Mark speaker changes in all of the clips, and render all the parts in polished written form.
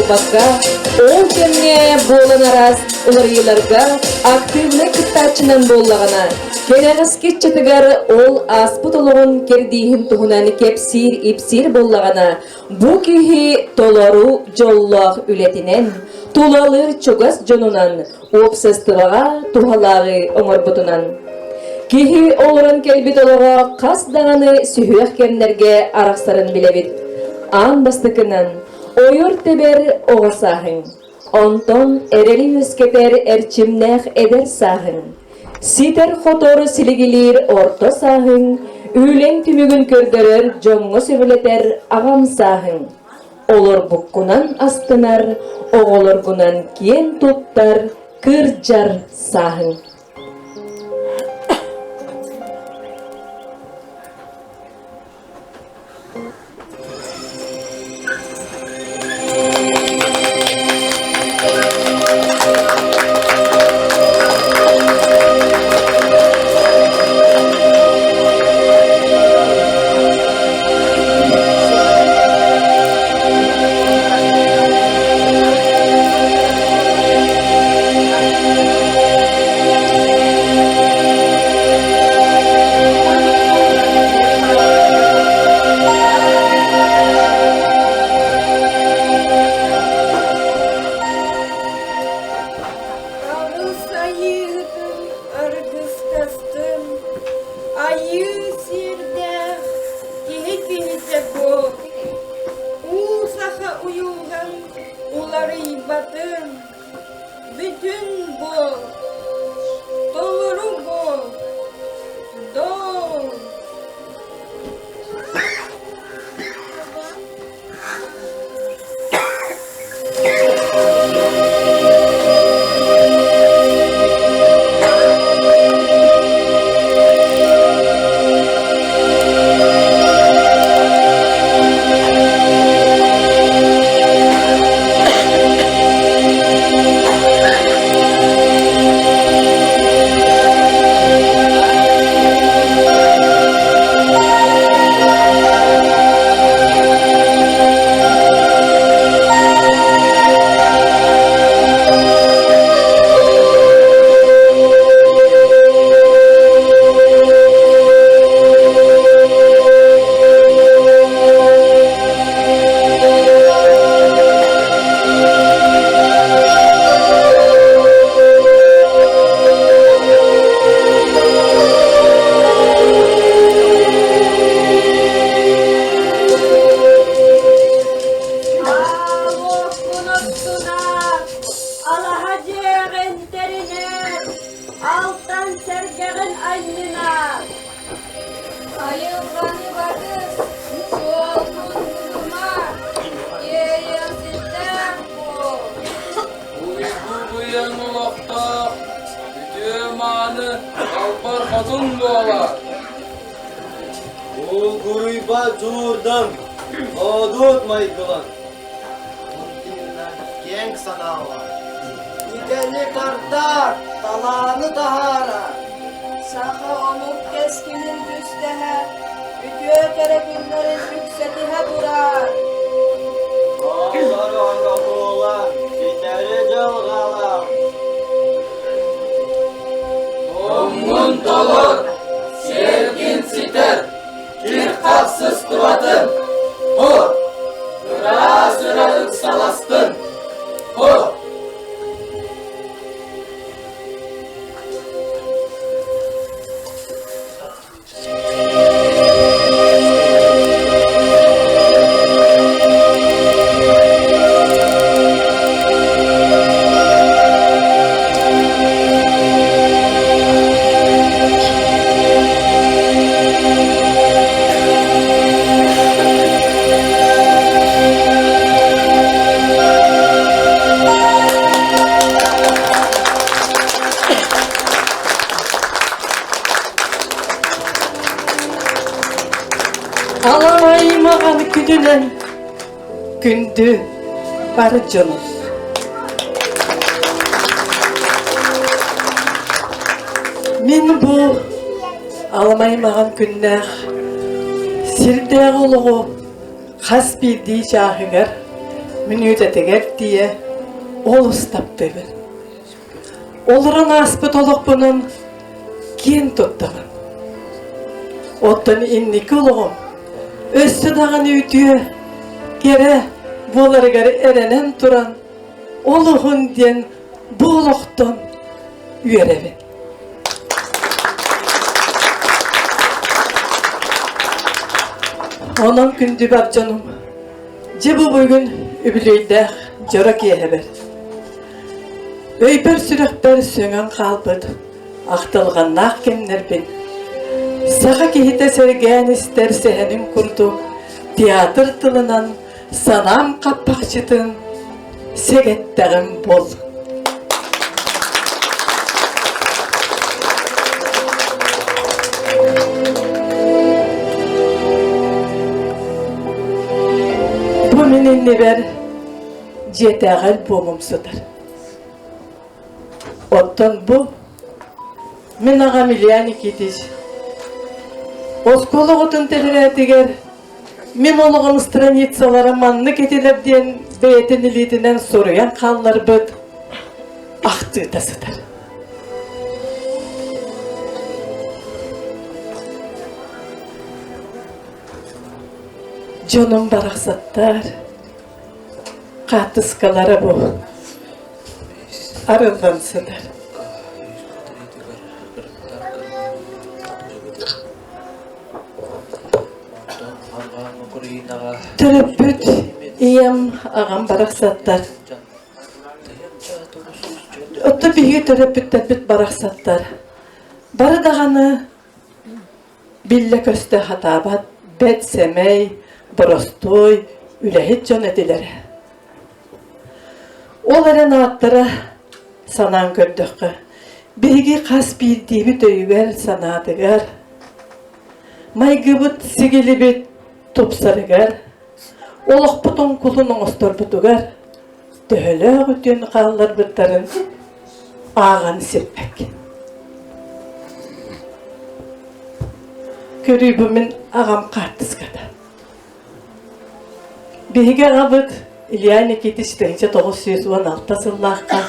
Speaker 1: буолбакка, ол кэмҥэ буолан араас уларыйыыларга актыыбынай кыттааччынан буоллаҕына, кэнэҕэски ыччатыгар ол ааспыт олоҕун кэрдииһин туһунан кэпсиир-ипсиир буоллаҕына, бу киһи толору дьоллоох үлэтинэн, тулалыыр чугас дьонунан, уопсастыбаҕа туһалааҕы оҥорбутунан. Киһи олорон кэлбит олоҕо хас даҕаны сүһүөх кэмнэргэ арахсарын билэбит. Аан бастакынан ойор-тэбэр оҕо сааһыҥ, онтон эрэли үөскэтэр эрчимнээх эдэр сааһыҥ, ситэр-хотор силигилиир орто сааһыҥ, үлэҥ түмүгүн көрдөрөр дьоҥҥо сөбүлэтэр аҕам сааһыҥ, Олорбуккунан астынар, оҕолоргунан киэн туттар кырдьар сааһыҥ.
Speaker 2: Алыс айыытын аргыстастын, айыы сиэрдээх киһи киһитэ буол, уу саха уйулҕан уларыйбатын, бүтүн буол, толору буол, доо. Алаһа дьиэҕин тэринэр, алтан сэргэҕин анньынар. Айылҕаны батыс, суолгун бузума, иэйиэхситтээх буол.
Speaker 3: Уйгу быйаҥ олохтоох, үтүө-мааны далбар хотун буолар.
Speaker 4: Булгуруйбат дьулуурдан, хоодуот майгылан.
Speaker 5: Киэҥ санаалаах, идэни тардар, талааны таһаарар.
Speaker 2: Саха омук кэскилин түстэһэ, үтүө кэрэ күннэрин үксэтиһэ турар.
Speaker 4: Оҕолор оҥоһуулар, ситэри дьылҕалар.
Speaker 3: Омҥун толор, сиэргин ситэр, кир-хах сыстыбатын, Хо! Ыраас ыра ыксаластын, Хо!
Speaker 6: Алаймаҕан күнүнэн күндү бар дьонум. Мин бу аламай-маҕан күннээх сирдээҕи олоҕу хас биирдии чааһыгар. мүнүүтэтигэр тиийэ олус таптыыбын. Олорон ааспыт олохпунан киэн туттабын. Оттон инники олоҕум өссө даҕаны үтүө, кэрэ буоларыгар эрэнэн туран, олуһун диэн бу олохтон үөрэбин. Онон күндү бар дьонум, дьэ бу бүгүн үбүлүөйдээх дьоро киэһэбэр. Өйбөр-сүрэхпэр сөҥөн хаалбыт ахтылҕаннаах кэмнэрбин саха киһитэ сэргээн истэр сэһэнин курдук театр тылынан санаам хаппахчытын сэгэттэҕим буол. Бу мин иннибэр дьиэтээҕи альбомум сытар. Оттон бу мин аҕам Илья Никитич оскуола оҕотун тэтэрээтигэр мин олоҕум страницалара маннык этилэр диэн бэйэтин илиитинэн суруйан хаалларбыт ахтыыта сытар. Дьонум барахсаттар хаартыскалара бу арыллан сытар. Төрөппүт ийэм, аҕам барахсаттар. Оттон биһиги төрөппүттэрбит барахсаттар. Бары даҕаны биллэ-көстө сатаабат бэрт сэмэй, боростуой, үлэһит дьон этилэрэ. Ол эрэн ааттара санаан көрдөххө, биһиги хас биирдиибит өйүгэр-санаатыгар, майгыбыт сигилибит тупсарыгар, олохпут оҥкулун оҥосторбутугар төһөлөөх үтүөн хаалларбыттарын ааҕан сиппэккин. Көрүү бу мин аҕам хаартыската. Биһиги аҕабыт Илья Никитич 1916 сыллаахха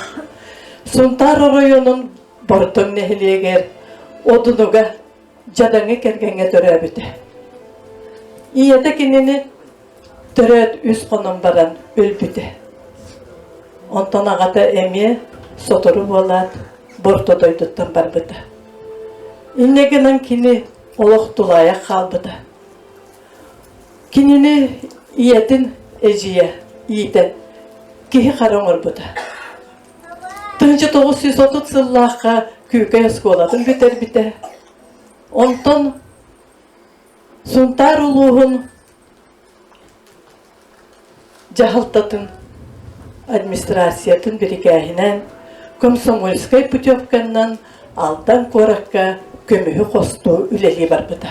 Speaker 6: Сунтаар оройуонун Бордоҥ нэһилиэгэр Одунуга дьадаҥы кэргэҥҥэ төрөөбүтэ. Ийэтэ кинини төрөөт үс хонон баран өлбүтэ. Онтон аҕата эмиэ сотору буолаат Борто дойдуттан барбыта. Инньэ гынан кини олох тулаайах хаалбыта. Кинини ийэтин эдьиийэ иитэн киһи хара оҥорбута. 1930 сыллаахха Күүкэй оскуолатын бүтэрбитэ. Онтон Сунтаар улууһун дьаһалтатын администрациятын бирикээһинэн комсомольскай путевканнан Алдан куоракка көмүһү хостуу үлэлии барбыта.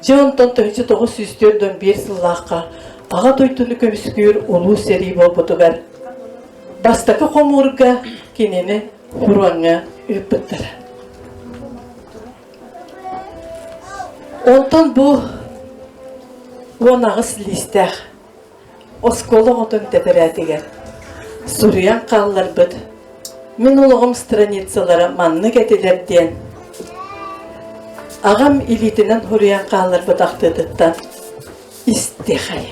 Speaker 6: Дьэ онтон 1941 сыллаахха Аҕа дойдуну көмүскүүр улуу сэрии буолбутугар бастакы хомуурга кинини фроҥҥа ыыппыттара. Онтон бу 18 лиистээх оскуола оҕотун тэтэрээтигэр суруйан хаалларбыт мин олоҕум страницалара маннык этилэр диэн аҕам илиитинэн суруйан хаалларбыт ахтыытыттан истиэхэй.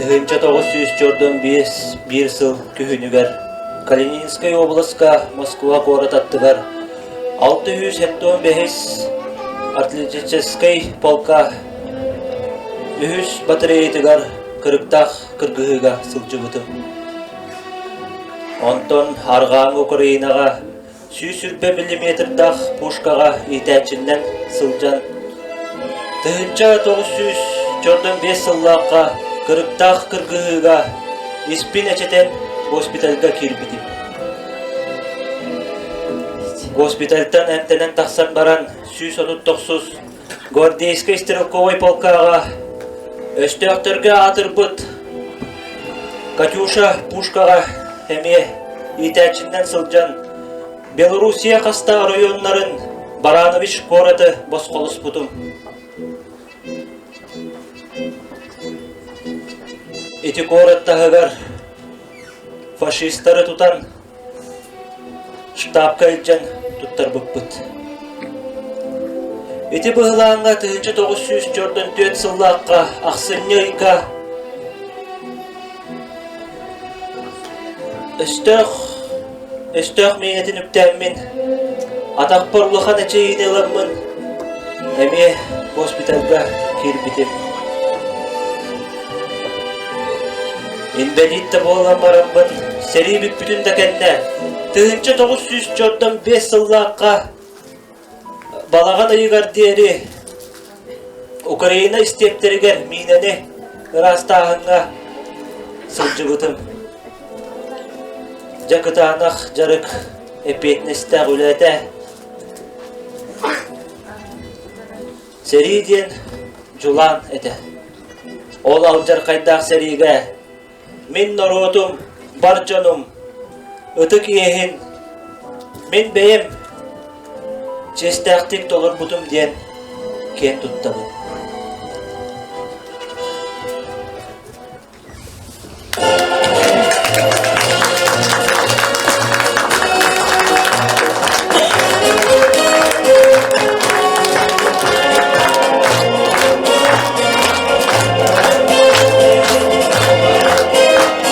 Speaker 7: 1945 биир сыл күһүнүгэр Калининскай уобаласка Москва куорат аттыгар 675 артиллерическай полка үһүс батареятыгар кырыктаах кыргыһыыга сылдьыбытым. Онтон Арҕааҥҥы Украинаҕа 120 миллиметрдаах пушкаҕа иитээччинэн сылдьан 1945 сыллаахха кырыктаах кыргыһыыга испин эчэтэн госпитальга киирбитим. Госпитальтан эмтэнэн тахсан баран 139 гвардейскай стрелковай полкаҕа өстөөхтөргө аатырбыт Катюша пушкаҕа эмиэ иитээччинэн сылдьан Белоруссия хаста оройуоннарын. Баранович куораты босхолоспутум. Ити куорат таһыгар фашистары тутан штабка илдьэн туттарбыппыт. Ити быһылааҥҥа 1944 сыллаахха ахсынньы ыйга өстөөх өстөөх миинэтин үктээммин атахпар улахан эчэйиини ыламмын эмиэ госпитальга киирбитим. Инбэлиит да буолан бараммын, сэрии бүппүтүн да кэннэ, 1945 сыллаахха балаҕан ыйыгар диэри Украина истиэптэригэр миинэни ыраастааһыҥҥа сылдьыбытым. Дьэ кытаанах дьарык, эппиэтинэстээх үлэ этэ. Сэрии диэн дьулаан этэ. Ол алдьархайдаах сэриигэ мин норуотум, бар дьонум, ытык иэһин мин бэйэм чиэстээхтик толорбутум диэн киэн туттабын.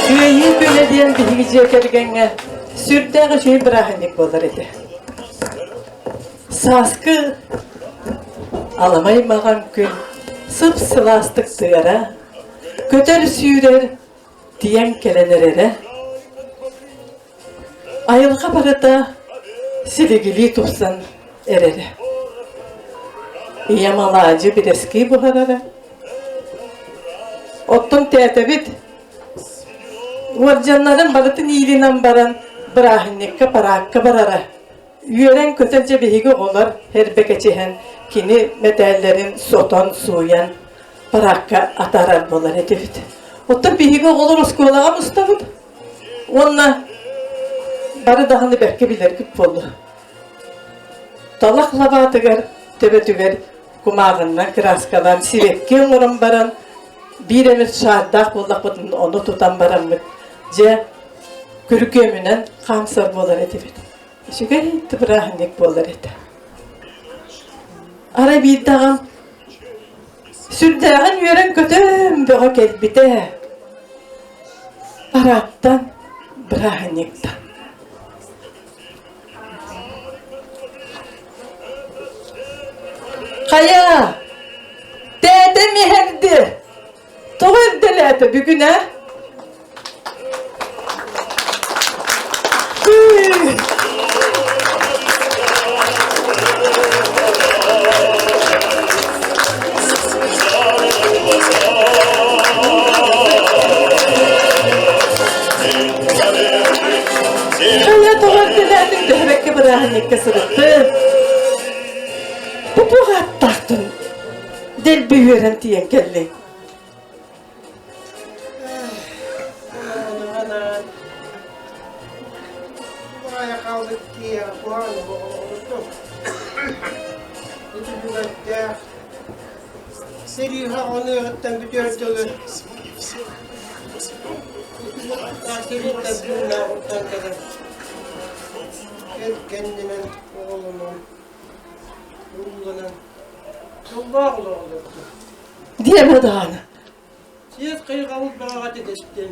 Speaker 6: Кыайыы күнэ диэн биһиги дьиэ кэргэҥҥэ сүрдээх үчүгэй бырааһынньык буолар этэ. Сааскы аламай маҕан күн сып-сылаастык тыгара, Көтөр-сүүрэр тиийэн кэлэн эрэрэ, айылҕа барыта силигилии тупсан эрэрэ. Ийэм алаадьы бирэскии буһарара. Оттон тээтэбит уордьаннарын барытын иилинэн баран бырааһынньыкка параакка барара. Үөрэн-көтөн дьэ биһиги оҕолор эрбэкэчиһэн кини мэтээллэрин сотон сууйан параакка атаарар буолар этибит. Оттон биһиги оҕолор оскуолаҕа мустабыт уонна бары даҕаны бэркэ билэргит буолуо. Талах лабаатыгар төбөтүгэр кумааҕыннан кырааскалаан сибэкки оҥорон баран биир эмит шаардаах буоллахпытын ону тутан бараммыт дьэ күргүөмүнэн хаамсар буолар этибит. Үчүгэй бырааһынньык буолар этэ. Арай биирдэ аҕам сүрдээҕин үөрэн-көтөн бөҕө кэлбитэ. Парааттан, бырааһынньыктан. Хайа, тээтэм иһэрди. Тоҕо эрдэлээтэ бүгүн ээ? Хайа тоҕо эрдэлээтиҥ төһөбөккө бырааһынньыкка сырыттым. Бу туох ааттаахтын дэлби үөрэн тиийэн кэллиҥ?
Speaker 5: Сэриигэ оныаҕыттан бүтүөр дылы сэрииттэн тыыннааҕыттан кэлэн кэннинэн оҕолонон уулланан дьоллоох олоҕу олордум.
Speaker 6: Диэмэ даҕаны.
Speaker 5: Сиэт хайҕабыл бөҕөҕө түбэстим.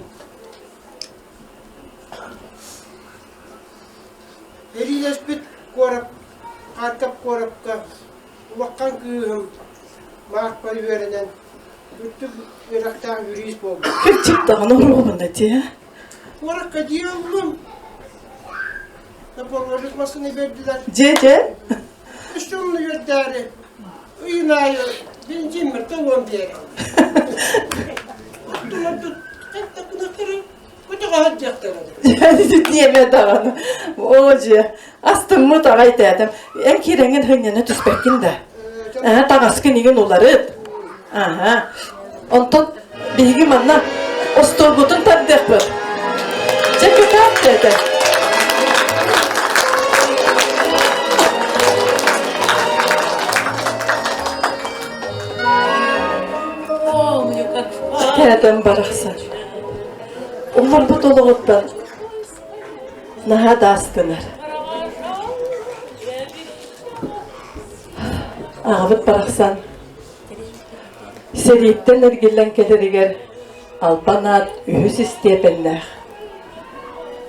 Speaker 5: Эриилэспит куорат Харьков куоракка улахан кыыһым Маахпар үөрэнэн үрдүк үөрэхтээх юрист буолбут.
Speaker 6: Кырдьык даҕаны оруобуна дии.
Speaker 5: Куоракка дии ыллым. Запорожец массыына бердилэр.
Speaker 6: Дьэ, дьэ.
Speaker 5: Үс дьонну үөрдээри ыйын аайы бензин мертолон биэрэр. Оттуларбыт хаттакынахтары көтөҕөһөр диэхтэрэ.
Speaker 6: Диэмэ даҕаны. Оо дьэ, астыммыт аҕай тээтэм. Эн киирэҥҥин хынньана түспэккин да. Аха, таҥаскын игин уларыт. Аха. Онтон биһиги манна остуолбутун тардыахпыт. Дьэ кытаат тээтэм. Эбэм барахсан олорбут олоҕуттан наһаа да астынар. Аҕабыт барахсан сэрииттэн эргиллэн кэлэригэр албан аат үһүс истиэпэннээх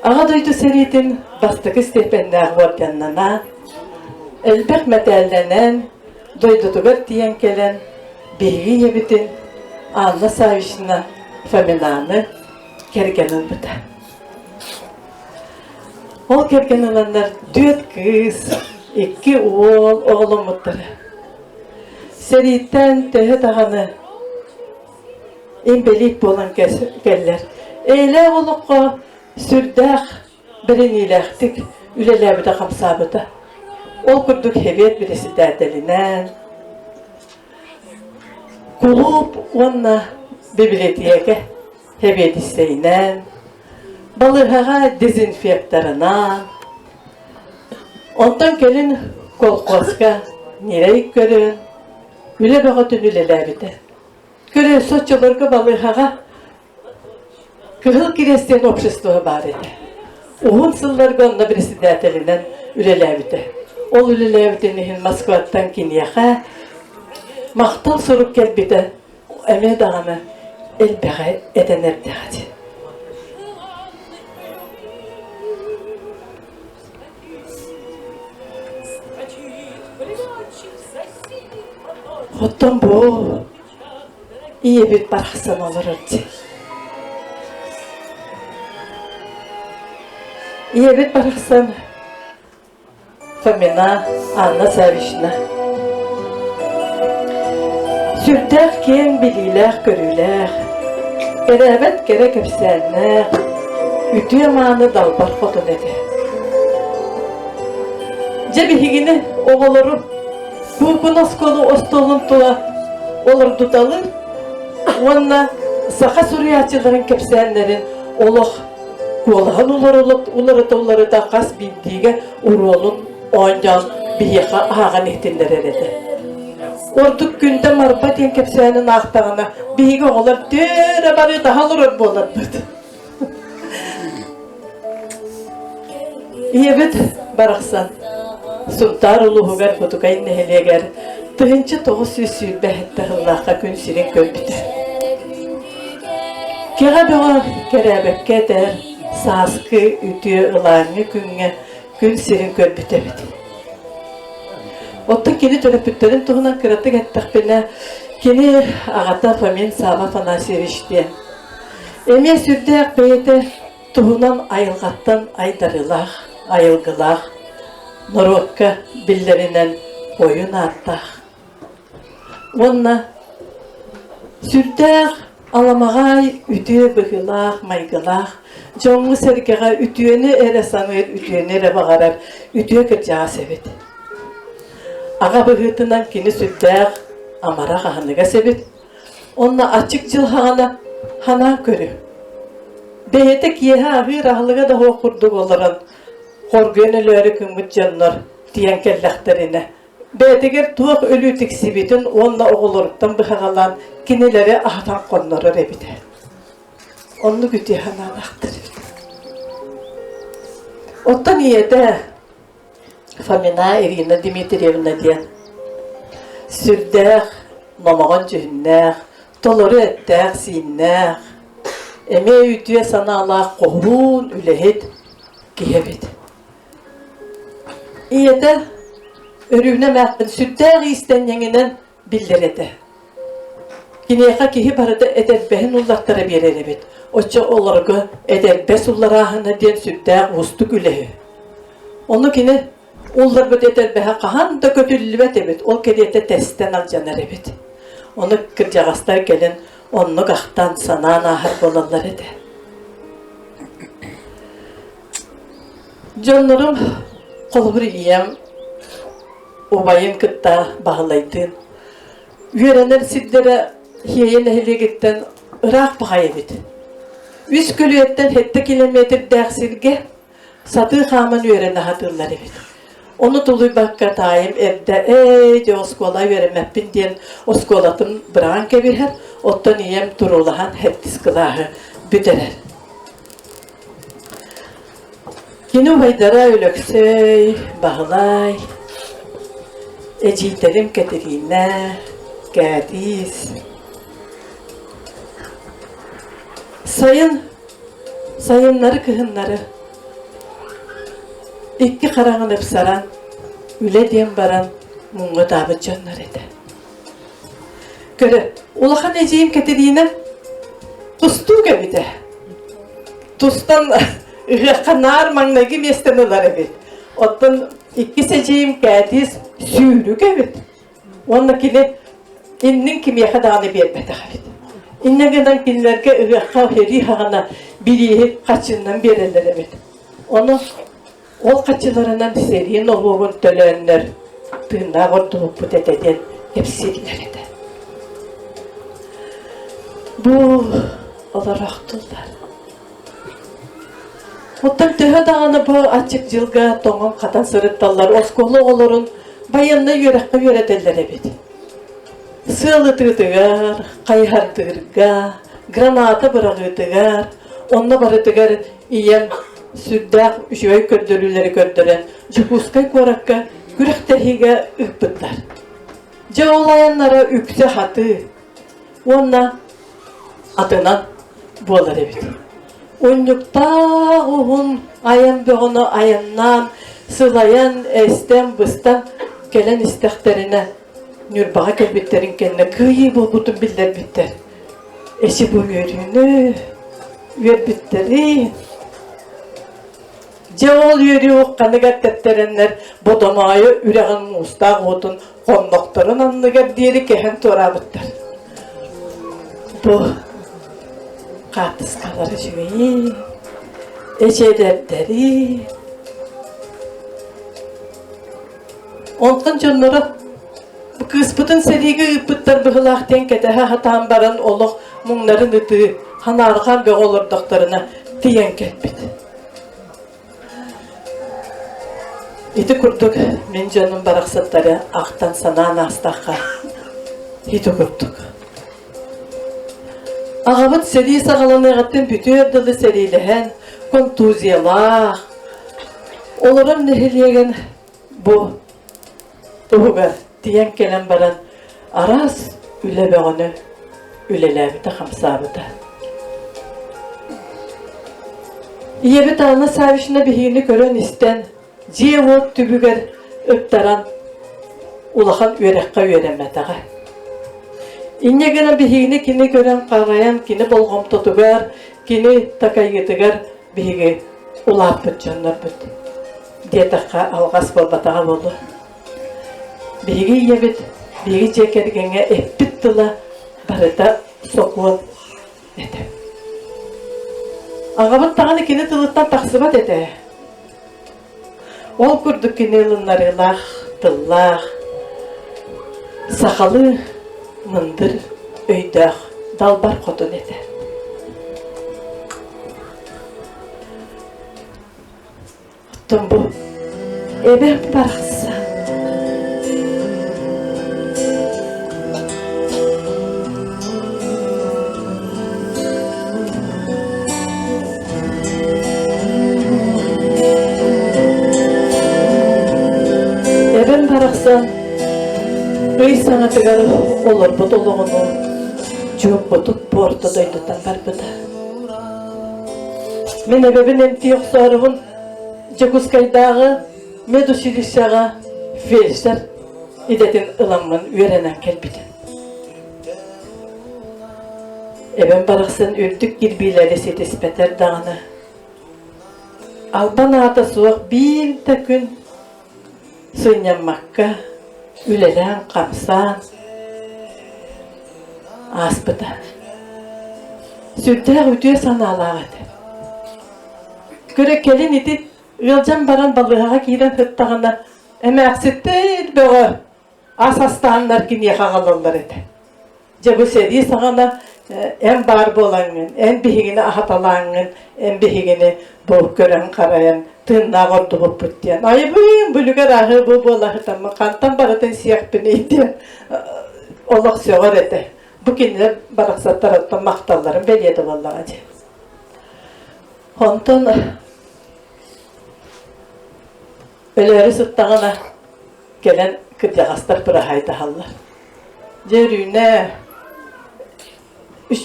Speaker 6: Аҕа дойду сэриитин бастакы истиэпэннээх уордьаннана, элбэх мэтээллэнэн, дойдутугар тиийэн кэлэн, биһиги ийэбитин Анна Саввична Фоминаны кэргэн ылбыта. Ол кэргэн ыланнар түөрт кыыс, икки уол оҕоломмуттара. Сэрииттэн төһө даҕаны инбэлиит буолан кэллэр. Эйэлээх олоххо сүрдээх бэриниилээхтик үлэлээбитэ-хамсаабыта. Ол курдук Сэбиэт председателинэн, кулууп уонна бибилэтиэкэ сэбиэдиссэйинэн, балыыһаҕа дезинфекторынан, онтон кэлин колхозка ньирэй көрөн, үлэ бөҕөтүн үлэлээбитэ. Көрө соччолорго балыыһаҕа Кыһыл Кириэс диэн общество баар этэ. Уһун сылларга онно председателинэн үлэлээбитэ. Ол үлэлээбитин иһин Москваттан киниэхэ махтал сурук кэлбитэ эмиэ даҕаны элбэҕи этэн эрдэҕэ дии. Оттон бу ийэбит барахсан олорор дии. Ийэбит барахсан Фомина Анна Саввична сүрдээх киэҥ билиилээх-көрүүлээх, кэрээбэт кэрэ кэпсээннээх, үтүө-мааны далбар хотун этэ. Дьэ биһигини оҕолору куукуна оскуола остуолун тула олордуталыыр уонна саха суруйааччыларын кэпсээннэрин олох куолаһын уларыта-уларыта хас биирдиигэ уруолун оонньоон биһиэхэ ааҕан иһитиннэрэр этэ. Ордук Күндэ Марба диэн кэпсээнин аахтаҕына биһиги оҕолор тыыра бары таһа олорор буоларбыт. Ийэбит барахсан Сунтаар улууһугар Бутукай нэһилиэгэр 1927 сыллаахха күн сирин көрбүтэ. Кэҕэ бөҕө кэрээбэккэ этэр сааскы үтүө ылааҥҥы күҥҥэ күн сирин көрбүт эбит. Оттон кини төрөппүттэрин туһунан кыратык эттэхпинэ, кини аҕата Фомин Сава Афанасьевич диэн. Эмиэ сүрдээх бэйэтэ туһунан айылҕаттан айдарыылаах, айылгылаах, норуокка биллэринэн ойун ааттаах. Уонна сүрдээх аламаҕай, үтүө быһыылаах, майгылаах, дьоҥҥо-сэргэҕэ үтүөнү эрэ саныыр, үтүөнү эрэ баҕарар үтүө кырдьаҕас эбит. Аҕа быһыытынан кини сүрдээх амарах аһыныгас эбит. Онно аччык дьылҕаҕына ханаан көрү. Бэйэтэ киэһэ аһыыр аһылыга да суох курдук олорон, хоргуйан өлөөрү гыммыт дьоннор тиийэн кэллэхтэринэ, бэйэтигэр туох өлүү тиксибитин уонна оҕолоруттан быһаҕалаан кинилэри аһатан хоннорор эбитэ. Оннук үтүө санаалаахтар эбит. Оттон ийэтэ Фомина Ирина Дмитриевна диэн сүрдээх номоҕон дьүһүннээх, толору эттээх-сииннээх, эмиэ үтүө санаалаах хоһуун үлэһит киһи эбит. Ийэтэ Өрүүнэ эмээхсин сүрдээх иистэнньэҥинэн биллэр этэ. Киниэхэ киһи барыта этэрбэһин уллартара биэрэр эбит. Оччо олорго этэрбэс улларааһына диэн сүрдээх уустук үлэ үһү. Ону кини улларбыт этэрбэһэ хаһан да көтүллүбэт эбит, ол кэриэтэ тэстэн алдьанар эбит. Ону кырдьаҕастар кэлин оннук ахтан, санаан ааһар буолаллар этэ. Дьоннорум холобур ийэм убайын кытта Баһылайдыын үөрэнэр сирдэрэ Хиэйэ нэһилиэгиттэн ыраах баҕайы эбит. Үс көлүөттэн сэттэ километрдээх сиргэ сатыы хааман үөрэнэ сатыыллар эбит. Ону тулуйбакка таайым эрдэ ээ дьэ оскуола үөрэммэппин диэн оскуолатын быраҕан кэбиһэр, оттон ийэм туруулаһан сэттис кылааһы бүтэрэр. Кини убайдара Өлөксөй, Баһылай, эдьиийдэрим Кэтириинэ, Кээтиис. Сайын, сайыннары-кыһыннары икки хараҕын ыпсаран, үлэ диэн баран муҥҥа ытаабыт дьоннор этэ. Көрө, улахан эдьиийим Кэтириинэ тустуук эбитэ. Тустан ыһыахха наар маҥнайгы миэстэни ылар эбит. Оттон иккис эдьиийим Кээтиис сүүрүк эбит. Уонна кини иннин кимиэхэ даҕаны биэрбэтэх эбит. Иннэ гынан кинилэргэ ыһыахха сэрии хаҕана бирииһи хаччыннан биэрэллэр эбит. Ону ол хаччыларынан сэрии нолуогун төлөөннөр тыыннаах ордубуппут этэ диэн кэпсииллэр этэ. Бу олороохтуллар. Оттон төһө даҕаны бу аччык дьылга тоҥон-хатан сырытталлар, оскуола оҕолорун байыаннай үөрэххэ үөрэтэллэр эбит. Сыал ытыытыгар, хайыһардыырга, граната быраҕыытыгар, онно барытыгар ийэм сүрдээх үчүгэй көрдөрүүлэри көрдөрөн Дьокуускай куоракка күрэхтэһиигэ ыыппыттар. Дьэ ол айаннара үксэ хатыы уонна атынан буолар эбит. Унньуктаах уһун айан бөҕөнү айаннаан, сылайан, эстэн, быстан кэлэн истэхтэринэ Ньурбаҕа кэлбиттэрин кэннэ кыайыы буолбутун биллэрбиттэр. Эчи бу үөрүүнү, үөрбүттэри. Дьэ ол үөрүү ухханыгар тэптэрэннэр Бодомоойу үрэҕин муустаах уотун хоннохторун анныгар диэри кэһэн туораабыттар. Бу хаартыскалар үчүгэйи, эчэдэрдэри. Онтон дьонноро кыыспытын сэриигэ ыыппыттар быһылаах диэн кэтэһэ сатаан баран олох муҥнарын ытыы, ханаарҕаан бөҕө олордохторуна тиийэн кэлбит. Ити курдук мин дьонум барахсаттары ахтан-санаан аастахха ити курдук. Аҕабыт сэрии саҕаланыаҕыттан бүтүөр дылы сэриилэһэн, контузиялаах, олорор нэһилиэгин бу туһугар тиийэн кэлэн баран араас үлэ бөҕөнү үлэлээбитэ-хамсаабыта. Ийэбит Анна Саввична биһигини көрөн-истэн, дьиэ-уот түбүгэр ыктаран улахан үөрэххэ үөрэммэтэҕэ. Инньэ гынан биһигини кини көрөн-харайан, кини болҕомтотугар, кини такайыытыгар биһиги улааппыт дьоннорбут диэтэххэ алҕас буолбатаҕа буолуо. Биһиги ийэбит, биһиги дьиэ кэргэҥҥэ эппит тыла барыта сокуон этэ. Аҕабыт даҕаны кини тылыттан тахсыбат этэ. Ол курдук кини ылыннарыылаах тыллаах, сахалыы мындыр өйдөөх далбар хотун этэ. Оттон бу эбэм барахсан Эбэм барахсан ый саҥатыгар олорбут олоҕуну чуумпутук бу орто дойдуттан барбыта. Мин эбэбин эмтии охсоорубун Дьокуускайдааҕы медучилищеҕа фельдшер идэтин ыламмын үөрэнэн кэлбитим. Эбэм барахсан үрдүк кирбиилэри ситиспэтэр даҕаны, албан аата суох биир да күн сынньаммакка үлэлээн-хамсаан ааспыта. Сүрдээх үтүө санаалаах этэ. Көрө кэлин ити ыалдьан баран балыыһаҕа киирэн сыттаҕына эмээхситтэр бөҕө ас астааннар киниэхэ аҕалаллар этэ. Дьэ бу сэрии саҕана эн баар буолаҥҥын, эн биһигини аһаталааҥҥын, эн биһигини бу көрөн-харайан тыыннаах ордубуппут диэн. Айыбыын бүлүгэр аһыы бу буолаһытаммын хантан барытын сиэхпиний диэн олох сөҕөр этэ. Бу кинилэр барахсаттар оттон махталларын бэлиэтэ буоллаҕа дии. Онтон өлөөрү сыттаҕына кэлэн кырдьаҕастар быраһаайдаһаллар. Дьэ Өрүүнэ,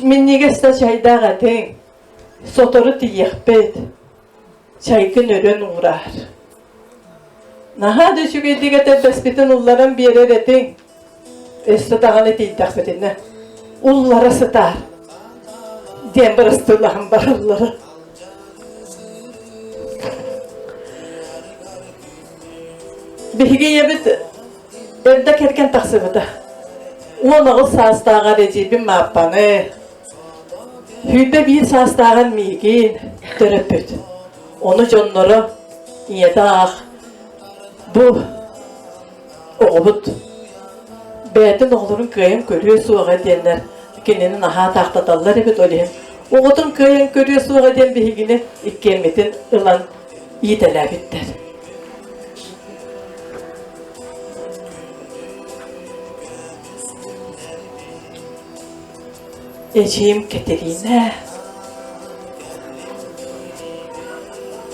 Speaker 6: минньигэс да чайдаах этиҥ, сотору тиийиэхпит, чайгын өрөн уураар. Наһаа да үчүгэйдик этэрбэспитин улларан биэрэр этиҥ, өссө даҕаны тиийдэхпитинэ уллара сытаар диэн бырастыылаһан бараллара. Биһиги ийэбит эрдэ кэргэн тахсыбыта. 18 саастааҕар эдьиийбин Мааппаны, 21 саастааҕар миигин төрөппүт. Ону дьонноро ийэтэ аах бу оҕобут бэйэтин оҕолорун кыайан көрүө суоҕа диэннэр кинини наһаа таахтаталлар эбит ол иһин оҕотун кыайан көрүө суоҕа диэн биһигини иккиэммитин ылан иитэлээбиттэр. Эдьиийим Кэтэриинэ.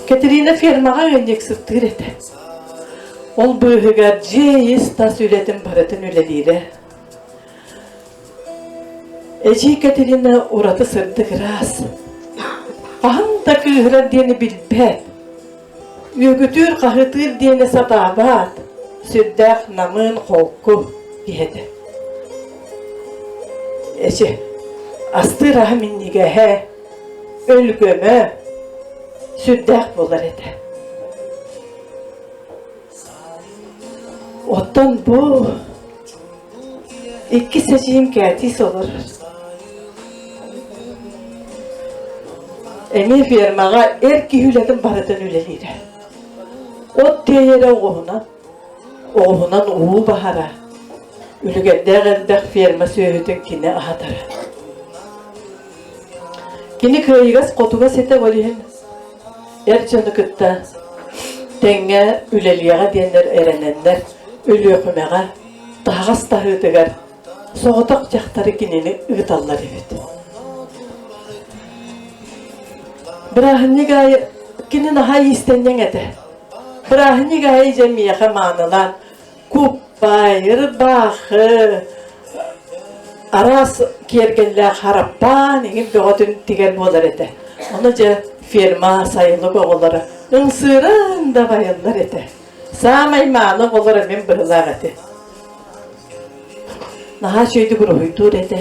Speaker 6: Кэтэриинэ фермаҕа ыанньыксыттыыр этэ. Ол быыһыгар дьиэ ис-тас үлэтин барытын үлэлиирэ. Эдьиий Катерина ураты сырдык ыраас. Хаһан да кыыһырар диэни билбэт. Үөгүтүүр, хаһытыыр диэни сатаабат, сүрдээх намыын холку киһи этэ. Эчи, астыыр аһа минньигэһэ, өлгөмө сүрдээх буолар этэ. Оттон бу иккис эдьиийим Кээтиис олорор. Эмиэ фермаҕа эр киһи үлэтин барытын үлэлиирэ. От тиэйэрэ оҕуһунан, оҕуһунан уу баһара. Үлүгэрдээх элбэх ферма сүөһүтүн кини аһатара. Кини кыайыгас хотугас этэ ол иһин эр дьону кытта тэҥҥэ үлэлиэҕэ диэннэр эрэнэннэр Өлүөхүмэҕэ таһаҕас таһыытыгар соҕотох дьахтары кинини ыыталлар эбит. Бырааһынньык аайы кини наһаа иистэнньэҥ этэ. Бырааһынньык аайы дьэ миэхэ маанылаан куппай, ырбаахы, араас киэргэллээх хараппаан иҥин бөҕөтүн тигэр буолар этэ. Ону дьэ ферма сайылык оҕолоро ымсыыран да байаллар этэ. Саамай мааны оҕолоро мин быһылаах этэ. Наһаа үчүгэйдик уруһуйдуур этэ.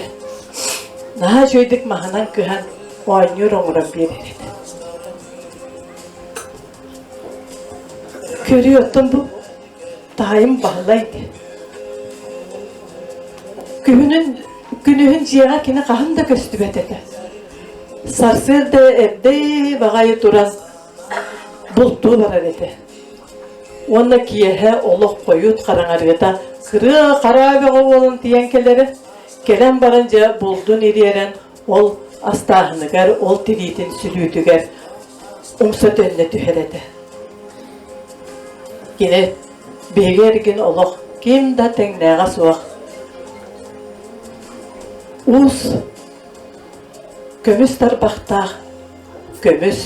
Speaker 6: Наһаа үчүгэйдик маһынан кыһан оонньуур оҥорон биэрэр этэ. Көрүү оттон бу таайым Баһылай диэн. Күһүнүн, күнүһүн дьиэҕэ кини хаһан да көстүбэт этэ. Сарсыарда эрдэ баҕайы туран бултуу барар этэ. Уонна киэһэ олох хойут хараҥарыыта кырыа хараа бөҕө буолан тиийэн кэлэрэ. Кэлэн баран дьэ булдун ириэрэн ол астааһыныгар, ол тириитин сүлүүтүгэр умса төннө түһэр этэ. Кини биһиги эргин олох ким да тэҥнээҕэ суох. Уус көмүс тарбахтаах көмүс,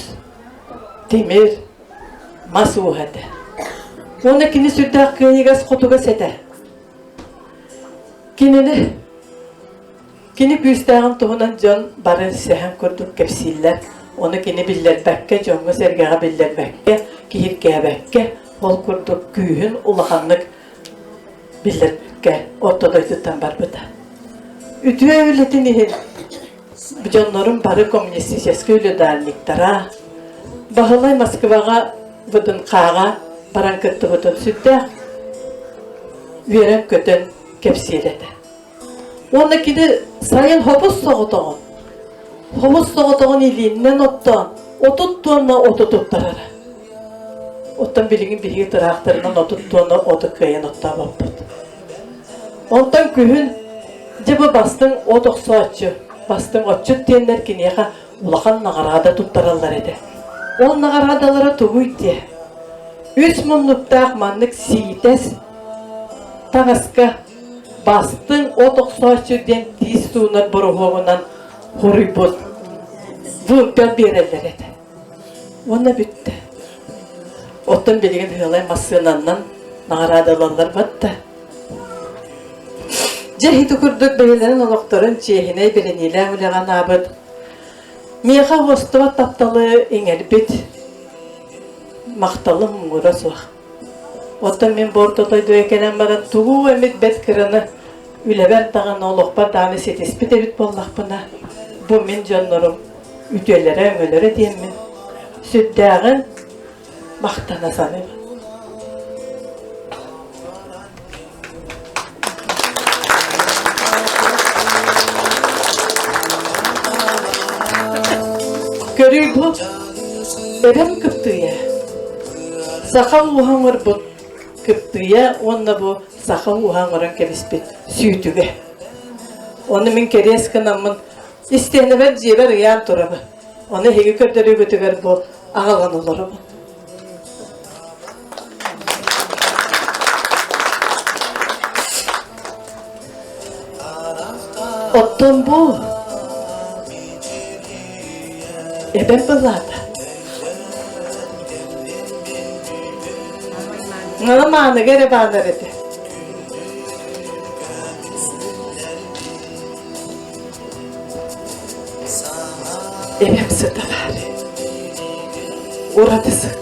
Speaker 6: тимир, мас ууһа этэ. Уонна кини сүрдээх кыайыгас хотугас этэ. Кинини Кини күүстээҕин туһунан дьон бары сэһэн курдук кэпсииллэр. Ону кини биллэрбэккэ, дьоҥҥо-сэргэҕэ биллэрбэккэ, киһиргээбэккэ, ол курдук күүһүн улаханнык биллэрбэккэ орто дойдуттан барбыта. Үтүө үлэтин иһин дьоннорум бары коммунистическай үлэдальниктара, Баһылай Москваҕа ВДНХ-ҕа баран кыттыбытын сүрдээх үөрэн-көтөн кэпсиир этэ. Уонна кини сайын хобус соҕотоҕун, хомус соҕотоҕун илииннэн оттоон, 30 туонна оту туттарара. Оттон билигин биһиги тыраахтарынан 30 туонна оту кыайан оттообоппут. Онтон күһүн дьэ бу бастыҥ от охсооччу, бастыҥ отчут диэннэр киниэхэ улахан наҕараада туттараллар этэ. Ол наҕараадалара тугуй диэ? Үс муннуктаах маннык сиитэс таҥаска бастыҥ от охсооччу диэн тиис суунар бороһуогунан хоруйбут вымпел биэрэллэр этэ. Уонна бүттэ. Оттон билигин ыалай массыынаннан наҕараадалаллар батта. Дьэ ити курдук бэйэлэрин олохторун чиэһинэй билиниилээх үлэҕэ анаабыт, миэхэ уостубат тапталы иҥэрбит махталым муҥура суох. Оттон мин бу орто дойдуга кэлэн баран тугу эмит бэрт кыраны үлэбэр даҕаны, олохпор даҕаны ситиспит эбит буоллахпына, бу мин дьоннорум үтүөлэрэ, өҥөлөрө диэммин сүрдээҕин махтана саныыбын. Көрүй бу эбэм кыптыйа. Саха ууһа оҥорбут кыптыйа уонна бу саха ууһа оҥорон кэбиспит сүүтүгэ. Ону мин кэриэс гынаммын истиэнэбэр дьиэбэр ыйаан турабын. Ону эһиги көрдөрүүгүтүгэр бу аҕалан олоробун. Оттон бу эбэм былаата. Мана мааныга эрэ баанар этэ. Эбэм сыта баар. Ураты сыт.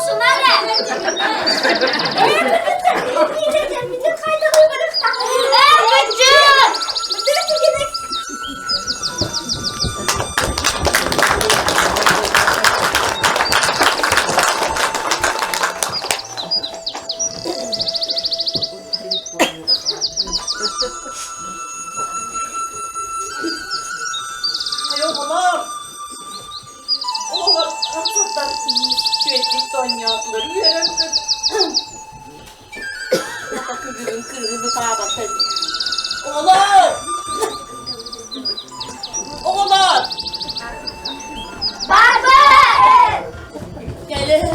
Speaker 8: Охсума эрэ! Ээ, кырдьык!
Speaker 9: Оҕолор, оҕолор охсуттар үчүгэйдик оонньоотулар, үөрэн Күлүгүн кыыһын ытаабата Оҕолор! Оҕолор!
Speaker 8: Баба!
Speaker 9: Кэлин!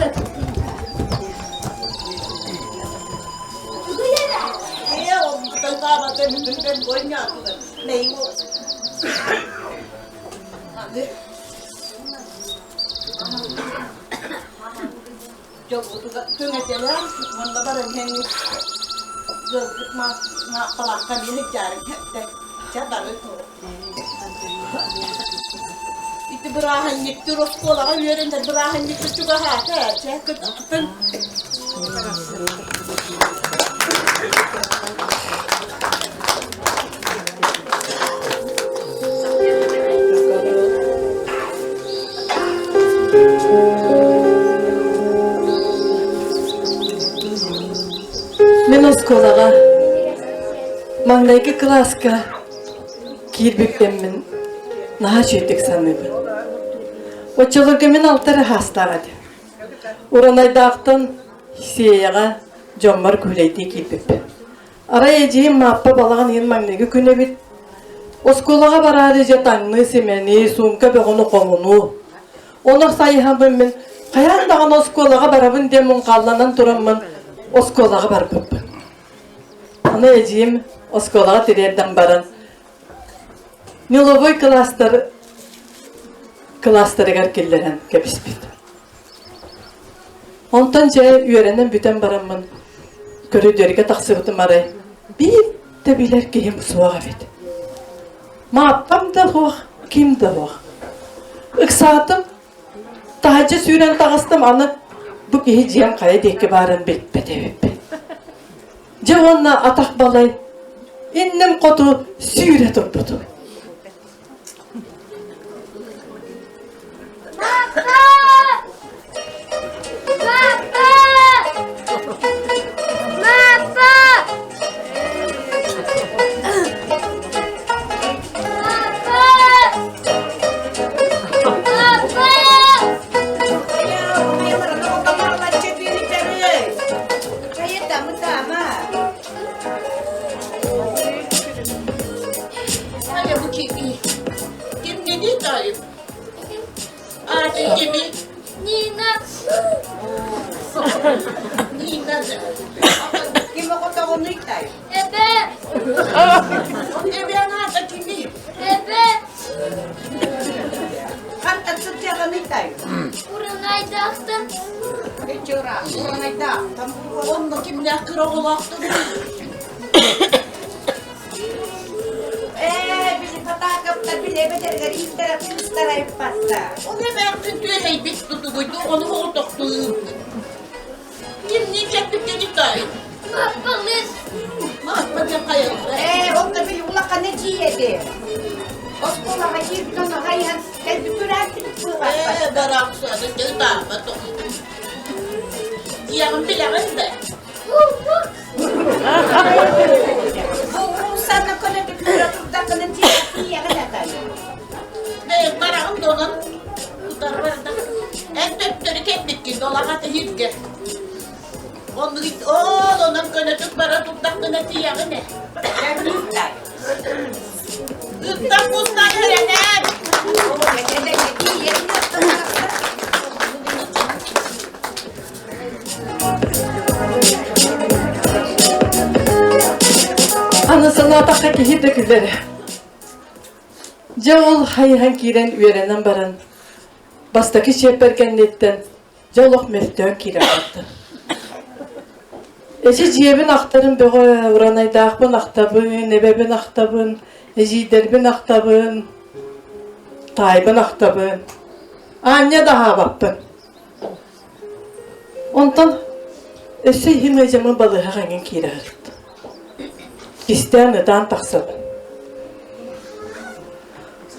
Speaker 9: Ээ, ол таабата бүтүн оонньоотулар. Мэйим Аны Дьолбутугар түҥэтэлээн уонна баран иһэн ыалгыт мааппалаахха эмиэ сылдьаарыҥ чэ бары Ити бырааһынньыктыыр оскуолаҕа үөрэнэр бырааһынньыкка чугаһаата ээ чэ кытын
Speaker 6: Мин оскуолаҕа маҥнайгы кылааска киирбиппин наһаа үчүгэйдик саныыбын. Оччолорго мин алта эрэ саастаах этим. Уранайдаахтан Сиэйэҕэ дьоммор күүлэйдии киирбиппин. Арай эдьиийим Мааппа балаҕан ыйын маҥнайгы күн эбит. Оскуолаҕа бараары дьэ таҥныы, симэнии, суумка бөҕөнү хомунуу. Ону сайыһабын мин хайаан даҕаны оскуолаҕа барабын диэн муҥхалланан тураммын оскуолаҕа барбыппын. Аны эдьиийим оскуолаҕа тириэрдэн баран меловой кылаастар кылаастарыгар киллэрэн кэбиспит. Онтон дьэ үөрэнэн бүтэн бараммын көрүдүөргэ тахсыбытым арай биир да билэр киһим суох эбит. Мааппам да суох, ким да суох. Ыксаатым, таһырдьа сүүрэн таҕыстым, аны бу киһи дьиэм хайа диэки баарын билбэт эбиппин. Дьэ уонна атах балай инним хоту сүүрэ турбутум.
Speaker 9: Хайа бу кими? Кимниний таайым? Аатын кими?
Speaker 8: Нина.
Speaker 9: Нина да.
Speaker 2: Ким оҕотоҕунуй тай?
Speaker 8: Эбэ.
Speaker 9: Эбээн аата кими?
Speaker 8: Эбэ.
Speaker 2: Хантан сылдьаҕыный тай?
Speaker 8: Урунайдаахтан.
Speaker 2: Эчора, урунайдаахтан.
Speaker 9: Онно кимнээх кыра оҕолоохторуй?
Speaker 2: Ээ, били Потаковтар били эбэтэргэр ииттэрэ кыыстара ыппатта.
Speaker 9: Ол эмээхсин түөһэйбит тутугуйду, ону оҕотохтуу. Кимниин кэлбиккин тай?
Speaker 8: Маппалыс.
Speaker 9: Маппа диэн хайалара.
Speaker 2: Ээ, ол да били улахан эдьиий этэ. Оскуолаҕа киирбит ону хайыһан кэлбит күрэхпит
Speaker 9: Ээ, барахсаны ытаабат Дьиэҕин билэҕин да?
Speaker 2: Уусаны көнөтүк көрө турдаххына тиийэҕин атай.
Speaker 9: Ээ, бараҕын да онон утары барда. Эн төттөрү кэлбиккин долаҕа тиһиргэ. Оннук ол онон көнөтүк бара турдаххына тиийэҕин ээ. Ыттан кустан эрэнэн.
Speaker 6: Аны санаатахха киһи да күлэр. Дьэ ол хайыһан киирэн үөрэнэн баран, бастакы чиэппэр кэнниттэн дьэ олох мөлтөөн киирэн барда. Эчи дьиэбин ахтарым бөҕө, уранайдаахпын ахтабын, эбэбин ахтабын, эдьиийдэрбин ахтабын, таайбын ахтабын. Аанньа да аһаабаппын. Онтон өссө иһим ыадьаммын балыыһаҕа эҥин киирэ сырытта. Кистээн ытаан тахсабын.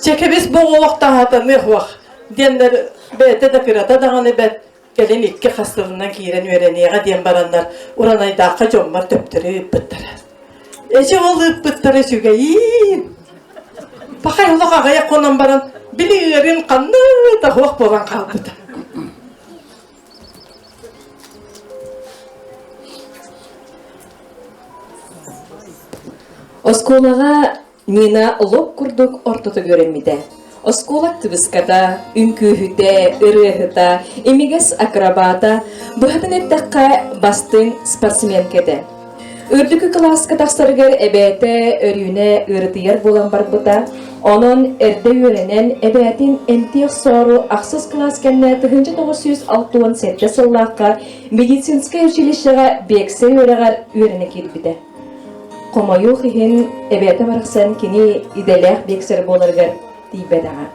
Speaker 6: Чэ кэбис бу оҕолох таһаатаныах уох диэннэр бэйэтэ да кырата даҕаны бэрт кэлин икки хас сылынан киирэн үөрэниэҕэ диэн бараннар Уранайдаахха дьоммор төптөрү ыыппыттара. Эчи ол ыыппыттара үчүгэйиин. Пахай олох аҕыйах хонон баран били ыарыым ханна да суох буолан хаалбыта.
Speaker 1: Оскуолаҕа Нина лоп курдук ортотугар үөрэммитэ. Оскуола актыбыската, үҥкүүһүтэ, ырыаһыта, имигэс акробата, быһатын эттэххэ, бастыҥ спортсменка этэ. Үрдүкү кылааска тахсарыгар эбээтэ Өрүүнэ ыарытыйар буолан барбыта. Онон эрдэ үөрэнэн, эбээтин эмтиэх соору ахсыс кылаас кэннэ 1967 сыллаахха медицинскэй училищеҕа биэксэ үөрэҕэр үөрэнэ киирбитэ. Хомойуох иһин, эбээтэ барахсан кини идэлээх биэксэр буоларыгар тиийбэтэҕэ.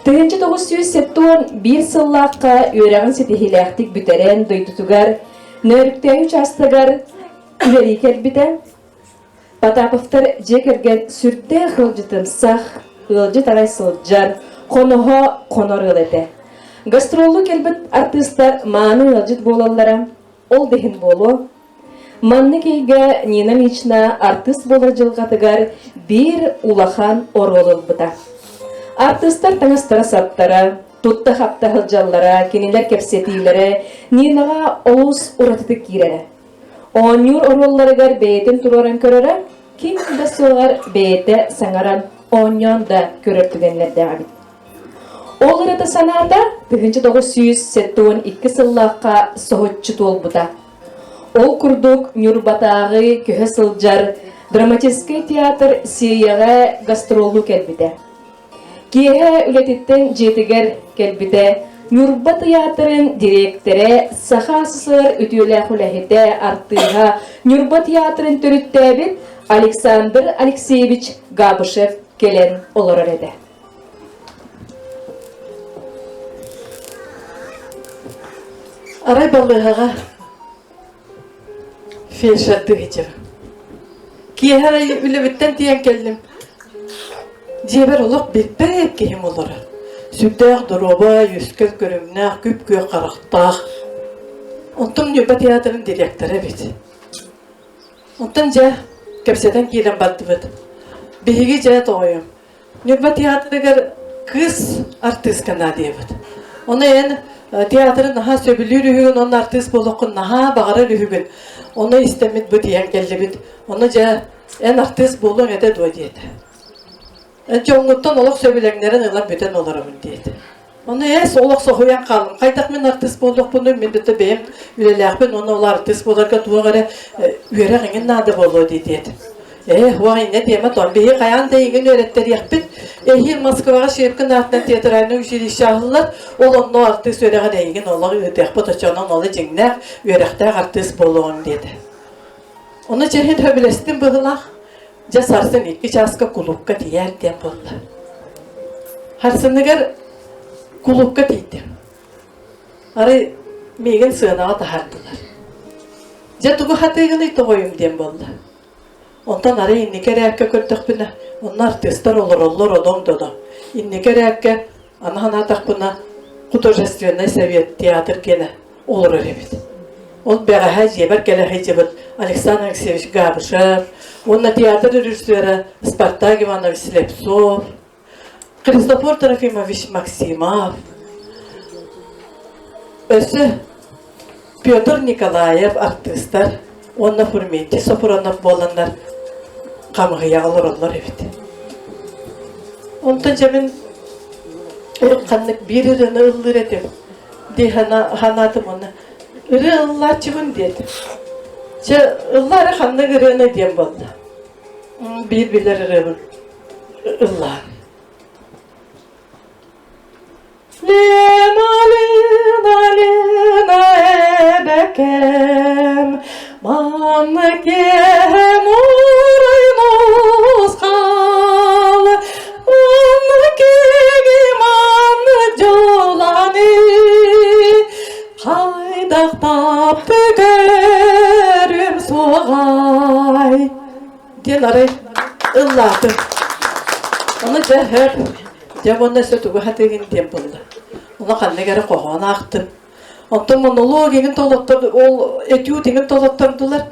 Speaker 1: 1971 сыллаахха үөрэҕин ситиһиилээхтик бүтэрэн дойдутугар Нөөрүктээйи учаастагар үлэлии кэлбитэ. Потаповтар дьиэ кэргэн сүрдээх ыалдьытымсах, ыалдьыт арай сылдьар, хоноһо хонор ыал этэ. Гастроллуу кэлбит артыыстар мааны ыалдьыт буолаллара, ол да иһин буолуо. Маннык эйгэ Нина Ильична артыыс буолар дьылҕатыгар биир улахан оруол ылбыта. Артыыстар таҥастара-саптара, тутта-хапта сылдьаллара, кинилэр кэпсэтиилэрэ Нинаҕа олус уратытык киирэрэ. Оонньуур оруолларыгар бэйэтин туруоран көрөрө, ким да суоҕар бэйэтэ саҥаран, оонньоон да көрөр түгэннэрдээх эбит. Ол ырыта санаата 1972 сыллаахха соһуччу туолбута. Ол курдук Ньурбатааҕы көһө сылдьар драматическай театр Сиэйэҕэ гастроллуу кэлбитэ. Киэһэ үлэтиттэн дьиэтигэр кэлбитэ, Ньурба тыйаатырын дириэктэрэ, Саха СССР үтүөлээх үлэһитэ, артыыһа, Ньурба тыйаатырын төрүттээбит Александр Алексеевич Габышев кэлэн олорор этэ.
Speaker 6: Арай балыыһаҕа фельдшердыы сылдьабын. Киэһэ арай үлэбиттэн тиийэн кэллим. Дьиэбэр олох билбэт киһим олорор. Сүрдээх доруобай, үскэл көрүҥнээх, күп-күөх харахтаах. Онтон Ньурба театрын директора эбит. Онтон дьэ, кэпсэтэн киирэн бардыбыт. Биһиги дьэ тоҕойум. Ньурба театрыгар кыыс артыыска наадыйабыт. Ону эн театры наһаа сөбүлүүр үһүгүн, онно артыыс буолуоххун наһаа баҕарар үһүгүн. Ону истэммит бу тиийэн кэллибит. Ону дьэ эн артыыс буолуоҥ этэ дуо диэтэ. Эн дьоҥҥуттан олох сөбүлэҥнэрин ылан бүтэн олоробун диэтэ. Ону эс олох соһуйан хааллым. Хайдах мин артыыс буолуохпунуй, мин да бэйэм үлэлээхпин, уонна ол артыыс буоларга туох эрэ үөрэх эҥин наада буолуо дии диэтим. Ээ, уох иннэ диэмэ тоон. Биһи хайаан да эйигин үөрэттэриэхпит. Эһиил Москваҕа Щепкин аатынан театральнай училище аһыллар. Ол онно артыыс үөрэҕин эйигин олох ыытыахпыт, оччонон оло дьиҥнээх үөрэхтээх артыыс буолуоҕуҥ диэтэ. Ону чэһин сөбүлэстим быһылаах. Дьэ сарсын икки чааска кулуупка тиийээр диэн буолла. Харсыныгар кулуупка тиийдим. Арай миигин сыанаҕа таһаардылар. Дьэ тугу хатыыгыный тоҕойум диэн буолла. Онтон арай инники эрээккэ көрдөхпүнэ, онно артыыстар олороллор одоҥ-додо. Инники эрээккэ аны санаатахпына художественнай совет театр гиэнэ олорор эбит. Ол бэҕэһээ дьиэбэр кэлэ сылдьыбыт Александр Алексеевич Габышев уонна театр режиссера Спартак Иванович Слепцов, Христофор Трофимович Максимов, өссө Петр Николаев артыыстар уонна Фурментий Софронов буоланнар хамыһыйаҕа олороллор эбит. Онтон дьэ мин урут ханнык биир ырыаны ыллыыр этим дии санаатым уонна ырыа ыллааччыбын диэтим. Чэ ыллаа эрэ ханнык ырыаны диэн буолла. Биир билэр ырыабын ыллаан. Лена, Лена, Лена эбэкэм, манна киэһэм оройун усхал, манна киги манна дьоланы, хайдах Хайдах таптыы көрүөм суоҕай диэн арай ыллаатым. Ону дьэ һөп, дьэ уонна өссө тугу хатыыгын диэн буолла. Ону ханнык эрэ хоһоон аахтым. Онтон монолог иҥин толоттор, ол этюд иҥин толоттордулар.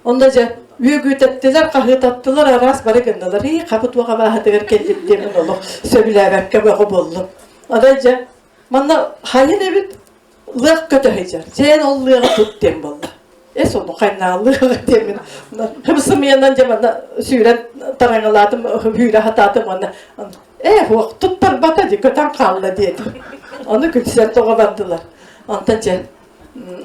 Speaker 6: Онно дьэ үөгүтэттилэр, хаһыытаттылар, араас бары гыннылар. Ии, хабы туох абааһытыгар кэллим диэмин олох сөбүлээбэккэ бөҕө буоллум. Арай дьэ манна хайын эбит лыах көтө сылдьар. Чээн ол лыаҕы тут диэн буолла. Эс ону хайнааллыаҕа диэмин сымыйанан дьэ манна сүүрэн тараҥалаатым, үүрэ хатаатым уонна ээ хуох туттарбата дии көтөн хаалла диэтим. Ону күлсэн тоҕо бардылар. Онтон дьэ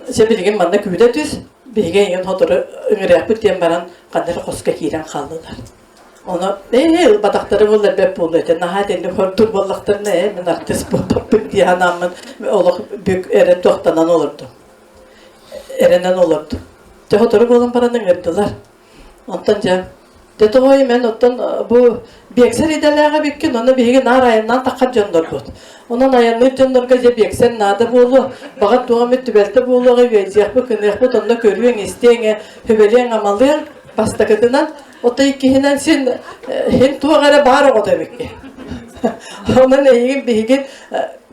Speaker 6: дьэ билигин манна күүтэ түс, биһиги эйигин сотору ыҥырыахпыт диэн баран ханна эрэ хоско киирэн хааллылар. Ону ээ ылбатахтара буоллар бэрт буолуо этэ. Наһаа итинник хордур буоллахтарына ээ мин артыыс буолбаппын дии санааммын олох бүк эрэ туохтанан олордум. Эрэнэн олордум. Дьэ сотору буолан баран ыҥырдылар. Онтон дьэ дьэ тоҕой мен оттон бу биэксэр идэлээх эбиккин, онно биһиги наар айаннаан таххар дьоннорбут. Онон айанныыр дьоннорго дьэ биэксэр наада буолуо, баҕар туох эмит түбэлтэ буолуоҕа, үөйдиэхпит, гыныахпыт, онно көрүөҥ, истиэҥ, сүбэлиэҥ-амалыаҥ бастакытынан Отой иккиһинэн син син туох эрэ баар оҕото эбикки. Онон эйигин биһиги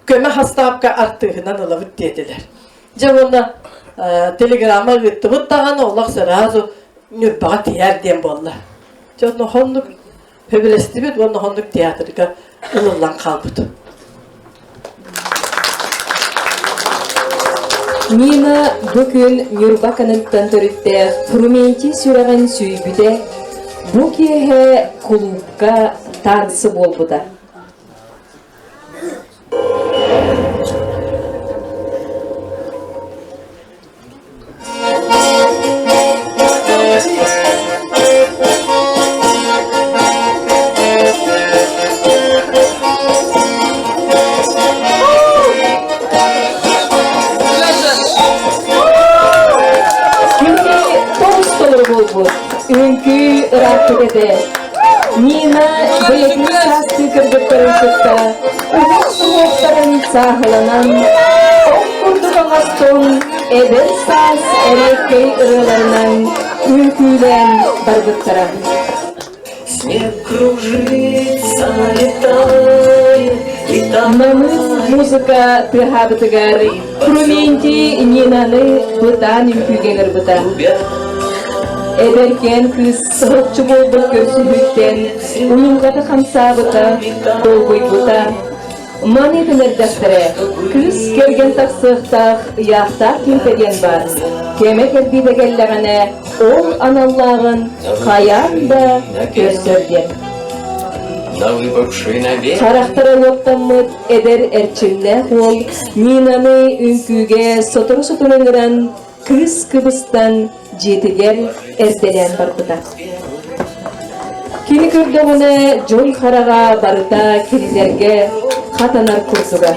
Speaker 6: көмө хастаапка артыыһынан ылабыт диэтилэр. Дьэ уонна телеграмма ыыттыбыт даҕаны олох сразу Ньурбаҕа тиийэр диэн буолла. Дьэ онно хоннук сөбүлэстибит уонна хоннук театрга ылыллан хаалбыт.
Speaker 1: Нина бу күн Ньурба Каныттан төрүттээх Фрументий сүрэҕин сүүйбүтэ, бу киэһэ кулуупка танцы буолбута. Кини тоҕус толору буолбут, үҥкүү ырааппыт этэ. Нина бэйэтин саастыы кыргыттарын кытта уһун суһуохтарын сааһыланан, ох курдук оҥостон, эдэр саас эриэккэй ырыаларынан үҥкүүлээн барбыттара.
Speaker 3: Снег кружится, летает,
Speaker 1: Намыын музыка тыаһаабытыгар Фрументий Нинаны бытаан үҥкүүгэ ыҥырбыта. Эдэркээн кыыс соһуччу буолбут көрсүһүүттэн уйулҕата хамсаабыта, долгуйбута. Маны этэн эрдэхтэрэ, кыыс кэргэн тахсыахтаах ыйаахтаах киһитэ диэн баар. Кэмэ кэрдиитэ кэллэҕинэ, ол аналлааҕын хайаан да көрсөр диэн. Харахтара уоттаммыт эдэр эрчимнээх уол Нинаны үҥкүүгэ сотору-сотору ыҥыран, кыыс кыбыстан дьиэтигэр эрдэлээн барбыта. Кини көрдөҕүнэ дьон хараҕа барыта кинилэргэ хатанар курдуга.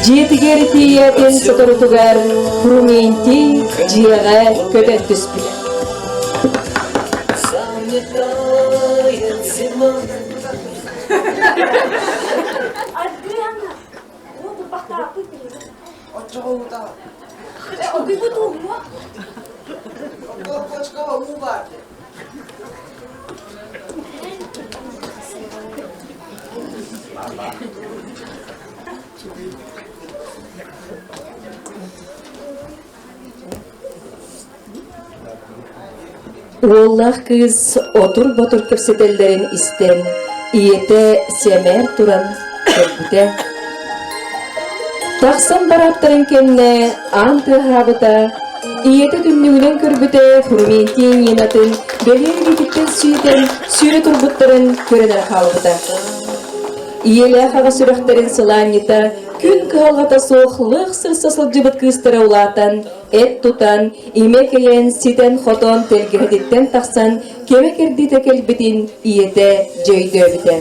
Speaker 1: Дьиэтигэр тиийээтин соторутугар Фрументий дьиэҕэ көтөн түспүтэ. Уоллаах кыыс отур-ботур кэпсэтэллэрин истэн, ийэтэ сэмээр туран көрбүтэ. Тахсан барааттарын кэннэ аан тыаһаабыта, ийэтэ түннүгүнэн көрбүтэ Фрументий Нинатын бэлиэ илиититтэн сүүтэн сүүрэ турбуттарын көрөн эрэ хаалбыта. Ийэлээх аҕа сүрэхтэрин сылаанньыта күн кыһалҕата суох лыах сырса сылдьыбыт кыыстара улаатан, эт тутан, имэ кэйэн, ситэн-хотон тэлгэһэтиттэн тахсан кэмэ-кэрдиитэ кэлбитин ийэтэ дьэ өйдөөбүтэ.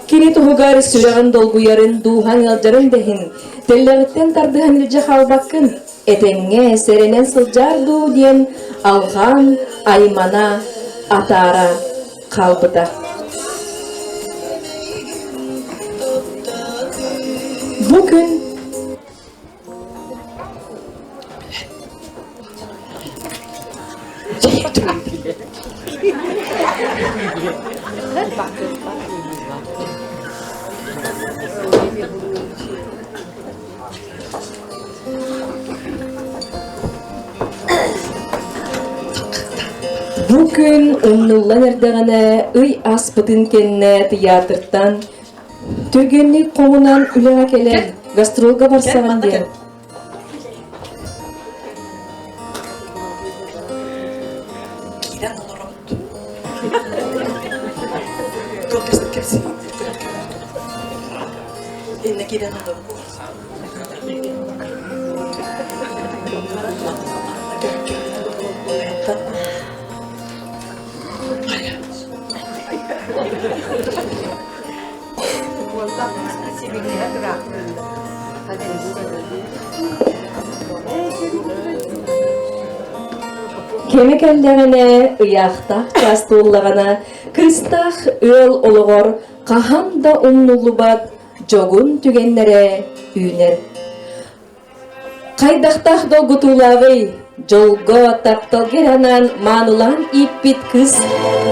Speaker 1: Кини туһугар сүрэҕин долгуйарын, дууһаҥ ыалдьарын да иһин, тэллэҕиттэн тардыһан илдьэ хаалбаккын, этэҥҥэ сэрэнэн сылдьаар дуу диэн алҕаан, аймана, атаара. хаалбыта. Бу күн Бу күн умнуллан эрдэҕинэ ый ааспытын кэннэ тыйаатыртан түргэнник хомунан үлэҕэ кэлэн гастролга барсаҕын диэн
Speaker 6: Киирэн олоробут. Туох кэпсиир Инна киирэн олоробут.
Speaker 1: Кэмэ кэллэҕинэ, ыйаахтаах чаас туоллаҕына, кыыстаах ыал олоҕор хаһан да умнуллубат дьогун түгэннэрэ үүнэр. Хайдахтаах долгутуулааҕый, дьолго, тапталга эрэ анаан маанылаан ииппит кыыс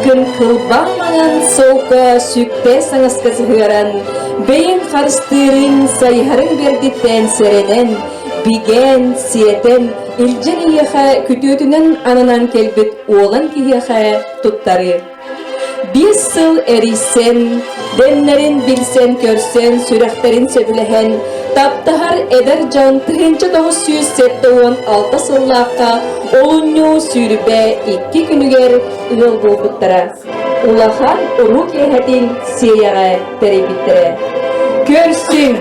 Speaker 1: күн кылбаа маҥан солко сүктэ саҥаска сыһыаран, бэйэҥ харыстыырыҥ, сайыһарыҥ бэрдиттэн сэрэнэн, бигээн, сиэтэн, илдьэн эйиэхэ күтүөтүнэн ананан кэлбит уолан киһиэхэ туттарыы. 5 сыл эрийсэн, дэннэрин билсэн-көрсөн, сүрэхтэрин сөбүлэһэн, таптаһар эдэр дьон 1976 сыллаахха олунньу 22 күнүгэр ыал буолбуттара. Улахан уруу киэһэтин Сиэйэҕэ тэрийбиттэрэ. Көрсүҥ,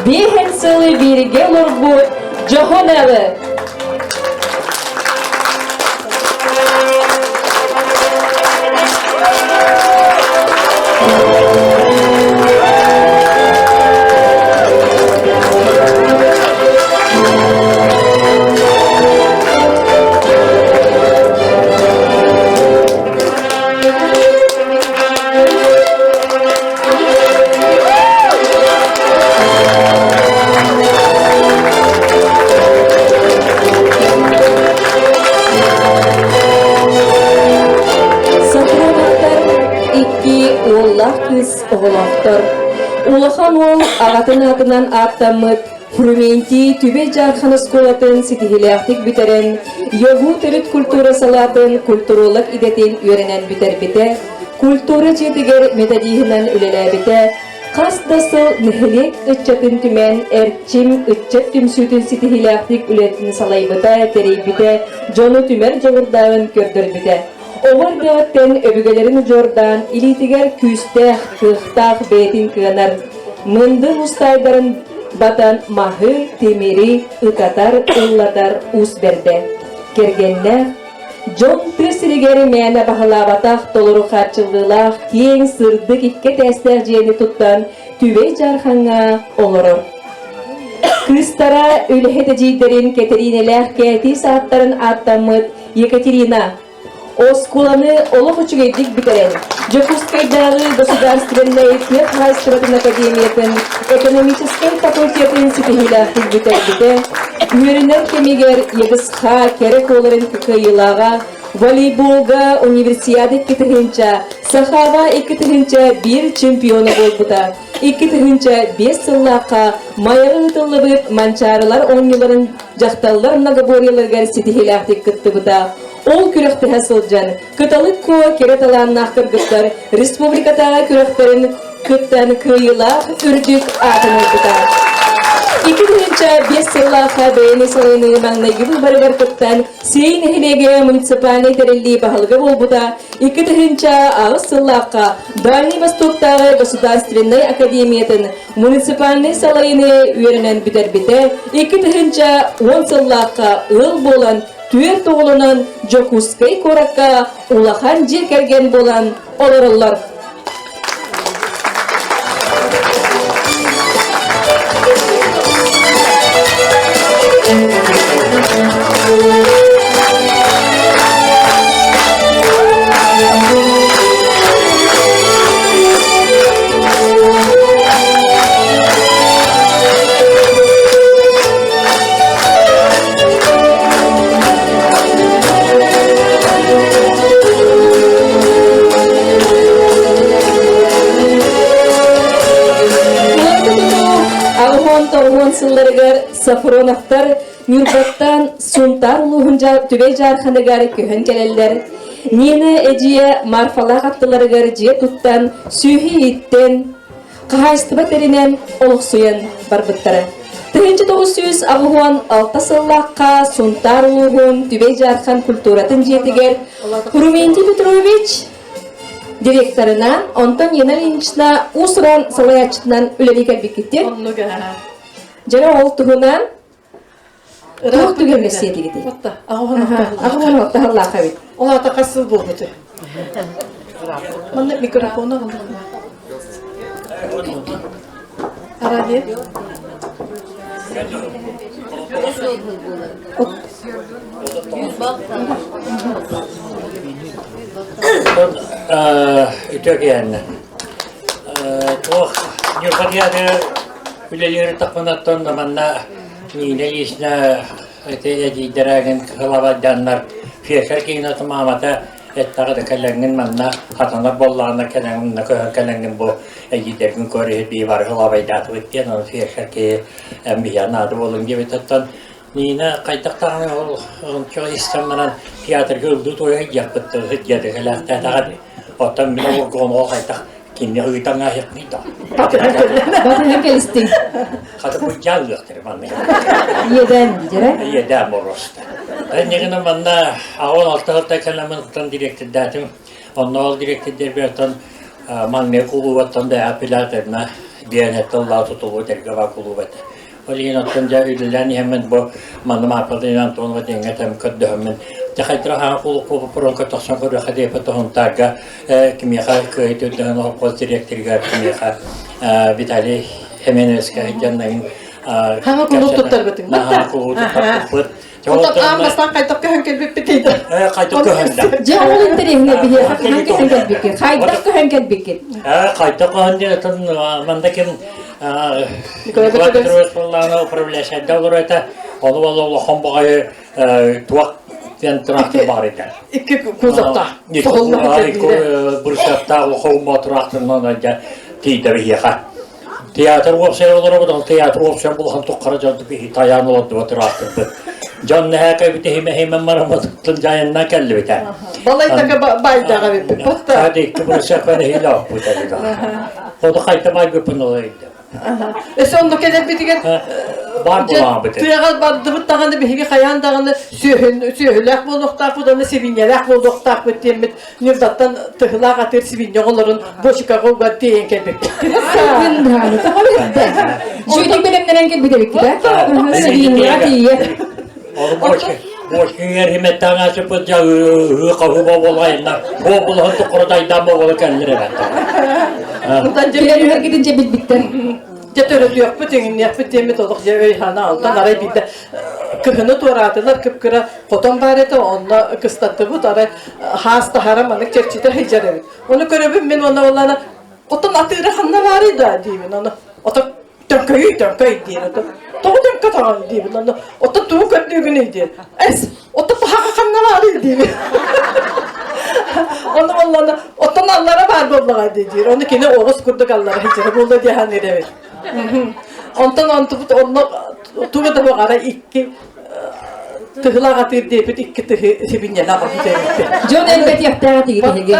Speaker 1: биэһэн сылы бииргэ олорбут дьоһун ыалы! Софроновтар икки уоллаах кыыс оҕолоохтор. Улахан уол аҕатын аатынан ааттаммыт Фрументий Түбэй Дьаархан оскуолатын ситиһиилээхтик бүтэрэн, ЯГУ төрүт культура салаатын культуролог идэтин үөрэнэн бүтэрбитэ, культура дьиэтигэр методиһынан үлэлээбитэ, хас да сыл нэһилиэк ыччатын түмэн Эрчим ыччат түмсүүтүн ситиһиилээхтик үлэтин салайбыта, тэрийбитэ, дьону түмэр дьоҕурдааҕын көрдөрбүтэ. Оҕо эрдэҕиттэн өбүгэлэрин удьуордаан илиитигэр күүстээх, кыахтаах бэйэтин кыанар, мындыр устаайдарын батан маһы, тимири ытатар, ыллатар уус бэрдэ. Кэргэннээх, дьон тыа сиригэр мээнэ баһылаабатах толору хааччыллыылаах киэҥ, сырдык икки этээстээх дьиэни туттан Түбэй Дьаархаҥҥа олорор. Кыыстара үлэһит эдьиийдэрин Кэтэриинэлээх Кээтиис ааттарын ааттаммыт Екатерина оскуоланы олох үчүгэйдик бүтэрэн, Дьокуускайдааҕы государственнай тыа хаһаайыстыбатын академиятын экономическай факультетын ситиһиилээхтик бүтэрбитэ, үөрэнэр кэмигэр ЕГСХ кэрэ куоларын кыайыылааҕа, волейболга универсиада 2000, Сахаҕа 2001 чемпиона буолбута. 2005 сыллаахха Майаҕа ыытыллыбыт Манчаарылар оонньууларын дьахталлар многоборьеларыгар ситиһиилээхтик кыттыбыта. Ол күрэхтэһэ сылдьан, Кыталык Куо кэрэ талааннаах кыргыттар республикатааҕы күрэхтэрин кыттан кыайыылаах үрдүк аатын ылбыта. 2005 сыллаахха бэйэни салайыныы маҥнайгы быыбарыгар кыттан, Сиэй нэһилиэгэ муниципальнай тэриллии баһылыга буолбута. 2008 сыллаахха Дальний Востоктааҕы государственнай академиятын муниципальнай салайыныы үөрэнэн бүтэрбитэ. 2010 сыллаахха ыал буолан, түөрт оҕолонон Дьокуускай куоракка улахан дьиэ кэргэн буолан олороллор. Аҕыһын сылларыгар Софроновтар Ньурбаттан Сунтаар улууһун Түбэй Дьаарханыгар көһөн кэлэллэр. Нина эдьиийэ Марфалаах аттыларыгар дьиэ туттан, сүөһү ииттэн, хаһаайыстыба тэринэн олохсуйан барбыттара. 1986 сыллаахха Сунтаар улууһун Түбэй Дьаархан культуратын дьиэтигэр Рументий Петрович директорынан, онтон Нина Ильинична уус-уран салайааччытынан үлэлии кэлбиккиттин. Дьэ ол туһунан туох түгэн мессиэтигитий? Аҕыһын ортаһаллаах эбит.
Speaker 6: Ол аата хас сыл буолбутай? Манна микрофону алын. Араби.
Speaker 10: Үтүө киһэннэ. Туох Ньурба театры үлэлиир тахпынаттан манна Нина Ильична ити эдьиийдэрэ кылабайданнар фельдшер киинэтин маамата эттэҕэ да кэлэҥҥин манна хатанар буоллаҕына кэлэҥҥин манна көһөн кэлэҥҥин бу эдьиийдэргин көр иһит бии бары кылабайдаатыбыт диэн ону фельдшер киһи биһиэхэ наада буолуҥ диэбит оттон Нина хайдах даҕаны ол ончу истэн баран театрга ыллыы туойа сылдьыахпыт сылдьыа кэлээхтээтэҕэ дии. Оттон мин обургу хайдах кинини ыытан ааһыахпый да.
Speaker 1: Батыһан кэлистиҥ.
Speaker 10: Хата быдьаан ылыахтара манна.
Speaker 1: Иэдээн дьэрэ?
Speaker 10: Иэдээн боруоста. Эннигинэ манна аҕын алта алта кэлэммин директордаатым. Онно ол дириэктэрдэрбэр оттон маҥнай кулуубаттан да апелляторна диэн тыллаа тутулуу тэргэ баар кулууп этэ. Ол иһин оттон дьэ үлэлээн иһэммин бу манна Мааппалыын Антонова диэҥҥэ тэм көрдөһөммүн дьэ хайдах хаһан кулууппу пуронка тохсон көрүөххэ диэппит Һунтаарга кимиэхэ кыайы түрдэһэн холкуос дириэктэригэр кимиэхэ Виталий Семеновичка дьаннагын
Speaker 6: Хаҥа кулууп туттарбытыҥ.
Speaker 10: Наһаа кулууп туттарбыппыт.
Speaker 6: Онтон аан бастаан хайдах көһөн кэлбиппитий да?
Speaker 10: Хайдах көһөн
Speaker 1: Дьэ ол интэриэһинэй биһиэхэ хаһан көһөн кэлбиккит? Хайдах көһөн кэлбиккит?
Speaker 10: Хайдах көһөн диэн отон манда ким Николай Петрович буоллаҕына управляющайда олорор этэ. Ону буолла улахан баҕайы туох диэн тыраахтыр баар этэ.
Speaker 6: Икки кузовтаах.
Speaker 10: Икки бырсыаттаах улахан тыраахтырынан тиийдэ биһиэхэ. Театр уопсай олоробут, ол театр уопсай булахан туххара дьон тайаан олордубат ыраахтырбыт. Дьон нэһээкэ бүтэ химэ мараматыттан жайынна кэллибитэ.
Speaker 6: Балайтака байдаға биппит.
Speaker 10: Хады икки бырысыакка нэһиилэ оппут Ходу хайта байбыппын ол өйдө.
Speaker 6: Өссө онно кэлэрбитигэр
Speaker 10: бар булаабыт.
Speaker 6: Тыаҕа бардыбыт даҕаны биһиги хайаан даҕаны сүөһүлээх буолуохтаахпыт уонна сибиинньэлээх буолуохтаахпыт диэммит Ньурбаттан тыһылаах атыыр сибиинньэ оҕолорун бочкаҕа уган тиэйэн кэлбиппит.
Speaker 1: Дьүөтүк бэлэмнэнэн кэлбит эбиккит ээ? Сибиинньэҕэ тиийэ.
Speaker 10: Ол бочка бочка химеттаан асыппыт дьа ыы хаһыба буолайынна буолан туккурдайдан буола кэллэр эбэт.
Speaker 1: Кэлэр үһэргитин дьэ билбиттэр.
Speaker 6: Дьэ төрөтүөхпүт, иҥинниэхпит диэммит олох дьэ өй-санаа алтан арай биирдэ кыһыны туораатылар кып-кыра хотон баар этэ, онно кыстаттыбыт, арай хаас таһара маннык чэрчитэ сылдьар эбит. Ону көрөбүн мин уонна уоллаана отон атыыра ханна баарый да диибин, ону ото төҥкөйүй төҥкөй диир ото тоҕо төҥкө таҕан диибин, ону ото тугу көрдүүгүнүй диир. Эс ото таһаҕа ханна баарый диибин. Ону уоллаана оттон аллара баар буоллаҕа дии диир. Ону кини оҕус курдук аллара сылдьара буолла дии саныыр эбит. Онтон онтубут онно тугу да баҕара икки тыһылаах атыыр диэбит икки тыһы сибинньэлээх аҕабыт эбиппит.
Speaker 1: Дьон элбэтиэхтээх этигит эһиги.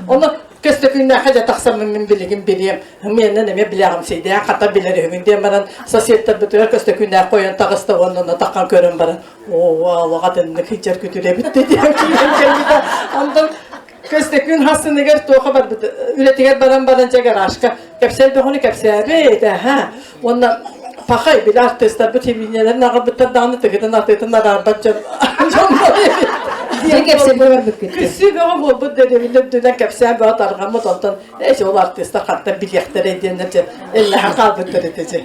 Speaker 6: Ону көстөкүүннээххэ дьэ тахсаммын мин билигин билиэм. Миэннэн эмиэ билэҕимсийдээн хата билэр үһүгүн диэн баран соседтарбытыгар көстөкүүннээх қойон таҕыста уонна онно таххан көрөн баран оо олох атыннык сылдьар күтүр эбит диэн киирэн кэлбитэ. Онтон Көстөкүүн хассыныгар туоха барбыт үлэтигэр баран баран дьэ гаражка кэпсэл бөҕөнү кэпсээбит аха уонна пахай били артыыстарбыт химиинэлэрин аҕалбыттар даҕаны тыгытын атыытын араарбат дьон
Speaker 1: Дьэ кэпсэлгэ барбыккыт.
Speaker 6: Күссүү бөҕө буолбут дэриэбинэ үрдүнэн кэпсээн бөҕө тарҕаммыт онтон эчи ол артыыстар хантан билиэхтэрэй диэннэр дьэ эллэһэн хаалбыттар этэ дьэ.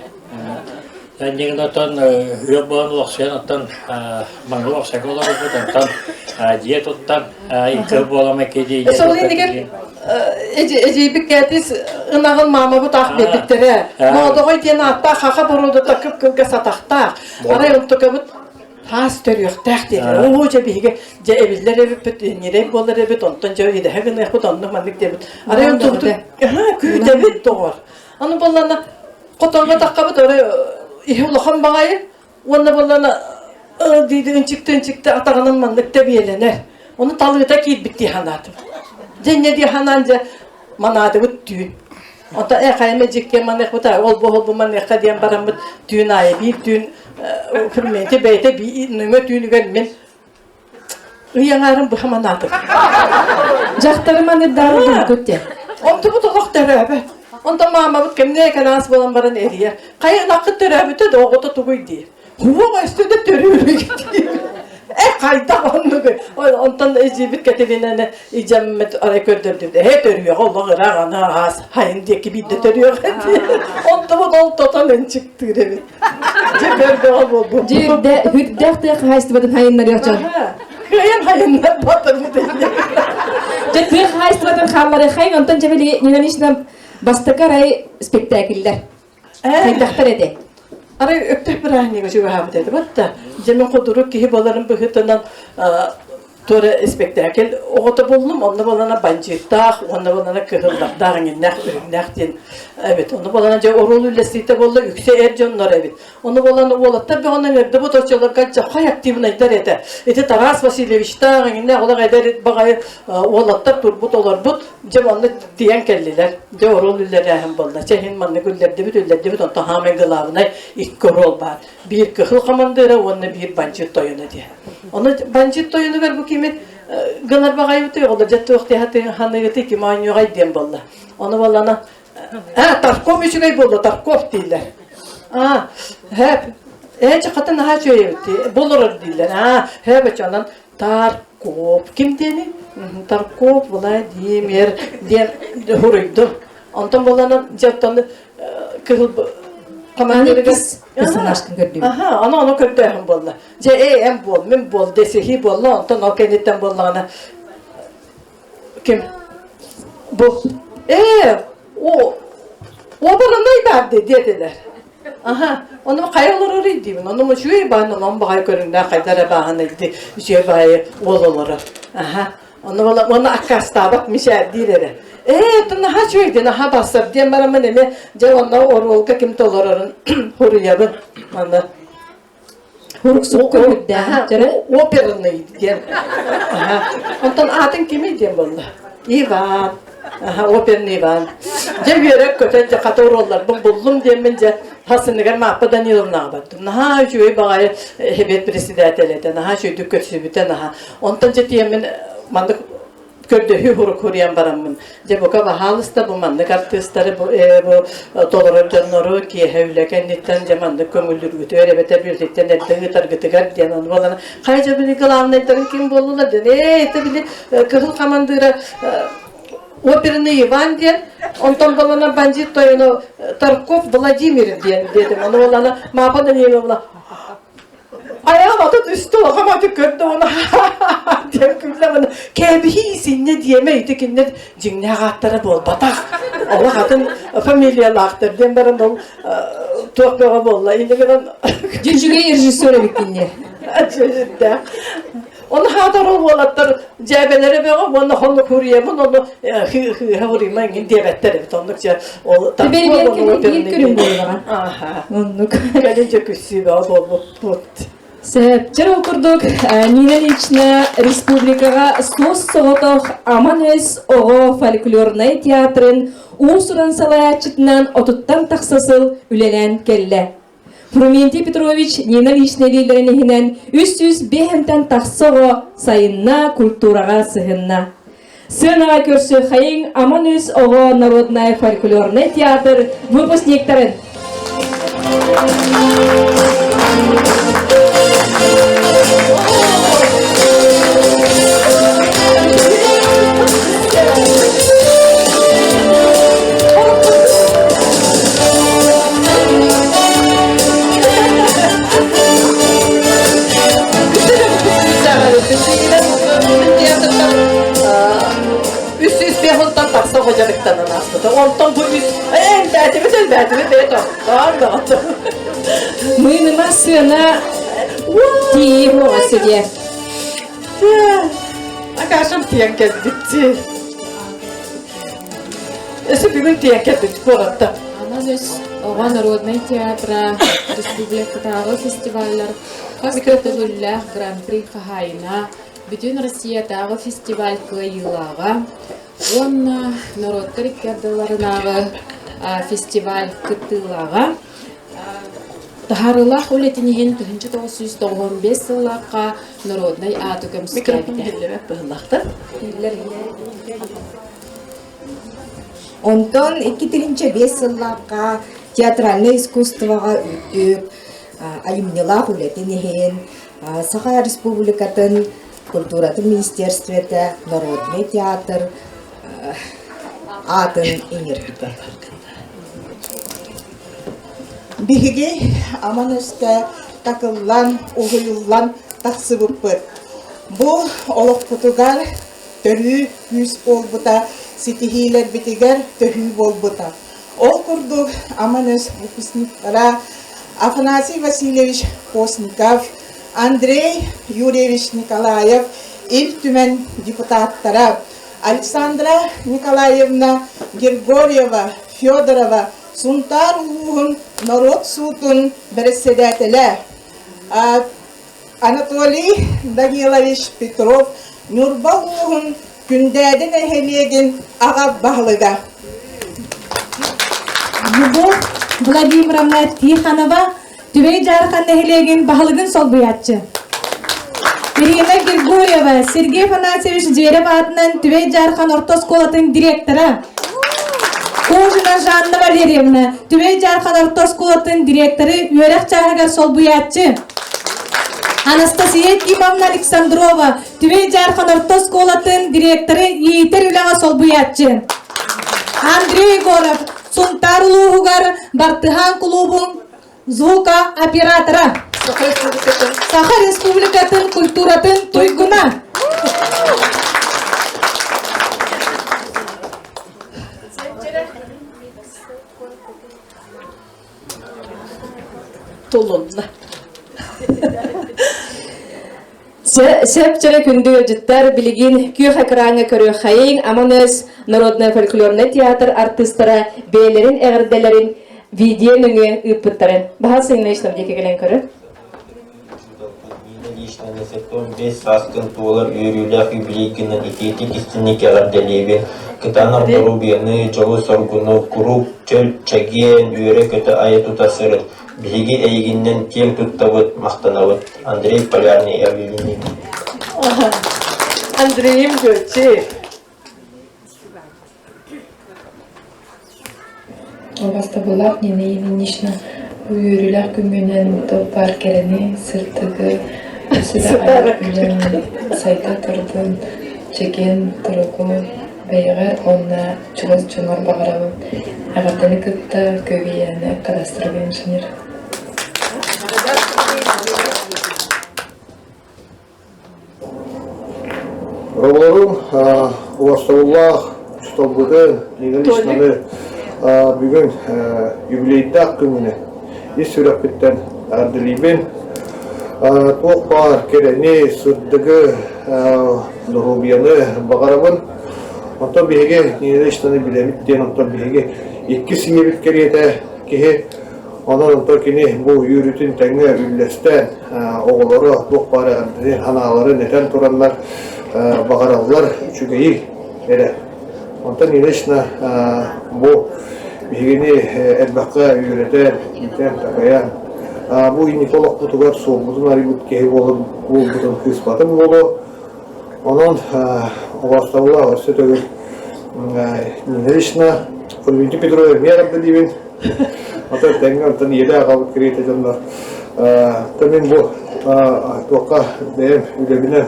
Speaker 10: Эннигин оттон үөр буолан олохсуйан оттон маҥнай олохсуйга олорбут онтон дьиэ туттан икки буолан икки
Speaker 6: Сол иннигэр эдьиийбит Кээтис ынаҕын маамабыт аах биэрбиттэрэ. Моодоҕой диэн ааттаах хаха боруодата кып-кылгас атахтаах. Арай онтукабыт таас төрүөхтээх диэтилэр. Оо, дьэ биһиги дьэ эбиллэр эбиппит, ньирэй буолар эбит, онтон дьэ идэһэ гыныахпыт, оннук маннык диэбит. Арай онтубутун күүтэбит доҕор. Аны буоллаҕына хотоҥҥо таххабыт, арай. Иһи улахан баҕайы уонна буоллана диidi ынчыкты-ынчыкты атаҕынан маннык тэбиэлэнэр. Ону талыыта киирбит дии санаатым. Дьэ инньэ дии санаан дьэ манаатыбыт түүн. Онтон э хайа дьиккэ маныахпыта ол бу ол бу маныахха диэн бараммыт түүн аайы биир түүн Фрументий бэйэтэ нөҥө түүнүгэр мин ый аҥаарын быһа манаатым.
Speaker 1: Дьахтары маныырдаары булгут диэн.
Speaker 6: Онтубут олох төрөөбөт. Онтон маамабыт кэмнээ кэнаас буолан баран эрийэр. Хайа ынаххыт төрөөбүтэ да оҕото тугуй диир. Уоҕа өстө да төрүүрүк диир. Э хайдах оннугу. Онтон эдьиийбит Катеринаны идьэммит арай көрдөрдүбүт. Э төрүөҕэ олох ыраах аны аас хайын диэки биирдэ төрүөҕэ диир. Онтубут ол тотон ынчыктыыр эбит. Дьэ көрдөҕө буолбут.
Speaker 1: Дьэ үрдээх тыа хаһаайыстыбатын хайыннарыах дьон.
Speaker 6: Кыайан хайыннарбатым
Speaker 1: Дьэ тыа хаһаайыстыбатын хаалларыахайын, онтон дьэ били Нина Ильинична бастакы арай спектакльлэр. Хайдахтар этэ?
Speaker 6: Арай өктөп бырааһынньыга чугаһаабыт этэ. Батта дьэ мин худурук киһи буоларым быһыытынан туора испэктээкил оҕото буллум, онно буолана бандьыыттаах, уонна буолана кыһыллардаах, иҥиннээх, үрүҥнээх диэн эбит. Онно буолана дьэ оруол үллэстиитэ буолла, үксэ эр дьоннор эбит. Ону буолан уолаттар бөҕөнөн эрдэ оччолорго дьахай активнайдар этэ. Ити Тарас Васильевичтаах, иҥиннээх олох эдэр баҕайы уолаттар турбут олорбут, дьэ онно тиийэн кэллилэр. Дьэ оруол үллэрээһин буолла. Чэ иһин маннык үллэрдибит, үллэрдибит, онтон хаамай главнай икки оруол баар. Биир кыһыл хамандыыра уонна биир бандьыыт тойоно диэн. Ону бандьыыт тойонугар бу кими гынар баҕайыбыты, оҕолор дьэ туох ханыгыты ким оонньуоҕай диэн буолла. Ону буоллана а Тарков үчүгэй буолла, Тарков дииллэр. А, хэп, ээ чахатын наһаа үчүгэй эбит болорор дииллэр. А, хэп онон Тарков ким диэни? Тарков Владимир диэн хуруйду. Онтон буоллана дьэ оттон кыһыл командирыгар
Speaker 1: персонажкын көрдүм.
Speaker 6: Аха, аны ону көрдөөһүн буолла. Дьэ, ээ, эн буол, мин буол, дэсиһии буолла, онтон ол кэнниттэн буоллаҕына ким? Бу ээ, о, оборонай баар диэтилэр. Аха, ону хайа олорор диибин, ону үчүгэй баан, онон баҕай көрүҥнээх хайда эрэ бааһын илди үчүгэй баайы уол олорор. Аха, Онно буола уонна аккаастаабат мичээрдиир эрэ. Ээ, это наһаа үчүгэй диэн, наһаа барсар диэн бараммын эмиэ дьэ онно оруолга ким толорорун хуруйабын. Аны
Speaker 1: Уруксукка үрдээх дьэрэ.
Speaker 6: Оперный диэн. Аха. Онтон аатын кимий диэн буолла? Иван. Аха, оперный Иван. Дьэ үөрэ көтөн дьэ хата оруолларбын буллум диэммин дьэ хасыныгар Мааппа Даниловнаҕа бардым. Наһаа үчүгэй баҕайы эбиэт председатель этэ. Наһаа үчүгэйдик көрсүбүтэ наһаа. Онтон дьэ тиэммин маннык көрдөһүү хурук-хуруйан бараммын, дьэ бука баһаалыста бу маннык артыыстары бу, бу толорор дьоннору киэһэ үлэ кэнниттэн дьэ маннык көҥүллүүргүтүгэр эбэтэр бүөтүттэн эрдэ ыытаргытыгар диэн ону буолан хайа дьэ били главнайдарын ким буоллулар диэн ээ это били кыһыл хамандыыра оперный Иван диэн онтон буолана бандит тойону Тарков Владимир диэн диэтим ону буолана Маапа Даниловна Айаҕым ата түстэ, улахан аты көрдө уонна диэн күллэ уонна кээбиһии синньэ диэмэ ити кинилэр дьиҥнээх ааттара буолбатах. Олох атын фамилиялаахтар диэн баран ол туох бөҕө буолла. Инньэ гынан
Speaker 1: Дьүчүгэй режиссер эбиккин
Speaker 6: Дьүрдээх. Ону хаатар ол уолаттар дьээбэлэрэ бөҕө уонна холлук хуруйабын ону хыыһа хуруйма иҥин диэбэттэр эбит. Оннук дьэ ол
Speaker 1: Биир көрүҥ буоллаҕа. Оннук.
Speaker 6: Кэлин дьэ күссүү бөҕө буолбуппут.
Speaker 1: Сөп. Ол курдук Нина Ильична республикаҕа суос-соҕотох Аман өс оҕо фольклорнай театрын уус-уран салайааччытынан отуттан тахса сыл үлэлээн кэллэ. Фрументий Петрович Нина Ильична илиилэрин иһинэн 305-тэн тахса оҕо сайынна, культураҕа сыһынна. Сыанаҕа көрсүөххэйиҥ Аман Үс оҕо народнай фольклорнай театр выпускниктарын.
Speaker 6: Үс үс бехонтан тахса оҕо дьарыктанан ааспыта. Онтон бу үс элбээтибит элбээтибит бэйэ тохтоон бөҕөтө.
Speaker 1: Мыыныма сыана тиийи буоҕа сидиэ.
Speaker 6: Акашам тиийэн кэлбит. Өссө бүгүн тиийэн кэлбит куораттан.
Speaker 11: Аман өс оҕо народнай театра республикатааҕы фестиваллар хас да төгүллээх гран-при хаһаайына, бүтүн Россиятааҕы фестиваль кыайыылааҕа уонна норуоттар икки ардыларынааҕы фестиваль кыттыылааҕа. Таһаарыылаах үлэтин иһин 1995 сыллаахха народнай ааты
Speaker 6: Микрофон
Speaker 11: көмүскээбитэ.
Speaker 6: иһиллибэт быһыылаахтар.
Speaker 12: Онтон 2005 сыллаахха театральнай искусствоҕа үрдүк айымньылаах үлэтин иһин Саха Республикатын культуратын министерствота народный театр аатын иҥэрбитэ.
Speaker 13: Биһиги аман өстө такыллан, уһуйуллан тахсыбыппыт. Бу олохпутугар төрүү күүс буолбута, ситиһиилэрбитигэр төһүү буолбута. Ол курдук Аман өс выпускниктара Афанасий Васильевич Постников, Андрей Юрьевич Николаев, Ил Түмэн депутаттара, Александра Николаевна Григорьева, Федорова, Сунтаар улууһун норуот суутун бэрэссэдээтэлэ, Анатолий Данилович Петров Ньурба улууһун Күндээдэ нэһилиэгин аҕа баһылыга.
Speaker 14: Любовь Владимировна Тихонова Түбэй Дьаархан нэһилиэгин баһылыгын солбуйааччы. Ирина Григорьева Сергей Афанасьевич Зверев аатынан Түбэй Дьаархан орто оскуолатын директора. Кожина Жанна Валерьевна Түбэй Дьаархан орто оскуолатын директоры үөрэх чааһыгар солбуйааччы. Анастасия Кимовна Александрова Түбэй Дьаархан орто оскуолатын директоры иитэр үлэҕэ солбуйааччы. Андрей Егоров Сунтаар улууһугар Бартыһаан кулуубун звукооператора. Саха Республикатын культуратын туйгуна.
Speaker 6: Тулунна.
Speaker 1: Сөп чөрө күндү ыалдьыттар билигин күөх экраҥҥа көрүөххэйиҥ Аман өс народнай фольклорнай театр артыыстара бэйэлэрин эҕэрдэлэрин видео нөҥүө ыыппыттарын. Баһа Сыҥнаишнов диэки кэлэн көрөр.
Speaker 15: Личная сааскын туолар үөрүүлээх юбилейгынан итиитик истинник эҕэрдэлиибин. Кытаанах доруобуйаны, дьолу-соргуну, куруук чөл, чэгиэн, үөрэ-көтө айа-тута сырыт. Биһиги эйигиннэн киэҥ туттабыт, махтанабыт. Андрей Полярный объявление.
Speaker 6: Андрейым Гөрчи.
Speaker 16: Убастабыллаах Нина Ильинична үөрүүлээх күҥҥүнэн туох баар кэрэни, сырдыгы, өссө да айар үлэҥ сайда турдун, чэгиэн туругу бэйэҕэр уонна чугас дьоҥҥор баҕарабын. Эҕэрдэни кытта Көвүйээнэ кадастровый инженер.
Speaker 17: Оҕолорум убастабыллаах учууталбытын Нина Ильичнаны бүгүн юбилейдаах күҥҥүнэн ис сүрэхпиттэн эҕэрдэлиибин. Туох баар кэрэни, сырдыгы, доруобуйаны баҕарабын. Онтон биһиги Нина Ильичнаны билэбит диэн, онтон биһиги иккис ийэбит кэриэтэ киһи Онон онтон кини бу үөрүүтүн тэҥҥэ үллэстэн, оҕолоро туох баар эҕэрдэни санааларын этэн тураннар баҕараллар үчүгэйи эрэ. Онтон Ильична бу биһигини элбэххэ үөрэтэн, иитэн, такайан, бу инники олохпутугар суолбутун арыйбыт киһи буолбутун кыыспатым буолуо. Онон убаастабыллаах өссө төгүл Нина Ильична, Фрументий Петрович эмиэ эҕэрдэлиибин. Оттон тэҥҥэ онтон ийэлээх аҕабыт кэриэтэ дьоннор. То мин бу туохха бэйэм үлэбинэн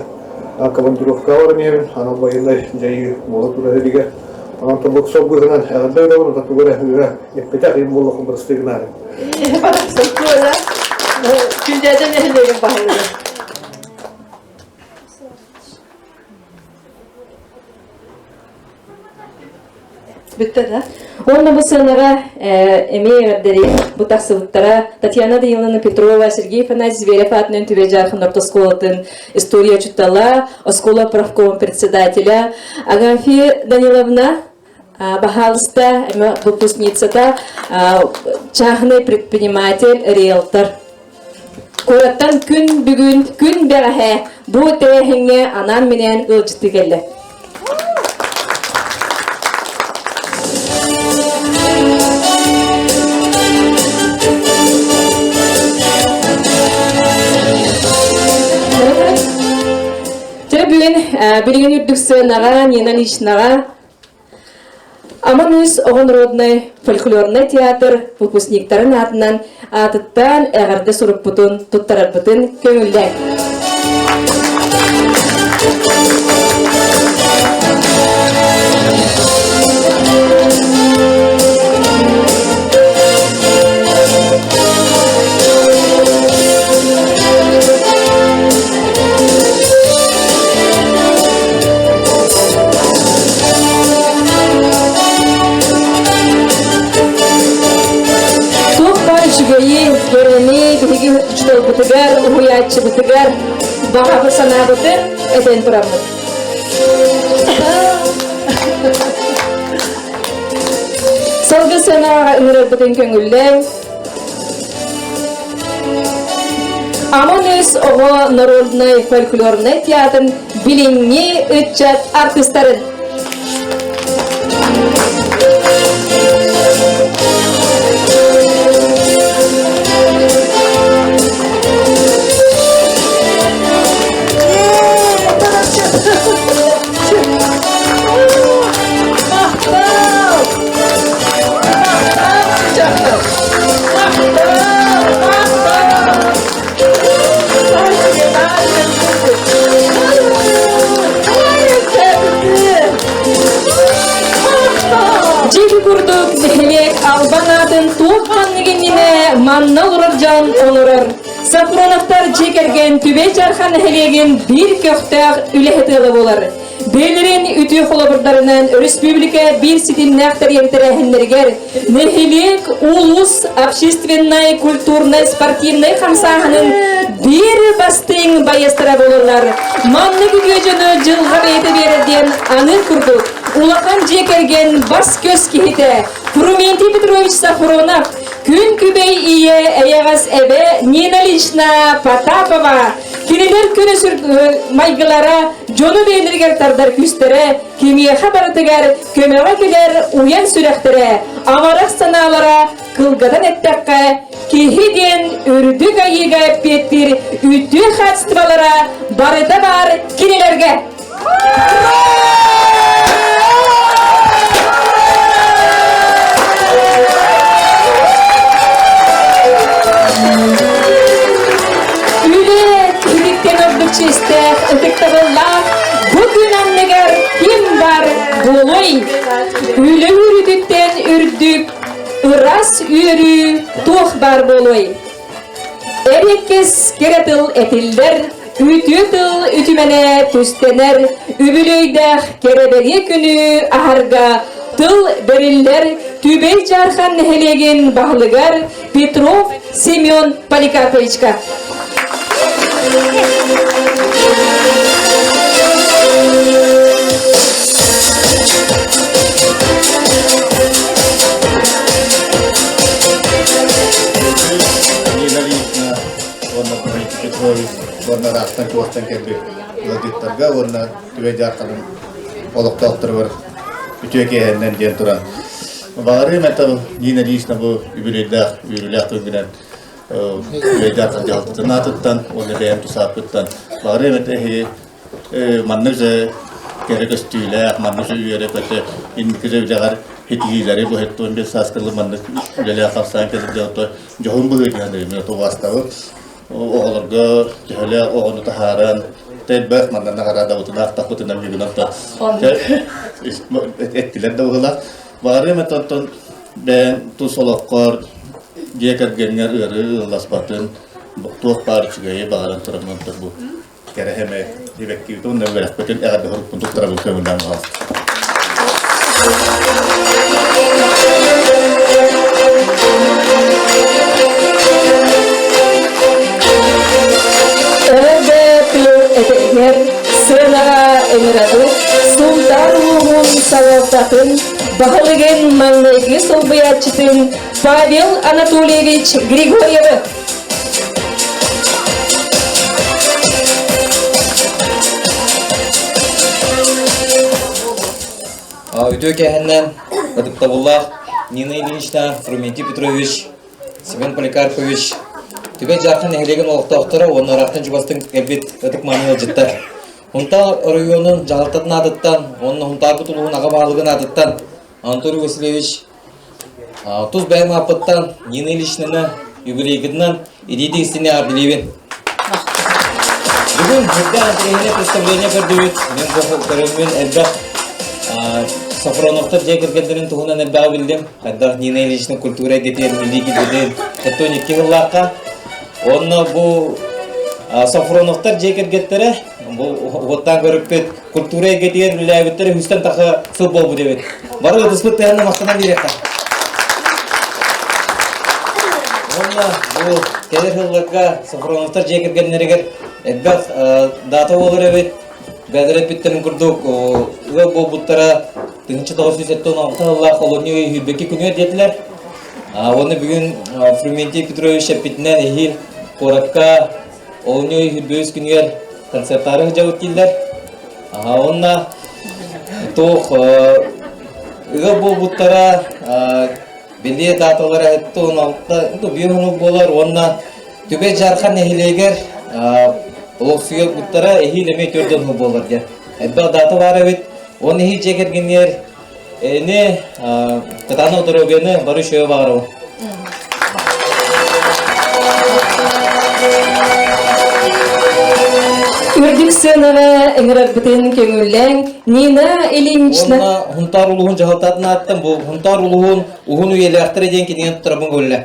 Speaker 17: командировкаҕа баран иһэбин, анал байыаннай дьайыы буола турар илигэр. Онон тобук сол быыһынан эҕэрдэ ыытабын, онтон тугу эрэ ыыра эппэтэх им буоллахпын бырастыы гынаарыҥ.
Speaker 6: Барахсан Күндээдэ нэһилиэгин баһылыга.
Speaker 1: Бүттэ да? Уонна бу сыанаҕа эмиэ эҕэрдэри бу тахсыбыттара Татьяна Даниловна Петрова, Сергей Афанасьевич Зверев аатынан Түбэ Дьаархан орто оскуолатын история учуутала, оскуола профком председателя Агафья Даниловна. Баһаалыста, выпускницата частный предприниматель, риэлтор. Куораттан күн бүгүн, күн бэҕэһээ бу тэрээһиҥҥэ анаан-минээн ыалдьыттыы кэллэ. Дьэ бүгүн билигин үрдүк сыанаҕа Нина Ильичнаҕа Аман Үс оҕо народнай фольклорнай театр выпускниктарын аатынан аатыттан эҕэрдэ сурукпутун туттарарбытын көҥүллээн. Туох баар үчүгэйи, кэрэни биһиги учууталбытыгар, уһуйааччыбытыгар баҕабы санаабытын этэн тураммыт. Салгы санааҕа ыҥырарбытын көҥүллэҥ. Аман Үс оҕо народнай фольклорнай театрын билиҥҥи ыччат артыыстарын Дьиги курдук нэһилиэк албан аатын туох ханнык иннинэ манна олорор дьон олорор. Сафроновтар дьиэ кэргэн Түбэй Чархан нэһилиэгин биир көхтөөх үлэһит ыала буолар. Бэйэлэрин үтүө холобурдарынан өрөспүүбүлүкэ биир ситимнээх тэрийэр тэрээһиннэригэр нэһилиэк, улуус общественнай, культурнай, спортивнай хамсааһынын биир бастыҥ байыастара буолаллар. Маннык үтүө дьону дьылҕа бэйэтэ биэрэр диэн аныыр курдук улахан дьиэ кэргэн бас-көс киһитэ Фрументий Петрович Сафронов, күн күбэй ийэ эйэҕэс эбэ Нина Ильична Потапова Кинилэр күнү майгылара дьону бэйэлэригэр тардар күүстэрэ, кимиэхэ барытыгар көмөҕө кэлэр уйан сүрэхтэрэ, амарах санаалара кылгатан эттэххэ, киһи диэн үрдүк айыыга эппиэттиир үтүө хаачыстыбалара барыта баар кинилэргэ. Үлэ киһиттэн ордук чиэстээх, ытыктабыллаах бу күн анныгар ким бар буолуой? Үлэ үөрүүтүттэн үрдүк, ыраас үөрүү туох баар буолуой? Эриэккэс кэрэ тыл этиллэр, үтүө тыл үтүмэнэ түстэнэр, үбүлүөйдээх кэрэ-бэлиэ күнү аһарга тыл бэриллэр Түбэй Дьаархан нэһилиэгин баһылыгар Петров Семен Поликарповичка.
Speaker 18: Нина Ильична уонна Дмитрий Петрович уонна ыраахтан чугастан кэлбит ыалдьыттарга уонна Түбэй Дьаарханын олохтоохторугар үтүө киэһэннэн диэн туран баҕарыым это Нина Ильична бу үбүлүөйдээх үөрүүлээх күнгүнэн Түбэй Дьаархан дьаһалтатын аатыттан уонна бэйэм тусааппыттан баҕарыам этэ эһиги маннык же кэрэ көстүүлээх, маннык же үөрэ-көтө инники же үлэҕэр ситиһиилэри бу 75 сааскылы маннык үлэлээх хамсаан кэлэр дьонто дьоһун быһыы диэн мен убаастабыт. Оҕолорго төһөлөөх оҕону таһааран элбэх манна наҕараадабытын аахтахпытынан бүгүн онтон эттилэр да быһыылаах. Баҕарыам этэ онтон бэйэҥ тус олоххор дьиэ кэргэҥҥэр ыарыы ыалласпатын туох баар үчүгэйи баҕаран тураммын онтон бу кэрэһэмэ дибэктиибит уонна үөрэхпитин эҕэрдэ сурукпун туттарабын көҥүллээн баҕалаах.
Speaker 1: Эҕэрдэ тыл этэригэр сыанаҕа ыҥырабыт Сунтаар улууһун салалтатын. баһылыгын маҥнайгы солбуйааччытын Павел Анатольевич Григорьевы.
Speaker 19: Үтүө кэһэннэн ытыктабыллаах Нина Ильинична, Фрументий Петрович, Семен Поликарпович, Түбэ Дьаархан нэһилиэгин олохтоохторо уонна ыраахтан чугастан кэлбит ытык-мааны ыалдьыттар. Хунтаар оройуонун дьаһалтатын аатыттан уонна Хунтаарбыт улууһун аҕа баһылыгын аатыттан Анатолий Васильевич тус бэйэм ааппыттан Нина Ильичнаны юбилейгытынан илиитин истини эҕэрдэлиибин. Бүгүн үрдээх интэриэһинэй представление көрдүбүт. Мин бу көрөммүн элбэх Софроновтар дьиэ кэргэннэрин туһунан элбэҕи биллим. Хайдах Нина Ильична культура эйгэтигэр үлэлии киирбитин 72 сыллаахха. Онно бу Софроновтар дьиэ кэргэттэрэ бу уоттаан көрүппүт культура эйгэтигэр үлэлээбиттэрэ үстэн тахса сыл буолбут эбит. Бары ытыспыт тыһанна махтанан биэриэххэ. Уонна бу кэлэр сылларга Софроновтар дьиэ кэргэннэригэр элбэх дата буолар эбит. Бэдэр эппиттэрин курдук ыал буолбуттара 1976 сыллаах олунньу сүүрбэки күнүгэр диэтилэр. Уонна бүгүн Фрументий Петрович эппитинэн эһиил куоракка олунньу сүүрбэс күнүгэр концертаары сылдьабыт дииллэр. Уонна туох ыал буолбуттара бэлиэ дааталара 76 биир хонук буолар уонна Түбэ Дьаархан нэһилиэгэр олохсуйбуттара эһиил эмиэ төрдөн буолар диэн. Элбэх даата баар эбит. Уонна эһиил дьиэ кэргэнигэр эни кытаанах доруобуйаны бары үчүгэй баҕарабын.
Speaker 1: Үрдүк сыанаҕа ыҥырарбытын көҥүллээҥ Нина Ильинична.
Speaker 19: Уонна Хунтаар улууһун дьаһалтатын ааттан бу Хунтаар улууһун уһун үйэлээхтэрэ диэн кинигэни туттарабын көҥүллээ.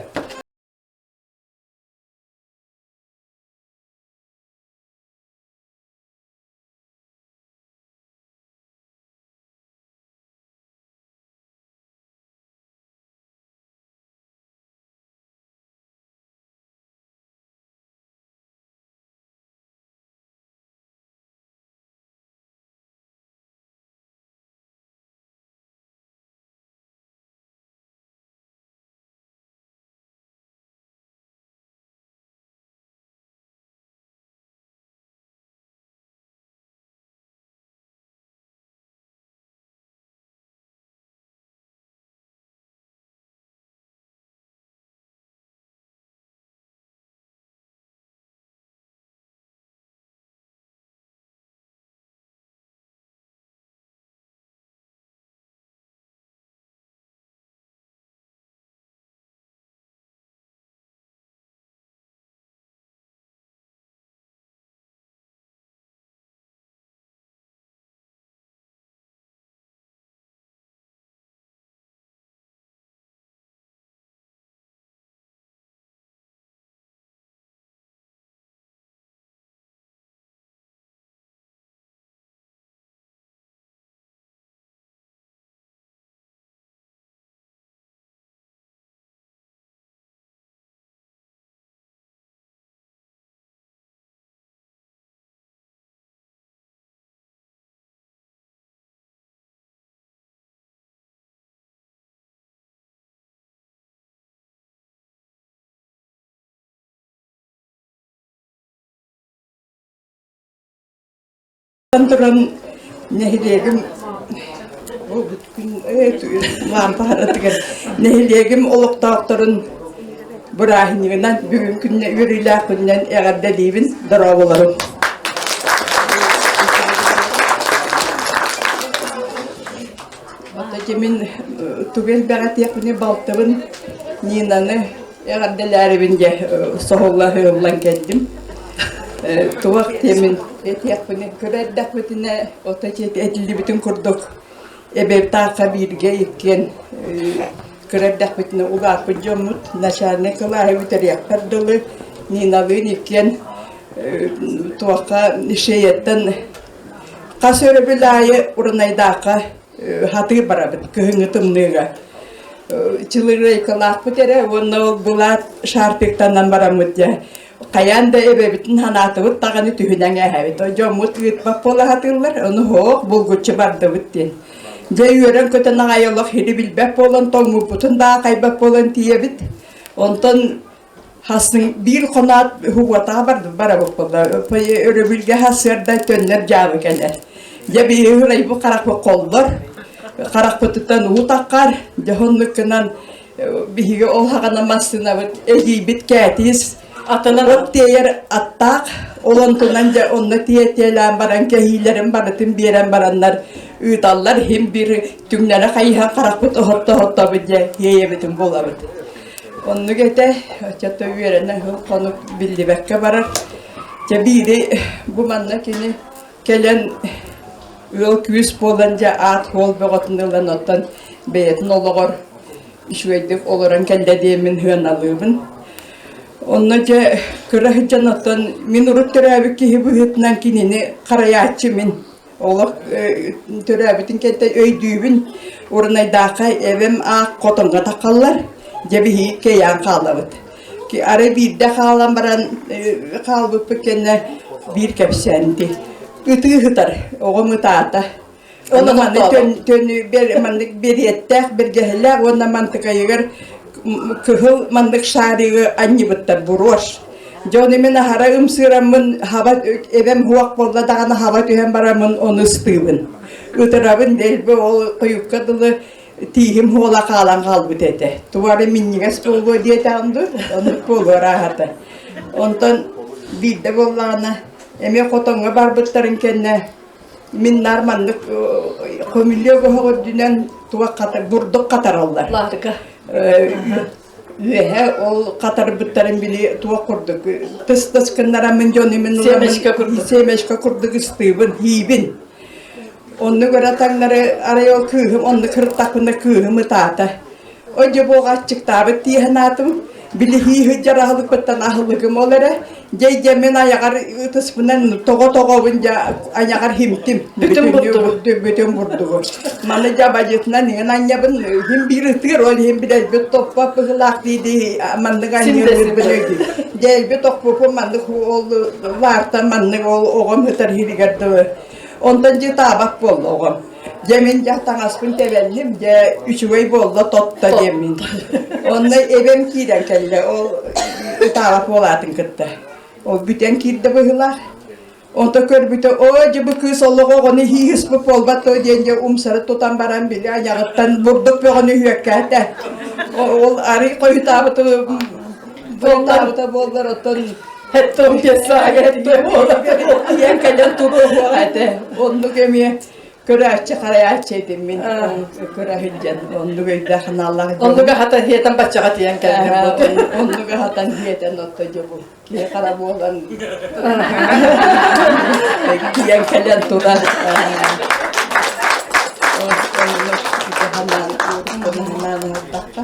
Speaker 6: Туран нэһилиэгим лампаһаратыгар нэһилиэгим олохтоохторун бырааһынньыгынан бүгүн күннэ үөрүүлээх күнүнэн эҕэрдэлиибин дорооболорум. Ото мин тугу элбэҕи этиэхпиний балтыбын Нинаны эҕэрдэлээрибин дьэ соһулла ыһыллан кэллим. Туох диэмин этиэхпиний кыра эрдэхпитинэ ото этиллибитин курдук эбэбитаахха бииргэ иккиэн кыра эрдэхпитинэ улааппыт дьоммут начальнай кылааһы бүтэриэхпэр дылы Ниналыын иккиэн туохха шеяттан Хас өрөбүл аайы Урунайдаахха хатыы барабыт кыһыҥҥы тымныыга. Чылырыайкалаахпыт эрэ уонна ол былаат шарпиктанан бараммыт дьэ. Хайаан да эбэбитин санаатыбыт даҕаны түһүнэн ээһэбит. Дьоммут ыытпат буола сатыыллар, ону һоох булгуччу бардыбыт диэн.
Speaker 20: Дьэ үөрэн-көтөн аҕай олох хири билбэт буолан, тоҥмуппутун да аахайбат буолан тиийэбит. Онтон хасын биир хоноот уһугуотаҕа бардым барабыт буолла. Өрөбүлгэ сарсыарда төннөр дьаабы кэлэр. Дьэ биһиги ырайбыт харахпыт холлор, харахпытыттан уу таххар, дьэ оннук гынан биһиги ол хаҕана массыынабыт эдьиийбит Кээтиис атынан от тиэйэр аттаах, ол онтунан дьэ онно тиэ-тиэлээн баран кэһиилэрин барытын биэрэн бараннар ыыталлар, иһин биир түҥнэри хайыһан харахпыт оһотто-оһоттобут дьэ тиэйэбитин булабыт. Оннук этэ, оччото үөрэнэ хонук биллибэккэ барар. Дьэ биири бу манна кини кэлэн ыал күүс буолан дьэ аат-суол бөҕөтүн ылан оттон бэйэтин олоҕор үчүгэйдик олорон кэллэ диэммин сыаналыыбын. Онно дьэ кыра сылдьан оттон мин урут төрөөбүт киһи быһыытынан кинини харайааччы мин. Олох төрөөбүтүн кэнтэ өйдүүбүн. Урунайдаахха эбэм аах хотоҥҥо таххаллар. Дьэ биһиги кэйээн хаалабыт. Арай биирдэ хаалан баран хаалбыппыт кэннэ биир кэпсээнти. Ытыы сытар, оҕом ытаата. Онно маннык маннык бириэттээх, бэргэһэлээх уонна мантыкайыгар кыһыл маннык шаригы анньыбыттар буруош. Дьон мин аһара ымсыыраммын хаба эбэм хуох буолла даҕаны хаба түһэн бараммын ону ыстыыбын. Ытырабын дэлби ол хойукка дылы тииһим хуола хаалан хаалбыт этэ. Тугары минньигэс буолуо диэтэҕим дуу, оннук буолуо арааһата. Онтон биирдэ буоллаҕына эмиэ хотоҥҥо барбыттарын кэннэ мин наар маннык көмүлүөк оһох үрдүнэн туох хата бурдук хатараллар.
Speaker 6: Лаарга.
Speaker 20: Үөһэ ол хатарбыттарын били туох курдук тыс-тыс гыннараммын дьону мин
Speaker 6: Семечка курдук.
Speaker 20: Семечка курдук ыстыыбын, хиибин. Онну көрө таҥнары арай ол кыыһым онну кырыттахпына кыыһым ытаата. Одьо буоҕа аччыктаабыт дии санаатым. Били хии аһылыкпыттан аһылыгым ол эрэ. Дьэ мин айаҕар ытыспынан тоҕо-тоҕобун дьэ айаҕар химтим.
Speaker 6: Бүтүн бурдугу.
Speaker 20: Бүтүн бурдугу. Маны дьэ абадьытынан иҥэн анньабын иһим биир ытыыр ол иһин билэлбит топпот быһылаах дии-дии маннык анньыырбын өйдүү. Дьэлби тохпупун маннык ол лаартан маннык ол оҕом ытар иһигэр дылы. Онтон дьэ таабат буолла оҕом. Дьэ мин дьэ таҥаспын тэбэнним, дьэ үчүгэй буолла тотто диэммин. Онно эбэм киирэн кэллэ, ол ытаабат буолаатын кытта. Ол бүтэн киирдэ быһыылаах. Онто көрбүтэ, оо дьэ бу кыыс олоҕо оҕону иһииһиспит буолбат дуо диэн дьэ умсары тутан баран били айаҕыттан бурдук бөҕөнү үһүөккээтэ. Ол арый хойутаабыты буоллаабыта буоллар оттон
Speaker 6: Хеттом пьесаҕа
Speaker 20: Ийэм кэлэн туруоһуох этэ. Оннук эмиэ көрөөччү харайааччы этим мин көрө сылдьан оннук өйдөөх аналлаах
Speaker 6: Оннук аһатан хиэтэн баччаҕа тиийэн кэллим.
Speaker 20: Оннук аһатан хиэтэн отто дьобу киһи хара буолан тиийэн кэлэн турар оннук ханаан ыһырдахха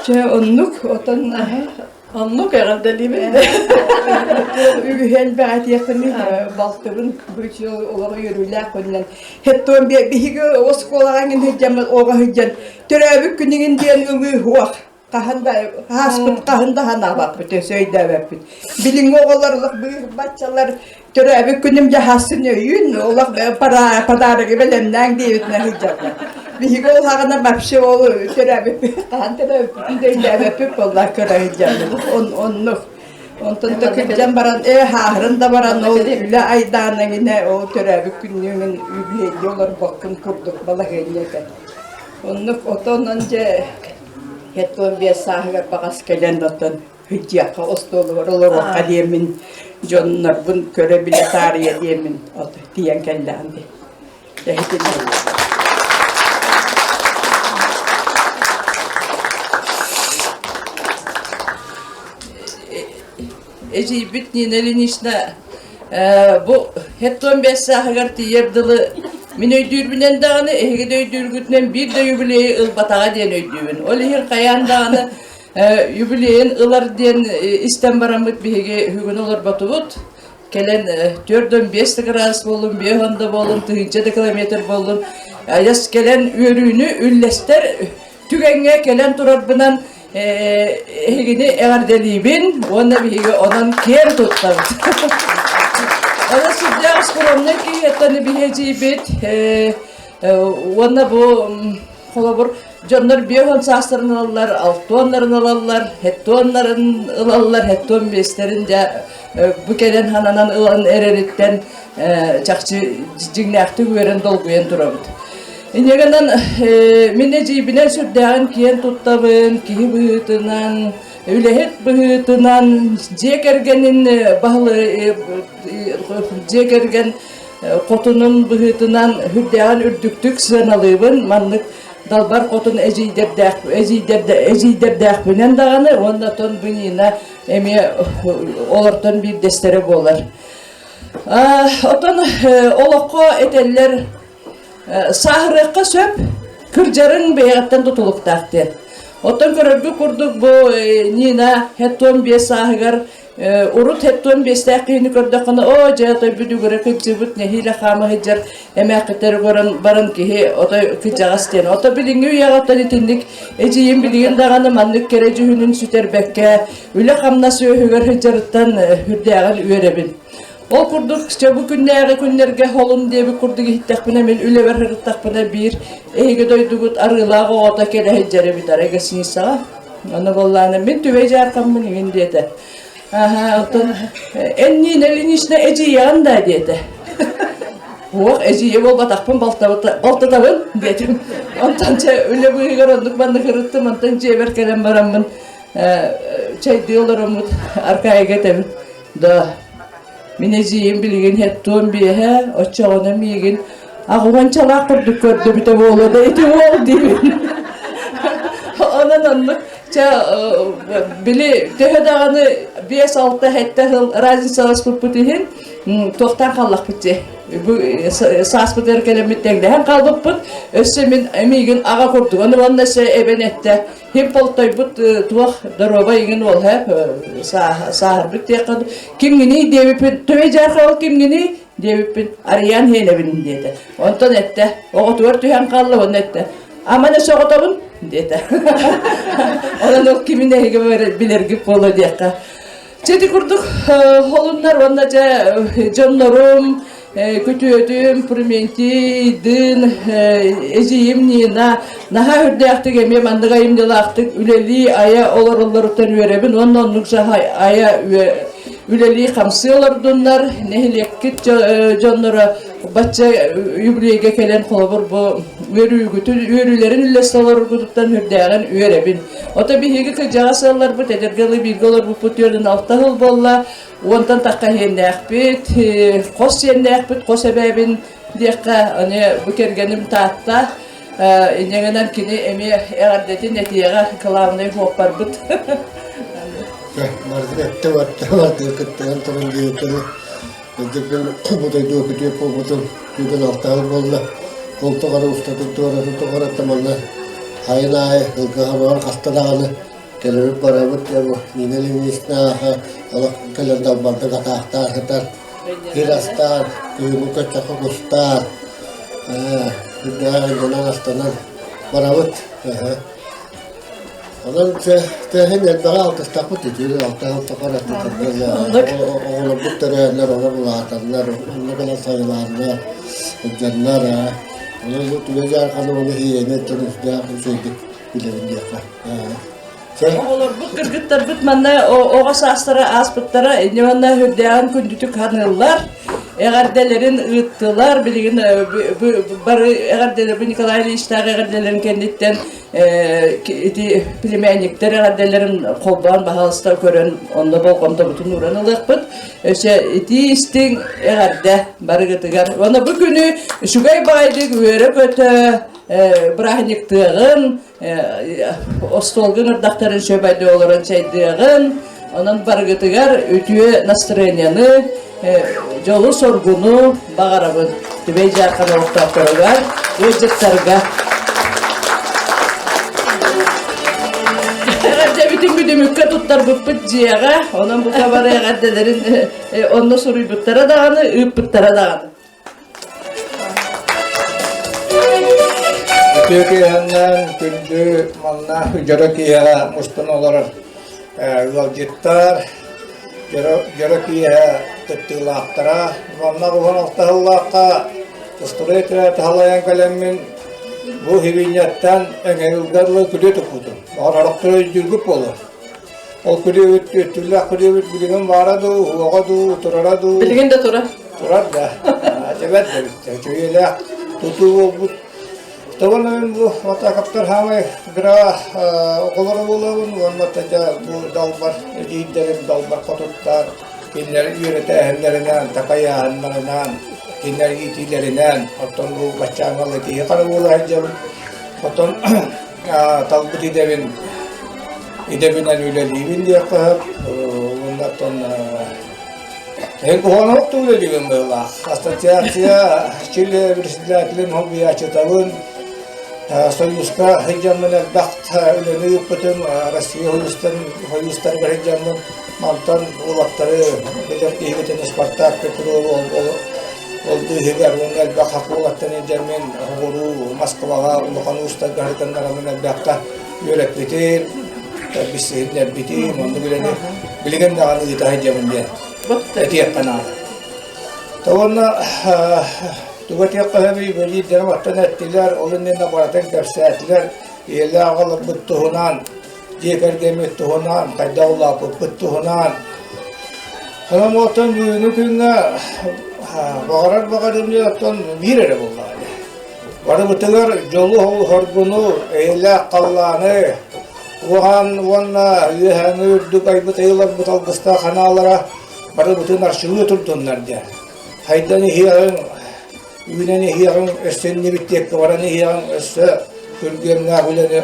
Speaker 20: Чэ оннук отон
Speaker 6: Оннук эҕэрдэлиибин.
Speaker 20: Үгүһү элбэх этиэхпин балтыбын олох үөрүүлээх күнүнэн. Хеттон биһиги оскуолаҕа иҥин сылдьаммыт оҕо сылдьан төрөөбүт күнүгүн диэн ылыы суох. Хаһан да хааспыт хаһан да санаабаппыт, өссө өйдөөбөппүт. Билиҥҥи оҕолор олох быыбаччалар Төрөөбүт күнүм дьаһасын өйүүн, олох подарогы бэлэмнээҥ диэбитинэн сылдьаллар. Биһиги ол хаҕына вообще ол төрөөбүппүт, хаһан төрөөбүппүтүн да өйдөөбөппүт буолла көрө сылдьаллар. Оннук. Онтон да кырдьан баран, ээ хааһырын да баран ол үлэ айдаана иҥинэ ол төрөөбүт күннүүҥүн үбүлүөйдүү олорбоккун курдук балаһыанньа этэ. Оннук отонон дьэ 75 сааһыгар баҕас кэлэн оттон Сылдьыахха остуолугар олоруохха диэммин дьоннорбун көрө-билэ таарыйа диэммин тиийэн кэллэҕим дии.
Speaker 21: Эдьиийбит Нина Ильинична бу 75 сааһыгар тиийэр дылы мин өйдүүрбүнэн даҕаны, эһиги да өйдүүргүтүнэн биир да юбилейы ылбатаҕа диэн өйдүүбүн. Ол иһин хайаан даҕаны Юбилейын ылар диэн истэн бараммыт биһиги бүгүн олорботубут. Кэлэн 4-5 да градус буоллун, 5 да буоллун, тыһыынча да километр буоллун, айас кэлэн үөрүүнү үллэстэр түгэҥҥэ кэлэн турарбынан эһигини эҕэрдэлиибин уонна биһиги онон киэн туттабыт. Онон сүрдээх скромнай киһи оттон биһиэдьийбит. Уонна бу холобур дьоннор биэһон саастарын ылаллар, алтуоннарын ылаллар, хеттуоннарын ылаллар, хеттуон биэстэрин дьэ бу кэлэн хананан ылан эрэриттэн чахчы дьиҥнээхтик үөрэн долгуйан турабыт. Инньэ гынан мин эдьиийбинэн сүрдээҕин киэн туттабын, киһи быһыытынан, үлэһит быһыытынан, дьиэ кэргэнин баһылы дьиэ кэргэн хотунун быһыытынан үрдээҕин үрдүктүк сыаналыыбын. Маннык далбар хотун эдьиийдэрдээх эдьиийдэрдээхпинэн даҕаны уонна оттон бу Нина эмиэ олортон биирдэстэрэ буолар. Оттон олоххо этэллэр сааһырыахха сөп, кырдьарыҥ бэйэҕиттэн тутулуктаах диэн. Оттон көрөргө курдук бу Нина хеттуон биэс сааһыгар урут хеттуон биэстээх киһини көрдөххүнэ, оо дьэ отой бүдүгүрэ кырдьыбыт нэһиилэ хаама сылдьар эмээххиттэри көрөн баран киһи отой кыдьаҕас диэн. Ото билиҥҥи үйэҕэ оттон итинник эдьиийим билигин даҕаны маннык кэрэ дьүһүнүн сүтэрбэккэ үлэ-хамнас үөһүгэр сылдьарыттан үрдээҕин үөрэбин. Ол курдук, чэ бу күннээҕи күннэргэ холун диэбит курдук иһиттэхпинэ, мин үлэбэр сырыттахпына биир эһиги дойдугут арыылаах оҕото кэлэ сылдьар эбит арай гостиницаҕа. Ону буоллаана мин Түбэй Дьаархаммын иҥин диэтэ. Аха, оттон эн Нина Ильинична эдьиийэҕин да диэтэ. Уох, эдьиийэ буолбатахпын балтатабын диэтим. Онтон чэ үлэ быыһыгар оннук маннык ырыттым, онтон дьиэбэр кэлэн бараммын чэйдии олороммут Аркаайга этэбин. Да, мин эдьиийим билигин хеттуон биэһэ, оччоҕуна миигин аҕуһанчалаах курдук көрдөбүтэ буолуо да ити уол диибин. Онон оннук чэ били төһө даҕаны 5-6 сэттэ сыл разницаласпыппыт иһин туохтаан хааллахпыт дии. Бу сааспытыгар кэлэммит тэҥнэһэн хаалбыппыт. Өссө мин миигин аҕа курдук ону уонна өссө эбэн эттэ Ким полтойбут туох доруобай иҥин уол сааһырбыт диэххэ кимҥиний диэбиппин төбө дьаарха ол кимҥиний диэбиппин Арыйаан Һиэнэбин диэтэ. Онтон эттэ оҕотугар түһэн хаалла уонна эттэ аман өссө оҕотобун диэтэ. Онон ол кимин эһиги билэргит буолуо диэххэ. Чэ ити курдук холуннар уонна дьэ дьоннорум күтүөтүм Фрументийдыын эдьиийим Нина наһаа үрдээхтик эмиэ маннык айымньылаахтык үлэлии айа олороллоруттан үөрэбин уонна оннук айа үлэлии хамсыы олордуннар нэһилиэккит дьонноро бачча юбилейга кэлэн холобур бу үөрүүгүтүн үөрүүлэрин үллэстэ олороргутуттан үрдээҕин үөрэбин. Ото биһиги кырдьаҕас ыалларбыт эдэргэ ылы бииргэ олорбуппут үөрдүн алта сыл буолла. Уонтан тахха иһиэннээхпит, хос сиэннээхпит, хос эбээбин диэххэ, аны бу кэргэним Таатта, инньэ кини эмиэ эҕэрдэтин этиэҕэ кылаабынай хуоппарбыт.
Speaker 4: Барытын эттэ барта бардыы кыттыган туран диэбиттэрэ. Өйдөбүл бу дойду күтүө буолбутун күтэн алтаһыр буолла. Ол тоҕо устатын туоратын тоҕо манна айын аайы ылгыһар хаста даҕаны Кэлэбит барабыт диэн Нина Ильиничнааха олох кэлэн далбардык атаахтаан сытар, сир астаан, күһүҥҥү көччөххө кустаан, үрдээх ылланан астанан барабыт. Онон тыаһын элбэҕи алтыстахпыт итиир алтаһын тоқор оҕолорбут төрөөннөр, олор улаатаннар, онно кэлэн сайылааннар, сылдьаннар, онон бу түбэ дьаарханы уонна иэйэни өттөн үстээх үчүгэйдик билэбин диэххэ.
Speaker 21: Оҕолорбут, кыргыттарбыт манна оҕо саастара ааспыттара, инньэ уонна үрдээҕин күндүтүк ханыыллар, эҕэрдэлэрин ыыттылар. Билигин бары эҕэрдэлэр, бу Николай Ильичтаах эҕэрдэлэрин кэнниттэн ити племянниктэр эҕэрдэлэрин холбоон баһаалыста көрөн, онно болҕомтобутун ууран ылыахпыт. Өссө итии истиҥ эҕэрдэ барыгытыгар. Уонна бу күнү үчүгэй баҕайдык үөрэ-көтө бырааһынньыктыаҕын, остуолга ыҥырдахтарын сөбөйдө олорон чэйдиэҕин, онон барыгытыгар үтүө настроениены, дьолу-соргуну баҕарабын Түбэй Дьаархан олохтоохторугар, ыалдьыттарга. Эҕэрдэбитин бүдүмүккэ туттарбыппыт дьиэҕэ, онон бука бары эҕэрдэлэрин онно суруйбуттара даҕаны, ыыппыттара даҕаны.
Speaker 22: Үтүө киэһэннэн күндү манна дьоро киэһэ мустан олорор ыалдьыттар, дьоро киэһэ кыттыылаахтара. Манна уһун алтыһыллаахха Строй таһалайан кэлэммин бу хибинньэттэн эҥэйилгэ дылы күлүө туппутум. Оҕорохтор өйдүүргүт буолуо. Ол күлүөбүт, түөттүүлээх күлүөбүт билигин баара дуу, уоҕа дуу, турара дуу.
Speaker 21: Билигин да турар.
Speaker 22: Турар да. Дьэбэт да бүттэ. Үчүгэйлээх тутуу буолбут. Тобон бу Матакаптар хаамай гра оҕолоро буолабын уонна тадя бу далбар эдиийдэрим далбар хотуттар кинилэр үөрэтээһиннэринэн, такайааһыннарынан, кинилэр иитиилэринэн, оттон бу баччааҥҥа киһи хара буола сылдьабын. Оттон талбыт идэбин идэбинэн үлэлиибин диэххэ сөп. Уонна оттон Куһаҕан тугу үлэлиибин быһыылаах. Ассоциация Чили председателин солбуйааччытабын. Союзка сылдьаммын элбэх үлэни ыыппытым. Россия союзтарыгар сылдьаммын мантан уолаттары билэр киһибитин Спартак Петрову ол быыһыгар уонна элбэх уолаттан илдьэммин оҕуруу Москваҕа улахан уустарга сытыннараммын элбэххэ үөрэппитим, билсиһиннэрбитим, оннук үлэни билигин даҕаны ыыта сылдьабын диэн этиэххэ наада. Уонна тугу этиэххэ сөбүй, бэлиирдэрим оттон эттилэр, ол иннинэ барытын кэпсээтилэр, ийэлээх аҕаларбыт туһунан, дьиэ кэргэммит туһунан, хайдах улааппыппыт туһунан. Онон оттон бүгүҥҥү күҥҥэ баҕарар баҕарым диэн оттон биир эрэ буоллаҕа дии. Барыбытыгар дьолу-хоргуну, эйэлээх халлааны, уоһаан уонна үөһээҥи үрдүк айбыт айыларбыт алгыстаах ханаалара барыбытын арчылыы турдуннар диэн. Хайдан иһиэҕиҥ, үүнэн иһиэҕиҥ, өссө иннибит диэкки баран иһиэҕиҥ, өссө күргүөмнээх үлэни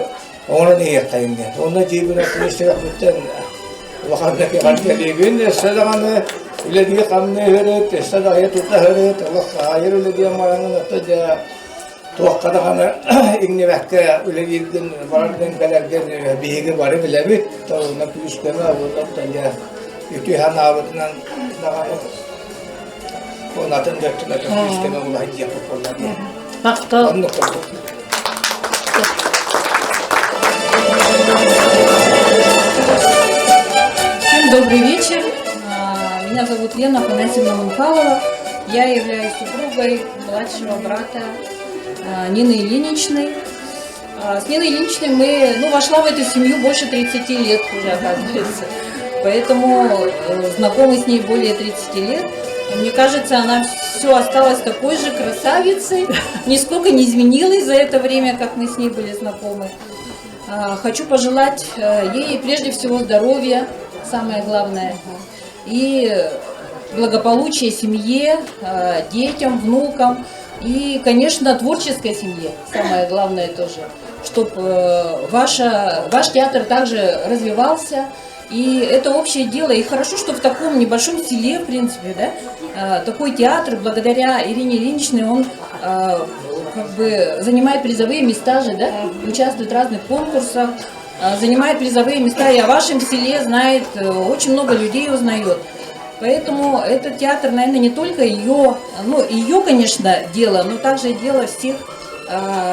Speaker 22: оҥорон иһиэххэйиҥ диэн. Уонна дьиэбин оттон истэрэхпиттэн улахан да кэҕэргэлиибин, өссө даҕаны үлэлии хамныы ыһырыт, өссө да айа тута ыһырыт, олох хаайар үлэ диэн бараҥын отто дьэ туохха даҕаны иҥнибэккэ үлэлииргин бараргын кэлэргин биһиги бары билэбит, уонна күүс-көмө уонна дьэ үтүө санаабытынан даҕаны Онатын да өттүнэ күүс-көмө улахан диэхпит буолла диэн.
Speaker 5: Махтал.
Speaker 22: Оннук курдук.
Speaker 5: Всем добрый вечер. Меня зовут Лена Афанасьевна Мункалова. Я являюсь супругой младшего брата Нины Ильиничны. С Ниной Ильиничной мы, ну, вошла в эту семью больше 30 лет уже, оказывается. Поэтому знакомы с ней более 30 лет. Мне кажется, она все осталась такой же красавицей, нисколько не изменилась за это время, как мы с ней были знакомы. Хочу пожелать ей прежде всего здоровья, самое главное, и благополучия семье, детям, внукам и, конечно, творческой семье, самое главное тоже, чтобы ваш театр также развивался. И это общее дело. И хорошо, что в таком небольшом селе, в принципе, да, такой театр, благодаря Ирине Ильиничне, он как бы занимает призовые места же, да, участвует в разных конкурсах, занимает призовые места. И о вашем селе знает, очень много людей узнает. Поэтому этот театр, наверное, не только ее, ну, ее, конечно, дело, но также дело всех,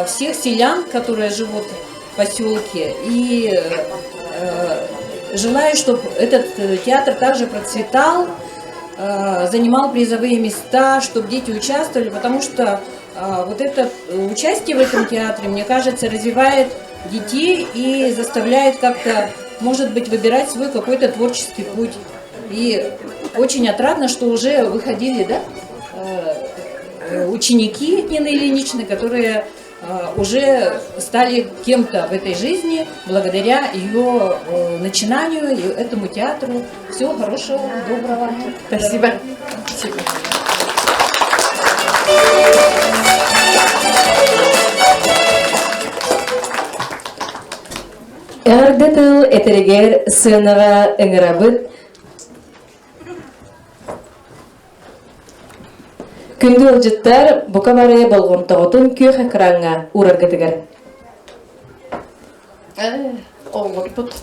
Speaker 5: всех селян, которые живут в поселке. И желаю, чтобы этот театр также процветал, занимал призовые места, чтобы дети участвовали, потому что вот это участие в этом театре, мне кажется, развивает детей и заставляет как-то, может быть, выбирать свой какой-то творческий путь. И очень отрадно, что уже выходили, да, ученики Нины Ильиничны, которые уже стали кем-то в этой жизни благодаря ее начинанию и этому театру. Всего хорошего, доброго.
Speaker 6: Спасибо. Спасибо.
Speaker 1: Эҕэрдэ тыл этэригэр сыанаҕа ыҥырабыт. Күндү ыалдьыттар, бука бары болҕомтоҕутун күөх экраҥҥа уураргытыгар.
Speaker 6: Оҕолорбут.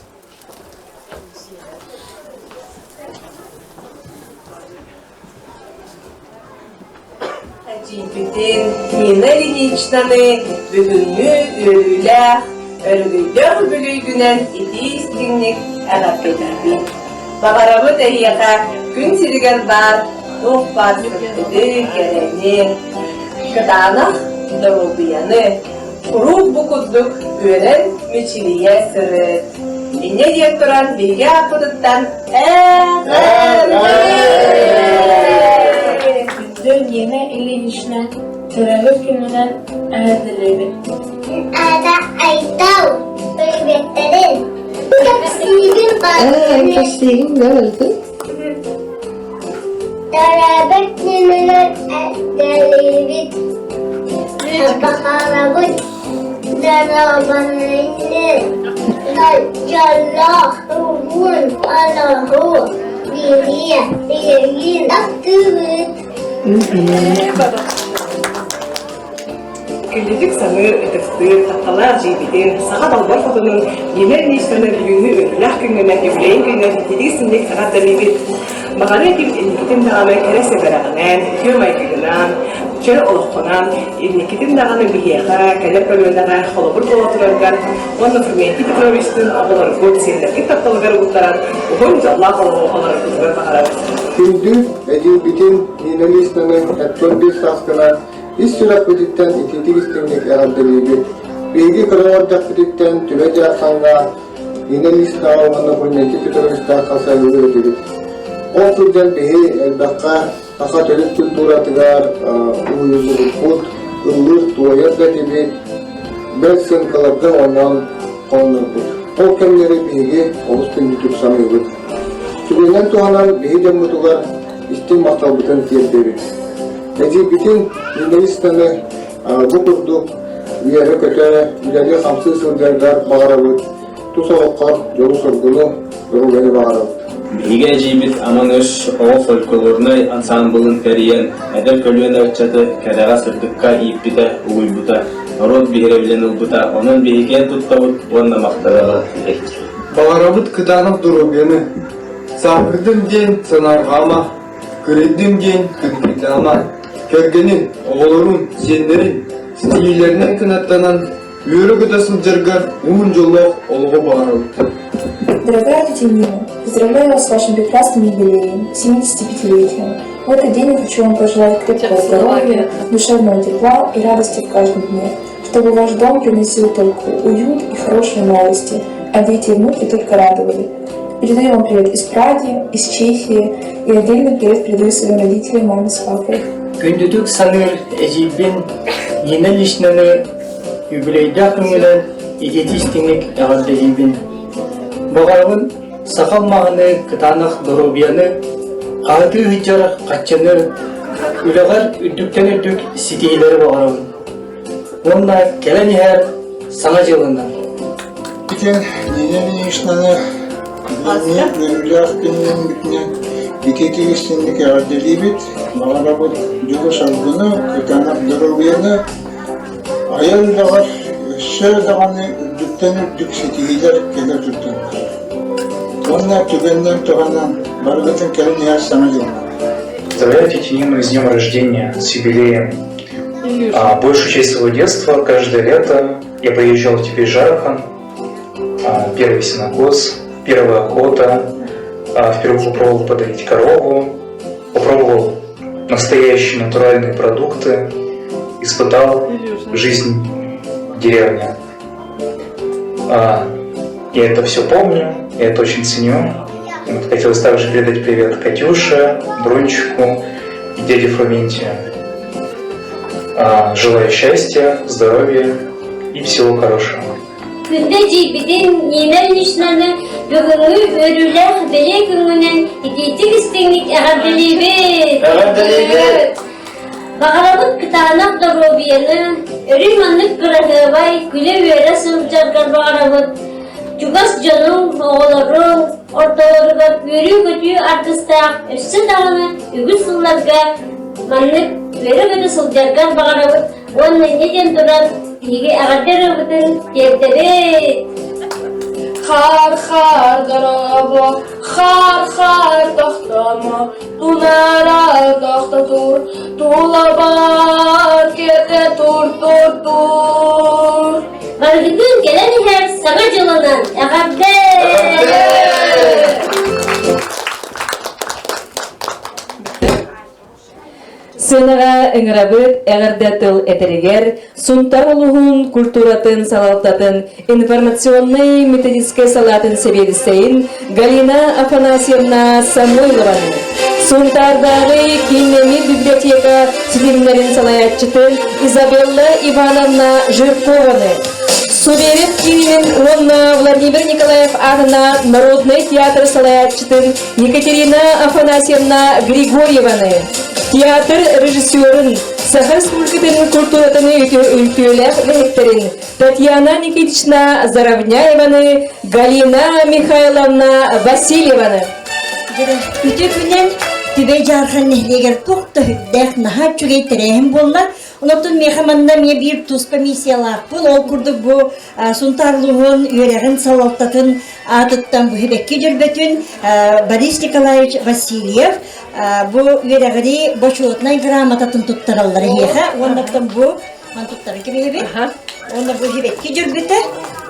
Speaker 7: Эдьиийбитин Нина Ильиничнаны бүгүҥҥү үөрүүлээх, өрөгөйдөөх үбүлүөйгүнэн итии-истиҥник эҕэрдэлиибин. Баҕарабыт эһиэхэ күн сиригэр баар туох баар сырдыгы, кэрэни. Кытаанах доруобуйаны, куруук бу курдук үөрэн мичилийэ сырыт. Инньэ диэн туран биһиги ааппытыттан
Speaker 2: Күндү Нина Ильинична, төрөөбүт күнүнэн эҕэрдэлиибин.
Speaker 8: Аата Айтал, приветтерин. Кэпсиигин
Speaker 23: Кэпсиигин да барытын.
Speaker 8: Төрөөбүт күнүнэн эҕэрдэлиибит. Баҕарабыт доруобуйаны, дьоллоох уһун олоҕу биэриэ, биһигин таптыыбыт.
Speaker 24: Күндүтүк саныыр, ытыктыыр, тапталаах дьиэбитин, саха далбар хотунун Нина Ильиничнаны бүгүҥҥү үөрүүлээх күҥҥүнэн, юбилейын күнүнэн ититии синник эҕэрдэлиибит. Баҕарыы ким инникитин даҕаны кэрэ сэбэрэҕинэн, үтүө майгыгынан, чөл олоххунан, инникитин даҕаны биһиэхэ, кэлэр көлүөнэҕэ холобур буола тураргар уонна Фрументий Петровичтыын оҕолоргут, сиэннэргит тапталыгар угуттаран, уһун дьоллоох олоҕу олороргутугар баҕарабыт.
Speaker 25: Күндү эдьиийбитин Нина Ильиничнаны 71 сааскынан Ис сүрэхпититтэн итиитик истиҥник эҕэрдэлиибит. Биһиги кыра эрдэхпититтэн Түбэ Дьаархаҥҥа Нина Ильичнаҕа уонна Фрументий Петровичтаахха сайылыыр этибит. Ол сылдьан биһи элбэххэ саха төрүт культуратыгар уһуйуллубуппут, ыллыыр-туойар да этибит, бэл сыаҥкаларга оонньоон хоннорбут. Ол кэмнэри биһиги олус күндүтүк саныыбыт. Түгэнинэн туһанан биһи дьоммутугар истиҥ махталбытын тиэрдэбит. Эдьиийбитин Нина бу курдук үөрэ-көтө, үлэлии-хамсыы сылдьаргар баҕарабыт, тус олоххор дьолу-соргуну, доруобуйаны баҕарабыт.
Speaker 26: Биһиги эдьиийбит Аман Өс оҕо фольклорнай ансаамбылын тэрийэн, эдэр көлүөнэ ыччаты кэрэҕэ-сырдыкка ииппитэ, угуйбута, норуот биһирэбилин ылбыта, онон биһиги киэн туттабыт уонна махтанабыт.
Speaker 25: Баҕарабыт кытаанах доруобуйаны, сааһырдым диэн санаарҕаама, кырыйдым диэн кыҥкыйдаама, кэргэнин, оҕолорун, сиэннэрин ситиһиилэринэн кынаттанан, үөрэ-көтө сылдьаргар уһун дьоллоох олоҕу баҕарабыт.
Speaker 16: Дорогая тетя Нина, поздравляю вас с вашим прекрасным юбилеем, 75-летием. В этот день я хочу вам пожелать крепкого здоровья, душевного тепла и радости в каждом дне, чтобы ваш дом приносил только уют и хорошие новости, а дети и внуки только радовали. Передаю вам привет из Праги, из Чехии и отдельный привет передаю своим родителям, маме с папой.
Speaker 27: Күндүтүк саныыр эдьиийбин Нина Ильиничнаны юбилейдаах күҥҥүнэн итиитии истиҥник эҕэрдэлиибин. Баҕарабын саха алмааһыны кытаанах доруобуйаны, хаһытыы сылдьар хаччыны, үлэҕэр үрдүктэн үрдүк ситиһиилэри баҕарабын. Уонна кэлэн иһэр Саҥа дьылынан.
Speaker 25: Итин Нина Ильиничнаны бүгүҥҥү үөрүүлээх күнүнэн бүтүнэн итиитик истиҥник эҕэрдэлиибит. Баҕарабыт дьолу-соргуну, кытаанах доруобуйаны, айар үлэҕэр өссө даҕаны үрдүктэн үрдүк ситиһиилэр кэлэ турдуннар. Уонна түгэнинэн туһанан барыгытын кэлин иһэр Саҥа дьылынан.
Speaker 28: Поздравляю тетю Нину с днем рождения, с юбилеем. Большую часть своего детства, каждое лето, я приезжал в Тибежархан, первый сенокос, первая охота, впервые попробовал подоить корову, попробовал настоящие натуральные продукты, испытал жизнь в деревне. Я это все помню, я это очень ценю. Хотелось также передать привет Катюше, Брончику и дяде Фрументию. Желаю счастья, здоровья и всего хорошего.
Speaker 8: Күндү эдьиийбитин Нина Ильиничнаны бүгүҥҥү үөрүүлээх бэлиэ күҥҥүнэн итиитик истиҥник эҕэрдэлиибит!
Speaker 27: Эҕэрдэлиибит!
Speaker 8: Баҕарабыт кытаанах доруобуйаны, өрүү маннык кыраһыабай, күлэ-үөрэ сылдьаргар баҕарабыт. Чугас дьонуҥ, оҕолоруҥ ортолоругар үөрүү-көтүү аргыстаах өссө даҕаны үгүс сылларга маннык үөрэ-көтө сылдьаргар баҕарабыт уонна инньэ диэн туран биһиги эҕэрдэ ырыабытын тиэрдэбит.
Speaker 2: Хаар-хаар дорообо, хаар-хаар тохтомо, тунара тохтотур, тулабар кете тур-тур-тур.
Speaker 8: Барыгытын кэлэн иһэр Саҥа дьылынан эҕэрдэ!
Speaker 1: Сценаҕа ыҥырабыт эҕэрдэ тыл этэригэр Сунтар улууһун культуратын салалтатын информационнай методическай салаатын сэбиэдиссэйин Галина Афанасьевна Самойлованы, Сунтаардааҕы кииннэммит библиотека ситимнэрин салайааччытын Изабелла Ивановна Жиркованы, Суверен киинин уонна Владимир Николаев аатына народнай театр салайааччытын Екатерина Афанасьевна Григорьеваны, театр режиссерын, Саха Республикатын культуратын үтүөлээх үлэһиттэрин Татьяна Никитична Заровняеваны, Галина Михайловна Васильеваны.
Speaker 3: Үтүө күнэн Түбэй Дьаархан нэһилиэгэр туох да үрдээх наһаа үчүгэй тэрээһин буолла. Онтон миэхэ манна эмиэ биир туспа миссиялаахпын. Ол курдук бу Сунтаар улууһун үөрэҕин салалтатын аатыттан бу Хибэкки дьөрбөтүн Борис Николаевич Васильев бу үөрэҕири бочуотунай грамотатын туттараллар эһиэхэ уонна бу ман туттаран кэбиһэбит уонна бу Хибэкки дьөрбөтө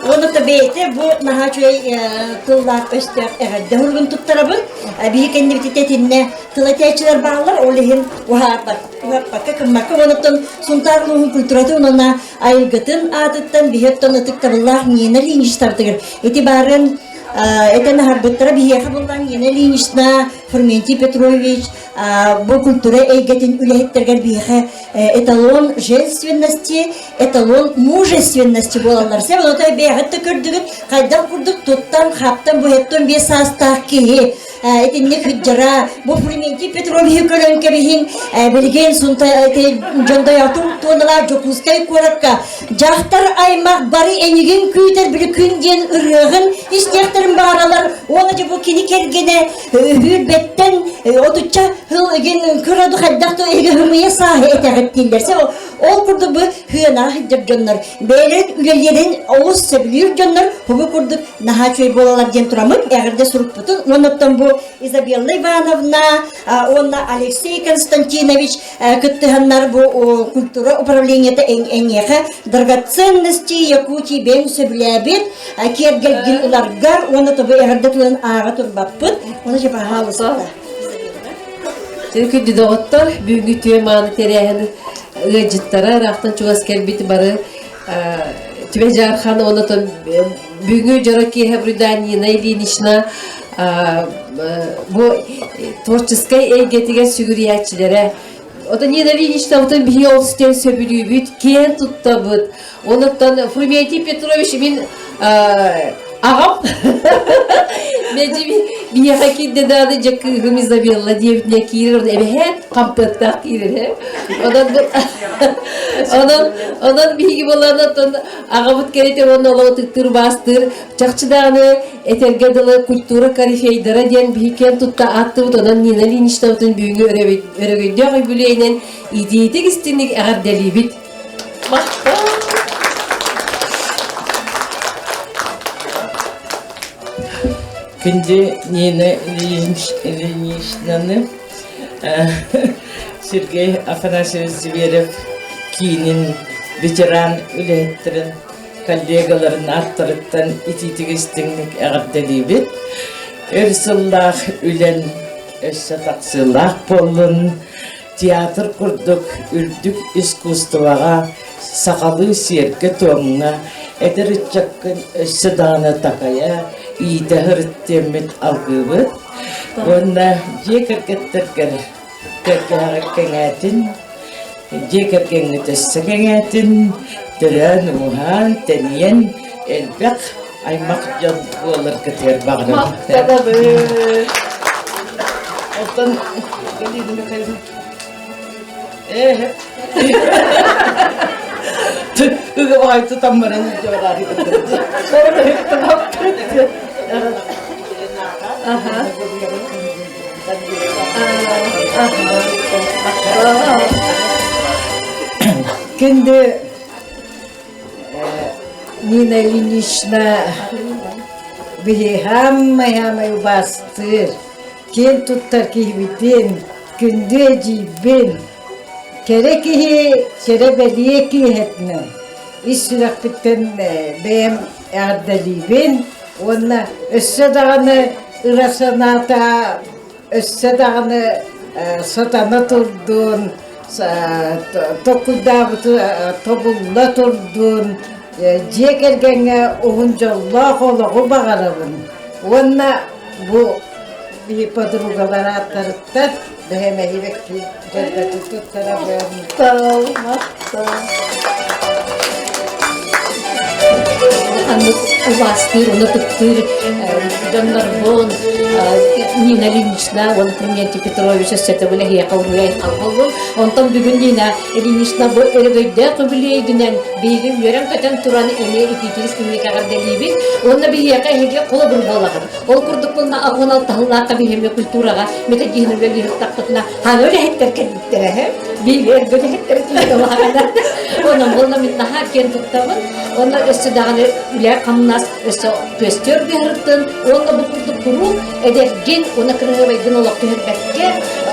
Speaker 3: уонна то бэйэтэ бу наһаа үчүгэй тыллаах өстөөх эҕэрдэ уругун туттарабын биһи кэннибититэ итиннэ тыл этээччилэр бааллар ол иһин уһаппакка кыммакка уонуттан Сунтаар улууһун культуратын уонна айылгытын аатыттан биһи оттон ытыктабыллаах Нина Ильиничтабытыгар ити баарын этэн аһарбыттара биһиэхэ буллан Нина Ильинична, Фрументий Петрович бу культура эйгэтин үлэһиттэргэр биһиэхэ эталон женственности, эталон мужественности буолаллар. Сен отой бэйэҕит да көрдүгүт, хайдах курдук туттан, хаптан бу 75 саастаах киһи итинник хыдьара бу Фрументий Петровиһы көрөн кэбиһин билигин дьондойотун туоналаах Дьокуускай куоракка дьахтар аймах бары эйигин күүтэр били күн диэн ырыаҕын истиэхтэрин бааралар уонна дьэ бу кини кэргэнэ үһүүрбэттэн отучча сыл игин кыраду хайдах да эһиги хымыйа сааһы этэҕит дииллэр ол курдук бу хыанаҕа сылдьар дьоннор бэйэлэрин үлэлиэрин олус сөбүлүүр дьоннор бу курдук наһаа үчүгэй буолалар диэн тураммыт эҕэрдэ сурукпутун уонна оттон бу Изабелла Ивановна уонна Алексей Константинович кыттыһаннар бу культура управлениета эйиэхэ драгоценности Якутии бэйэҥ сөбүлээбит киэргэлгин ыларгар уонна тобу эҕэрдэ тылын ааҕа турбаппыт уонна же пожалуйста
Speaker 9: Күндү доҕоттор, бүгүҥҥү үтүө мааны тэрээһин ыалдьыттара ыраахтан чугас кэлбит бары Түбэ Дьаархан уонна бүгүҥҥү дьоро киэһэ Брюданина Ильинична бу творческай эйгэтигэр сүгүрүйээччилэрэ Оттон Нина Ильинична отон биһиги ол сүтэн сөбүлүүбүт, киэн туттабыт. Онуттан Фрументий Петрович мин аҕам Меди биһиэхэ киирдэ даҕаны дьэ кыыһым Изабелла диэбитинэ киирэр онон эбэһээт хампыаттаах киирэр онон онон онон биһиги буолан оттон аҕабыт кэритэ уонна олоҕу тыктыыр баастыыр чахчы даҕаны этэргэ дылы культура корифейдара диэн биһи киэн тутта ааттыбыт онон Нина Ильиничнабытын бүгүҥҥү өрөгөйдөөх үбүлүөйүнэн итиитик истиҥник эҕэрдэлиибит
Speaker 21: Күндү Нина Ильиничнаны Сергей Афанасьевич Зверев киинин ветеран үлэһиттэрин коллегаларын ааттарыттан итиитик истиҥник эҕэрдэлиибит. Өр сыллаах үлэн өссө тахсыылаах буоллун. Театр курдук үрдүк искусствоҕа, сахалыы сиэргэ-туомҥа эдэр ыччаккын өссө даҕаны такайа, иитэ сырыттыаммыт алгыыбыт. Уонна дьиэ кэргэттэргэр кэргэҕэр кэҥээтин, дьиэ кэргэҥҥит өссө кэҥээтин, төрөөн-ууһаан, тэнийэн элбэх аймах дьон буоларгытыгар баҕарабын.
Speaker 6: Махтанабыт.
Speaker 21: Оттон Галина Михайловна Ээ. Ыгыбай тутан баран
Speaker 10: Күндү Нина Ильинична биһи хааммай-хаамай убаастыыр, киэн туттар киһибитин, күндү эдьиийбин, кэрэ киһи кэрэ бэлиэ киэһэтинэн ис сүрэхпиттэн бэйэм эҕэрдэлиибин уонна өссө даҕаны ыра санаата өссө даҕаны сатана турдун. Толкуйдаабыты тобулла турдун, дьиэ кэргэҥҥэ уһун дьоллоох олоҕу баҕарабын. Уонна бу биһи подругалар ааттарыттан бэһэмэһибэк дьаргатын туттарабын.
Speaker 1: Махтал, махтал.
Speaker 9: Ханнык убаастыыр, уну туттуур дьоннорбун Нина Ильинична уонна Климентий Петрович өссө төгүл эһиэхэ уруй айхал Онтон бүгүн Нина Ильинична бу өрөгөйдөөх үбүлүөйгүнэн биһиги үөрэн-көтөн туран эмиэ итиитигис күннүк эҕэрдэлиибит. Уонна биһиэхэ эһиги холобур буолаҕыт. Ол курдук буолла аҕын алтаһыллаахха биһиэми культураҕа методиһын үлэлиир тахпытына ханы үлэһиттэр кэлбиттэрэ биир эргэ үлэһиттэр тиийдэ Онон буолла мин наһаа киэн туттабын. Онно өссө даҕаны үлэ-хамнас өссө көстөр быһыртын уонна бу курдук куруук эдэргин уонна кырыһыабайгын олох түһэрбэккэ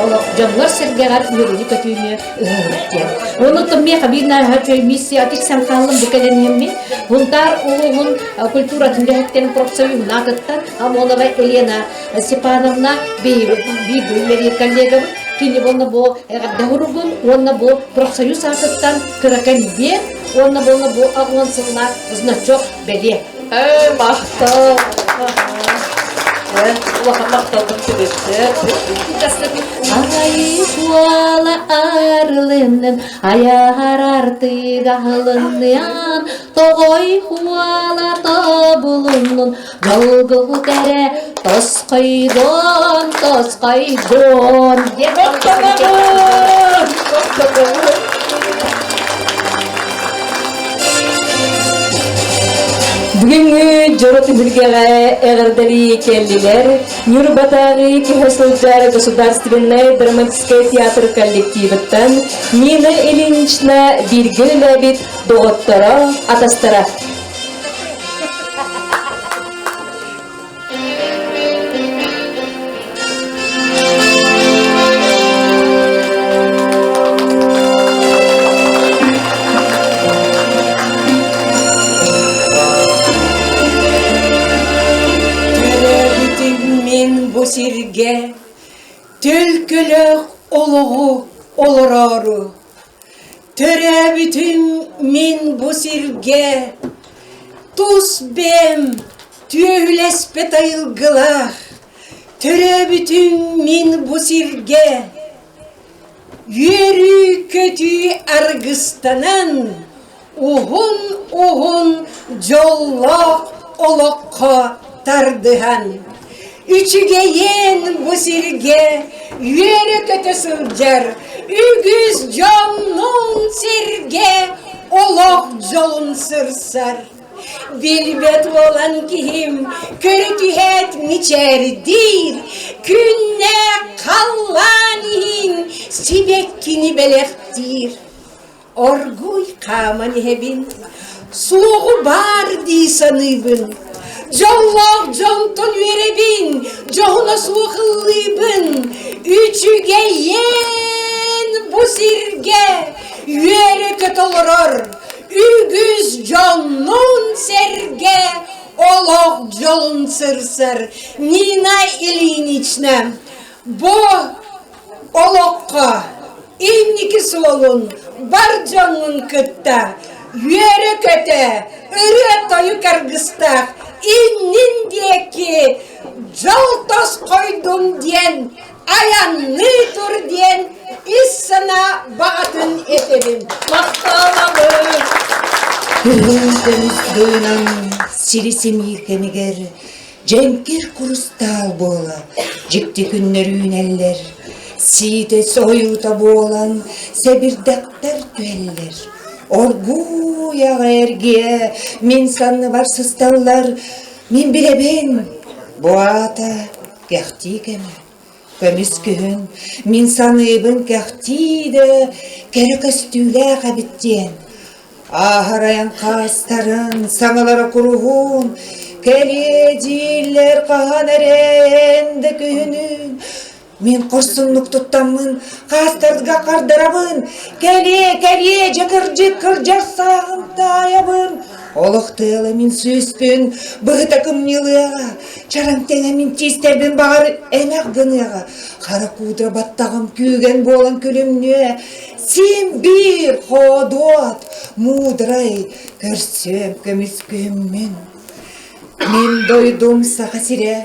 Speaker 9: олох дьоҥҥор-сэргэҕэр үөрүүнү-көтүүнү ыһыһыт диэн. Онуттан миэхэ биир наһаа үчүгэй миссия тиксэн хааллым бу кэлэн иһэммин Бунтаар улууһун культуратын үлэһиттэрин профсоюһун аатыттан Амонова Елена Степановна биир үлэлиир коллегабыт кини уонна бу эҕэрдэ суругун уонна бу профсоюз аатыттан кыракан биэ уонна буолла бу аҕуон сыллаах значок бэлиэ.
Speaker 7: Ээ, махтал. Улахан махталбын тириэрдэр.
Speaker 9: Арай суола арылыннын, аяар артыга аһылынныан, тоҕой хуала тобулуннун, дьолгу кэрэ тосхойдон, тосхойдон.
Speaker 7: Махтанабын! Махтанабын!
Speaker 1: Бүгүҥҥү дьоро түһүлгэҕэ эҕэрдэлии кэллилэр Ньурбатааҕы көһө сылдьар Государственнай драматическай театр коллективыттан Нина Ильинична бииргэ үлэлээбит доҕотторо, атастара.
Speaker 11: Төрөөбүтүм мин бу сиргэ төлкөлөөх олоҕу олороору Төрөөбүтүм мин бу сиргэ тус бэйэм түөһүлэспэт айылгылаах Төрөөбүтүм мин бу сиргэ үөрүү-көтүү аргыстанан уһун-уһун дьоллоох олоххо тардыһан Үчүгэйиэн бу сиргэ үөрэ-көтө сылдьар үгүс дьоннуун сиргэ олох дьолун сырсар. Билбэт уолан киһим көрө түһээт мичээрдиир, күннээх халлаан иһин сибэккини бэлэхтиир. Оргууй хааман иһэбин, суоҕу баар дии саныыбын. Дьоллоох дьонтон үөрэбин, дьоһуна суох ыллыыбын. Үчүгэйиэн бу сиргэ үөрэ-көтө олорор үгүс дьоннуун сэргэ олох дьолун сырсар Нина Ильинична бу олоххо инники суолун бар дьоҥҥун кытта үөрэ-көтө, ырыа-тойук аргыстаах иннин диэки дьол тосхойдун диэн айанныы тур диэн ис санаа баҕатын этэбин. Махтанабын!
Speaker 12: Күһүн көмүс быынан сири симиир кэмигэр Дьэҥкир курустаал буола дьикти күннэр үүнэллэр, сиитэ соһуйуута буолан сэбирдэхтэр түһэллэр. Оргууй аҕай эргийэ мин санныбар сысталлар, мин билэбин, бу аата кэхтии кэмэ. Көмүс күһүн мин саныыбын кэхтии да кэрэ көстүүлээх эбит диэн. Ааһар айан хаастарын, саҥалара куруһун, кэлиэ дииллэр хаһан эрэ эн да күһүнүн. Мин хорсуннук туттаммын, хаастарга хардарабын, кэлиэ, кэлиэ, дьэ кырдьык кырдьар сааһым таайабын. Олох тыала мин сүүспүн быһыта кымньылыаҕа, Чараҥ тэҥэ мин тиистэрбин баҕар эмэх гыныаҕа, хара куудра баттаҕым күүгэн буолан күлүмнүө, син биир хоодуот, муударай көрсүөм көмүс күһүммүн. Мин дойдум Саха сирэ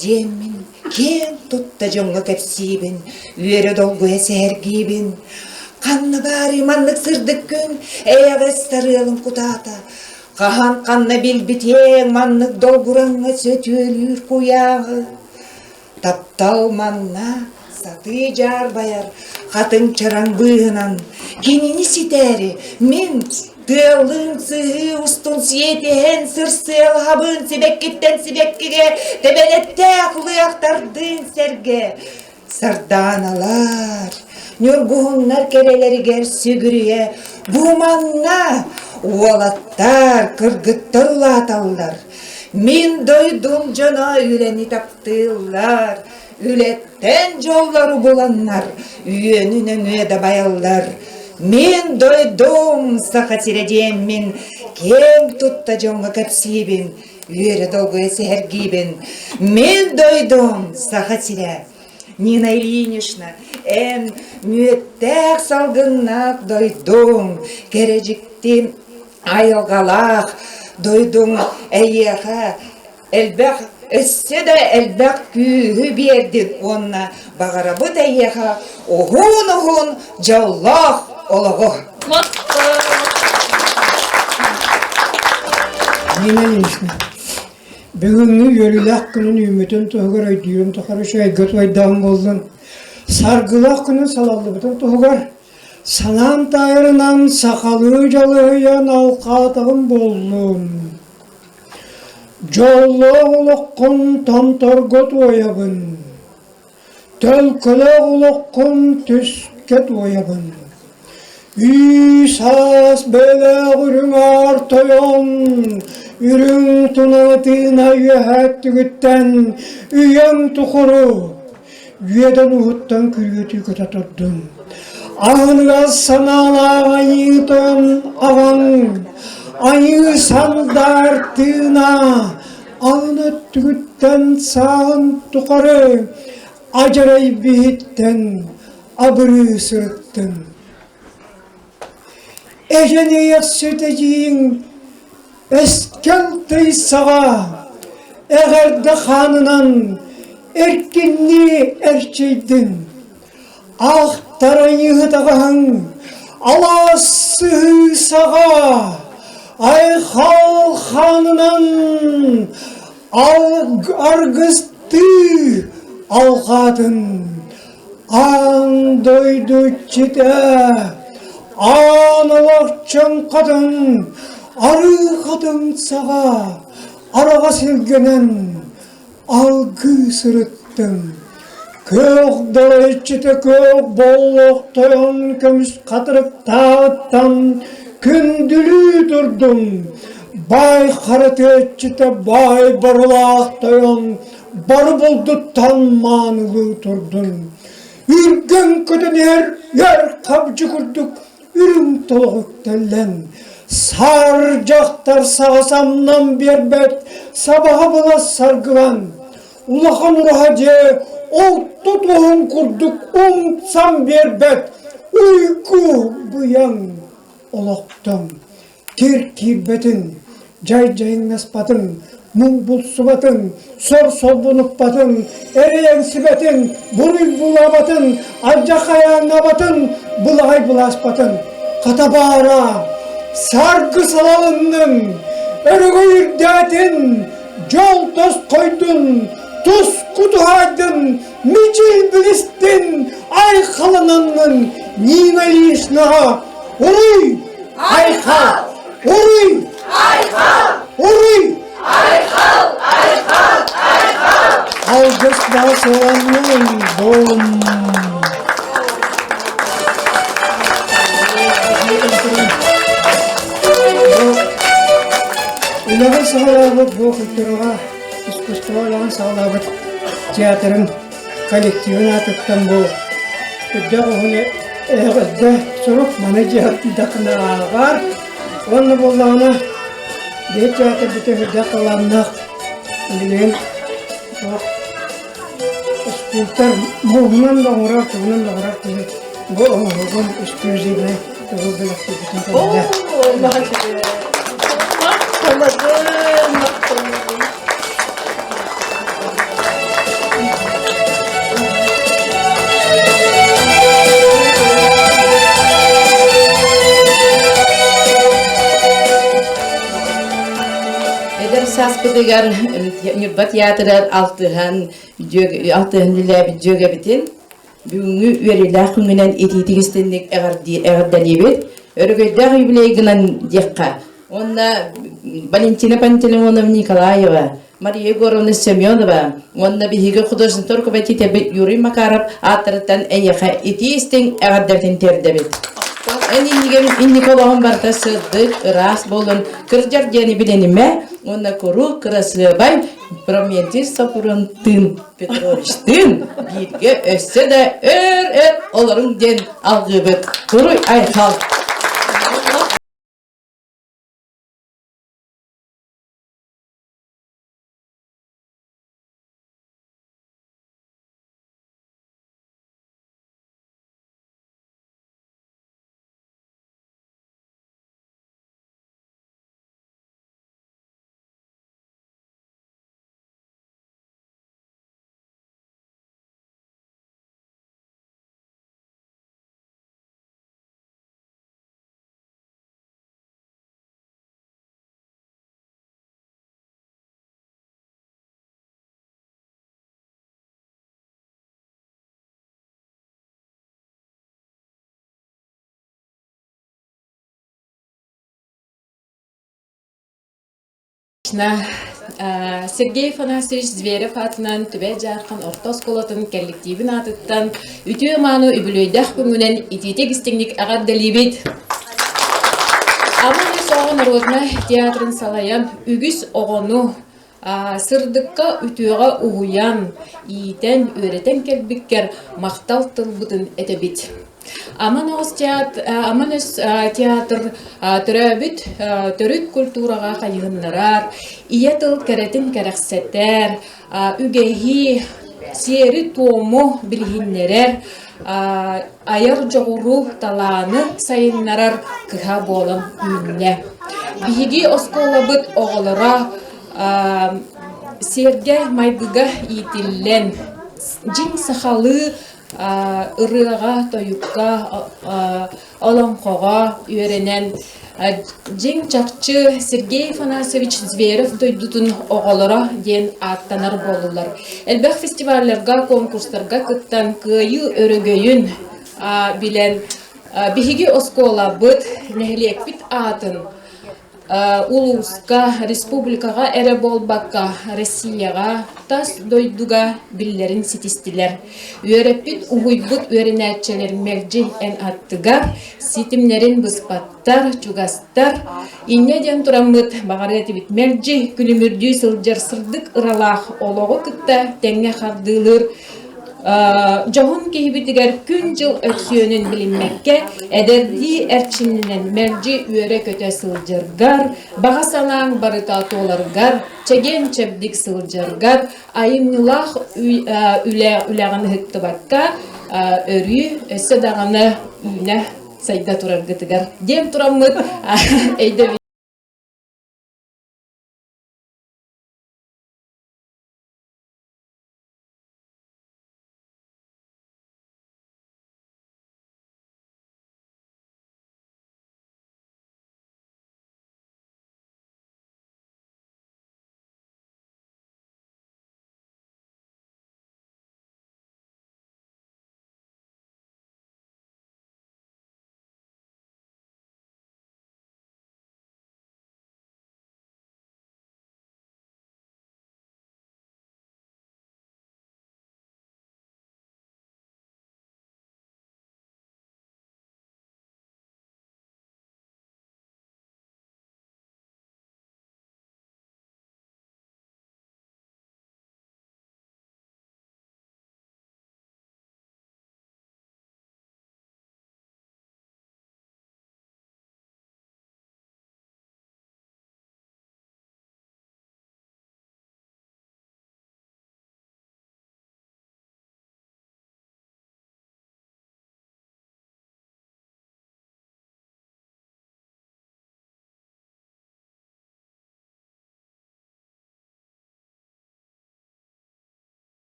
Speaker 12: диэммин киэн тутта дьоҥҥо кэпсиибин, үөрэ долгуйа сэһэргиибин. Ханна баарый маннык сырдык күн эйэҕэс сарыалын кутаата, Хаһан ханна билбитиэҥ маннык долгураҥҥа сөтүөлүүр куйааҕы. Таптал манна сатыы дьаарбайар хатыҥ чараҥ быыһынан кинини ситээри мин тыаллыын сыһыы устун сиэтиһэн сырсыалаһабын сибэккиттэн сибэккигэ тэбэнэттээх лыахтардыын сэргэ Сардааналар, ньургуһуннар кэрэлэригэр сүгүрүйэ бу манна уолаттар, кыргыттар улааталлар. Мин дойдум дьоно үлэни таптыыллар, үлэттэн дьоллору буланнар, үөнү нөҥүө дабайаллар. Мин дойдум Саха сирэ диэммин киэҥ тутта дьоҥҥо кэпсиибин, үөрэ долгуйа сэһэргиибин. Мин дойдум Саха сирэ. Нина Ильинична, эн мүөттээх салгыннаах дойдуҥ, кэрэ дьикти айылҕалаах дойдуҥ эйиэхэ элбэх өссө да элбэх күүһү биэрдин уонна баҕарабыт эйиэхэ уһун-уһун дьоллоох олоҕу.
Speaker 4: Нина Ильинична, бүгүҥҥү үөрүүлээх күнүн үүммүтүн туһугар өйдүүрүм тухары үчүгэйгэ туойдаҕым буоллун. Саргылаах күнүн салаллыбытын туһугар санаам таайарынан сахалыы дьалыһыйан алҕаатаҕым буоллун. Дьоллоох олоххун томторго туойабын, Төлкөлөөх олоххун түскэ туойабын. Үй-саас бэйэлээх үрүҥ аар тойон, үрүҥ туналы тыына үөһээттүгүттэн үйэҥ тухары үөдэн уһуттан күрүөтүү көтө турдун. Аһыныгас санаалаах айыы тойон аҕаҥ, айыы сандаар тыына Алын өттүгүттэн сааһын тухары адьарай биһиттэн абырыы сырыттын. Эдьэн иэйэхсит эдьиийиҥ эскэл тый саҕа эҕэрдэ хаанынан эркиннии эрчийдин. Ахтар айыыһытаҕаһыҥ алаас сыһыы саҕа айхал хаанынан аргыстыы алҕаатын аан дойду иччитэ аан олохчон хатын арыы хатын саҕа араҕас илгэнэн алгыы сырыттым. Күөх далайчыта күөх боллох тойон көмүс хатырыктааҕыттан күндүлүү турдум. Баай хара тыаччыта баай барылаах тойон бары булдуттан маанылыы турдун. Үргэн көтөн иһэр өр хабдьы курдук үрүҥ толох үктэллэн, саар дьахтар саҕа самнан биэрбэт сабаҕа була саргылан, улахан ураһа дьиэ олто туоһун курдук умсан биэрбэт уйгу быйаҥ олохтон Кир киирбэтин, дьай-дьайыҥнаспатын, муҥ булсубатын, сор солбунукпатын, эрэйэҥсибэтин, буруй булаабатын, алдьархайааннаабатын, былаҕай былааспатын. Хата баара, саргы салалыннын, өрөгөй үрдээтин, дьол тосхойдун, туску туһаайдын, мичил билистин, айхалананнын, Нина Ильиничнаҕа уруй! Айхал! Уруй! Айхал! Уруй!
Speaker 13: Айхал! Айхал! Айхал!
Speaker 4: Алгыс басыланнын бум! Үлэҕин саҕалаабыт бу культураҕа искусство үлэҕин саҕалаабыт театрын коллективын аатыттан бу үрдэх уһуну эҕэрдэ сурук маны дьиэхтахына ааҕар уонна буоллаҕына биһи театр бүтэ үрдэх талааннаах билигин. туох скульптор мууһунан да оҥорор, тугунан да оҥорор киһи бу оҥоһугун эксклюзивнай тугу бэлэхтиирбитин кэллэ.
Speaker 7: Махталабын, махталабын.
Speaker 21: Эдэр сааспытыгар Ньурба театрыгар алтыһан алтыһан үлэлээбит дьүөгэбитин бүгүҥҥү үөрүүлээх күҥҥүнэн итиитик истинник эҕэрдэлиибит. Өрөгөйдөөх юбилей гынан диэххэ. Уонна Валентина Пантелеймоновна Николаева, Мария Егоровна Семенова уонна биһиги художник руководителбит Юрий Макаров ааттарыттан эйиэхэ итии истиҥ эҕэрдэбитин тиэрдэбит. Эн иннигин инники олоҕун барыта сырдык, ыраас буолун, кырдьар диэни билинимэ уонна куруук кырасыабай Прометей Сопрунтыын Петровичтыын бииргэ өссө да өр-өр олоруҥ диэн алгыыбыт. Туруй айхал!
Speaker 5: Сергей Афанасьевич Зверев аатынан Түбэй Дьаархан орто оскуолатын кэлликтиибин аатыттан үтүө-мааны үбүлүөйдээх күҥҥүнэн итиитик истиҥник эҕэрдэлиибит! Аман үс оҕо норуодунай театрын салайан үгүс оҕону сырдыкка, үтүөҕэ уһуйан, иитэн, үөрэтэн кэлбиккэр махтал тылбытын этэбит. Аман оҕус театр, Аман өс театр төрөөбүт төрүт культураҕа хайыһыннарар, ийэ тыл кэрэтин кэрэхсэтэр, үгэһи, сиэри-туому билиһиннэрэр, айар дьоҕуру, талааны сайыннарар кыһа буолан үүннэ. Биһиги оскуолабыт оҕолоро сиэргэ майгыга иитиллэн, дьиҥ сахалыы ырыаҕа, тойукка, олоҥхоҕо үөрэнэн дьиҥ чахчы Сергей Афанасьевич Зверев дойдутун оҕолоро диэн ааттанар буоллулар. Элбэх фестивалларга, конкурстарга кыттан кыайыы өрөгөйүн билэн биһиги оскуолабыт, нэһилиэкпит аатын Улууска, республикаҕа эрэ буолбакка, Россияҕа, тас дойдуга биллэрин ситистилэр. Үөрэппит, уһуйбут үөрэнээччилэр мэлдьи эн аттыгар, ситимнэрин быспаттар, чугастар. Инньэ диэн тураммыт, баҕарыа этибит мэлдьи күлүмүрдүү сылдьар сырдык ыралаах олоҕу кытта тэҥҥэ хардыылыыр Дьоһун киһибитигэр күн-дьыл өксүөнүн билиммэккэ, эдэрдии эрчимнэнэн мэлдьи үөрэ-көтө сылдьаргар, баҕа санааҥ барыта туоларгар, чэгиэн-чэбдик сылдьаргар, айымньылаах үлэ үлэҕин ыһыктыбакка, өрүү өссө даҕаны үүнэ сайда тураргытыгар диэн тураммыт өйдөбүл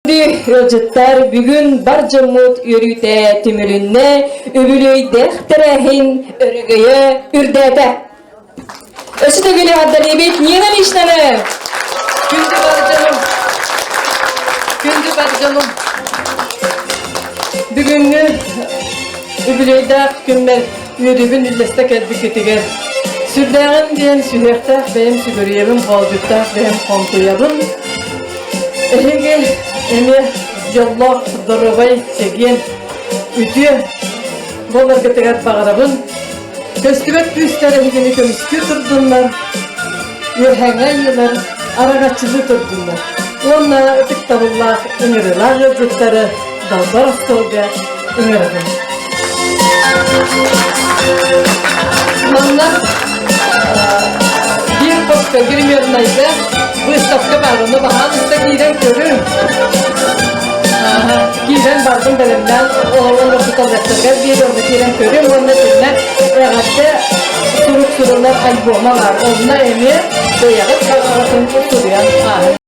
Speaker 1: Ыалдьыттар бүгүн бар дьоммут үөрүүтэ түмүлүннэ, үбүлүөйдээх тэрээһин өрөгөйө үрдээтэ. Өссө төгүл эҕэрдэлиибит Нина Ильичнаны!
Speaker 6: Күндү бар дьонум! Күндү бар дьонум! Бүгүҥҥү үбүлүөйдээх күммэр үөрүүбүн үллэстэ кэлбиккитигэр сүрдээҕин диэн сүһүөхтээх бэйэм сүгүрүйэбин, хоолдьуктаах бэйэм хоҥкуйабын. Эһиги эмиэ дьоллоох, доруобай, чэгиэн, үтүө буоларгытыгар баҕарабын. Көстүбэт күүстэр эһигини көмүскүү турдуннар, үөһээҥҥи айыылар араҥаччылыы турдуннар. Уонна ытыктабыллаах ыҥырыылаах ыалдьыттары далбар остуолга ыҥырабын. Манна биир хоско гримернайга выставка баар, ону баһаалыста киирэн көрүҥ. Киирэн бардым бэлэмнээн олорбуталларыгар биэри онно киирэн көрүҥ уонна итиннэ эҕэрдэ сурук суруллар альбома баар. Онно эмиэ бэйэҕит баҕаҕытын суруйан ааһыҥ.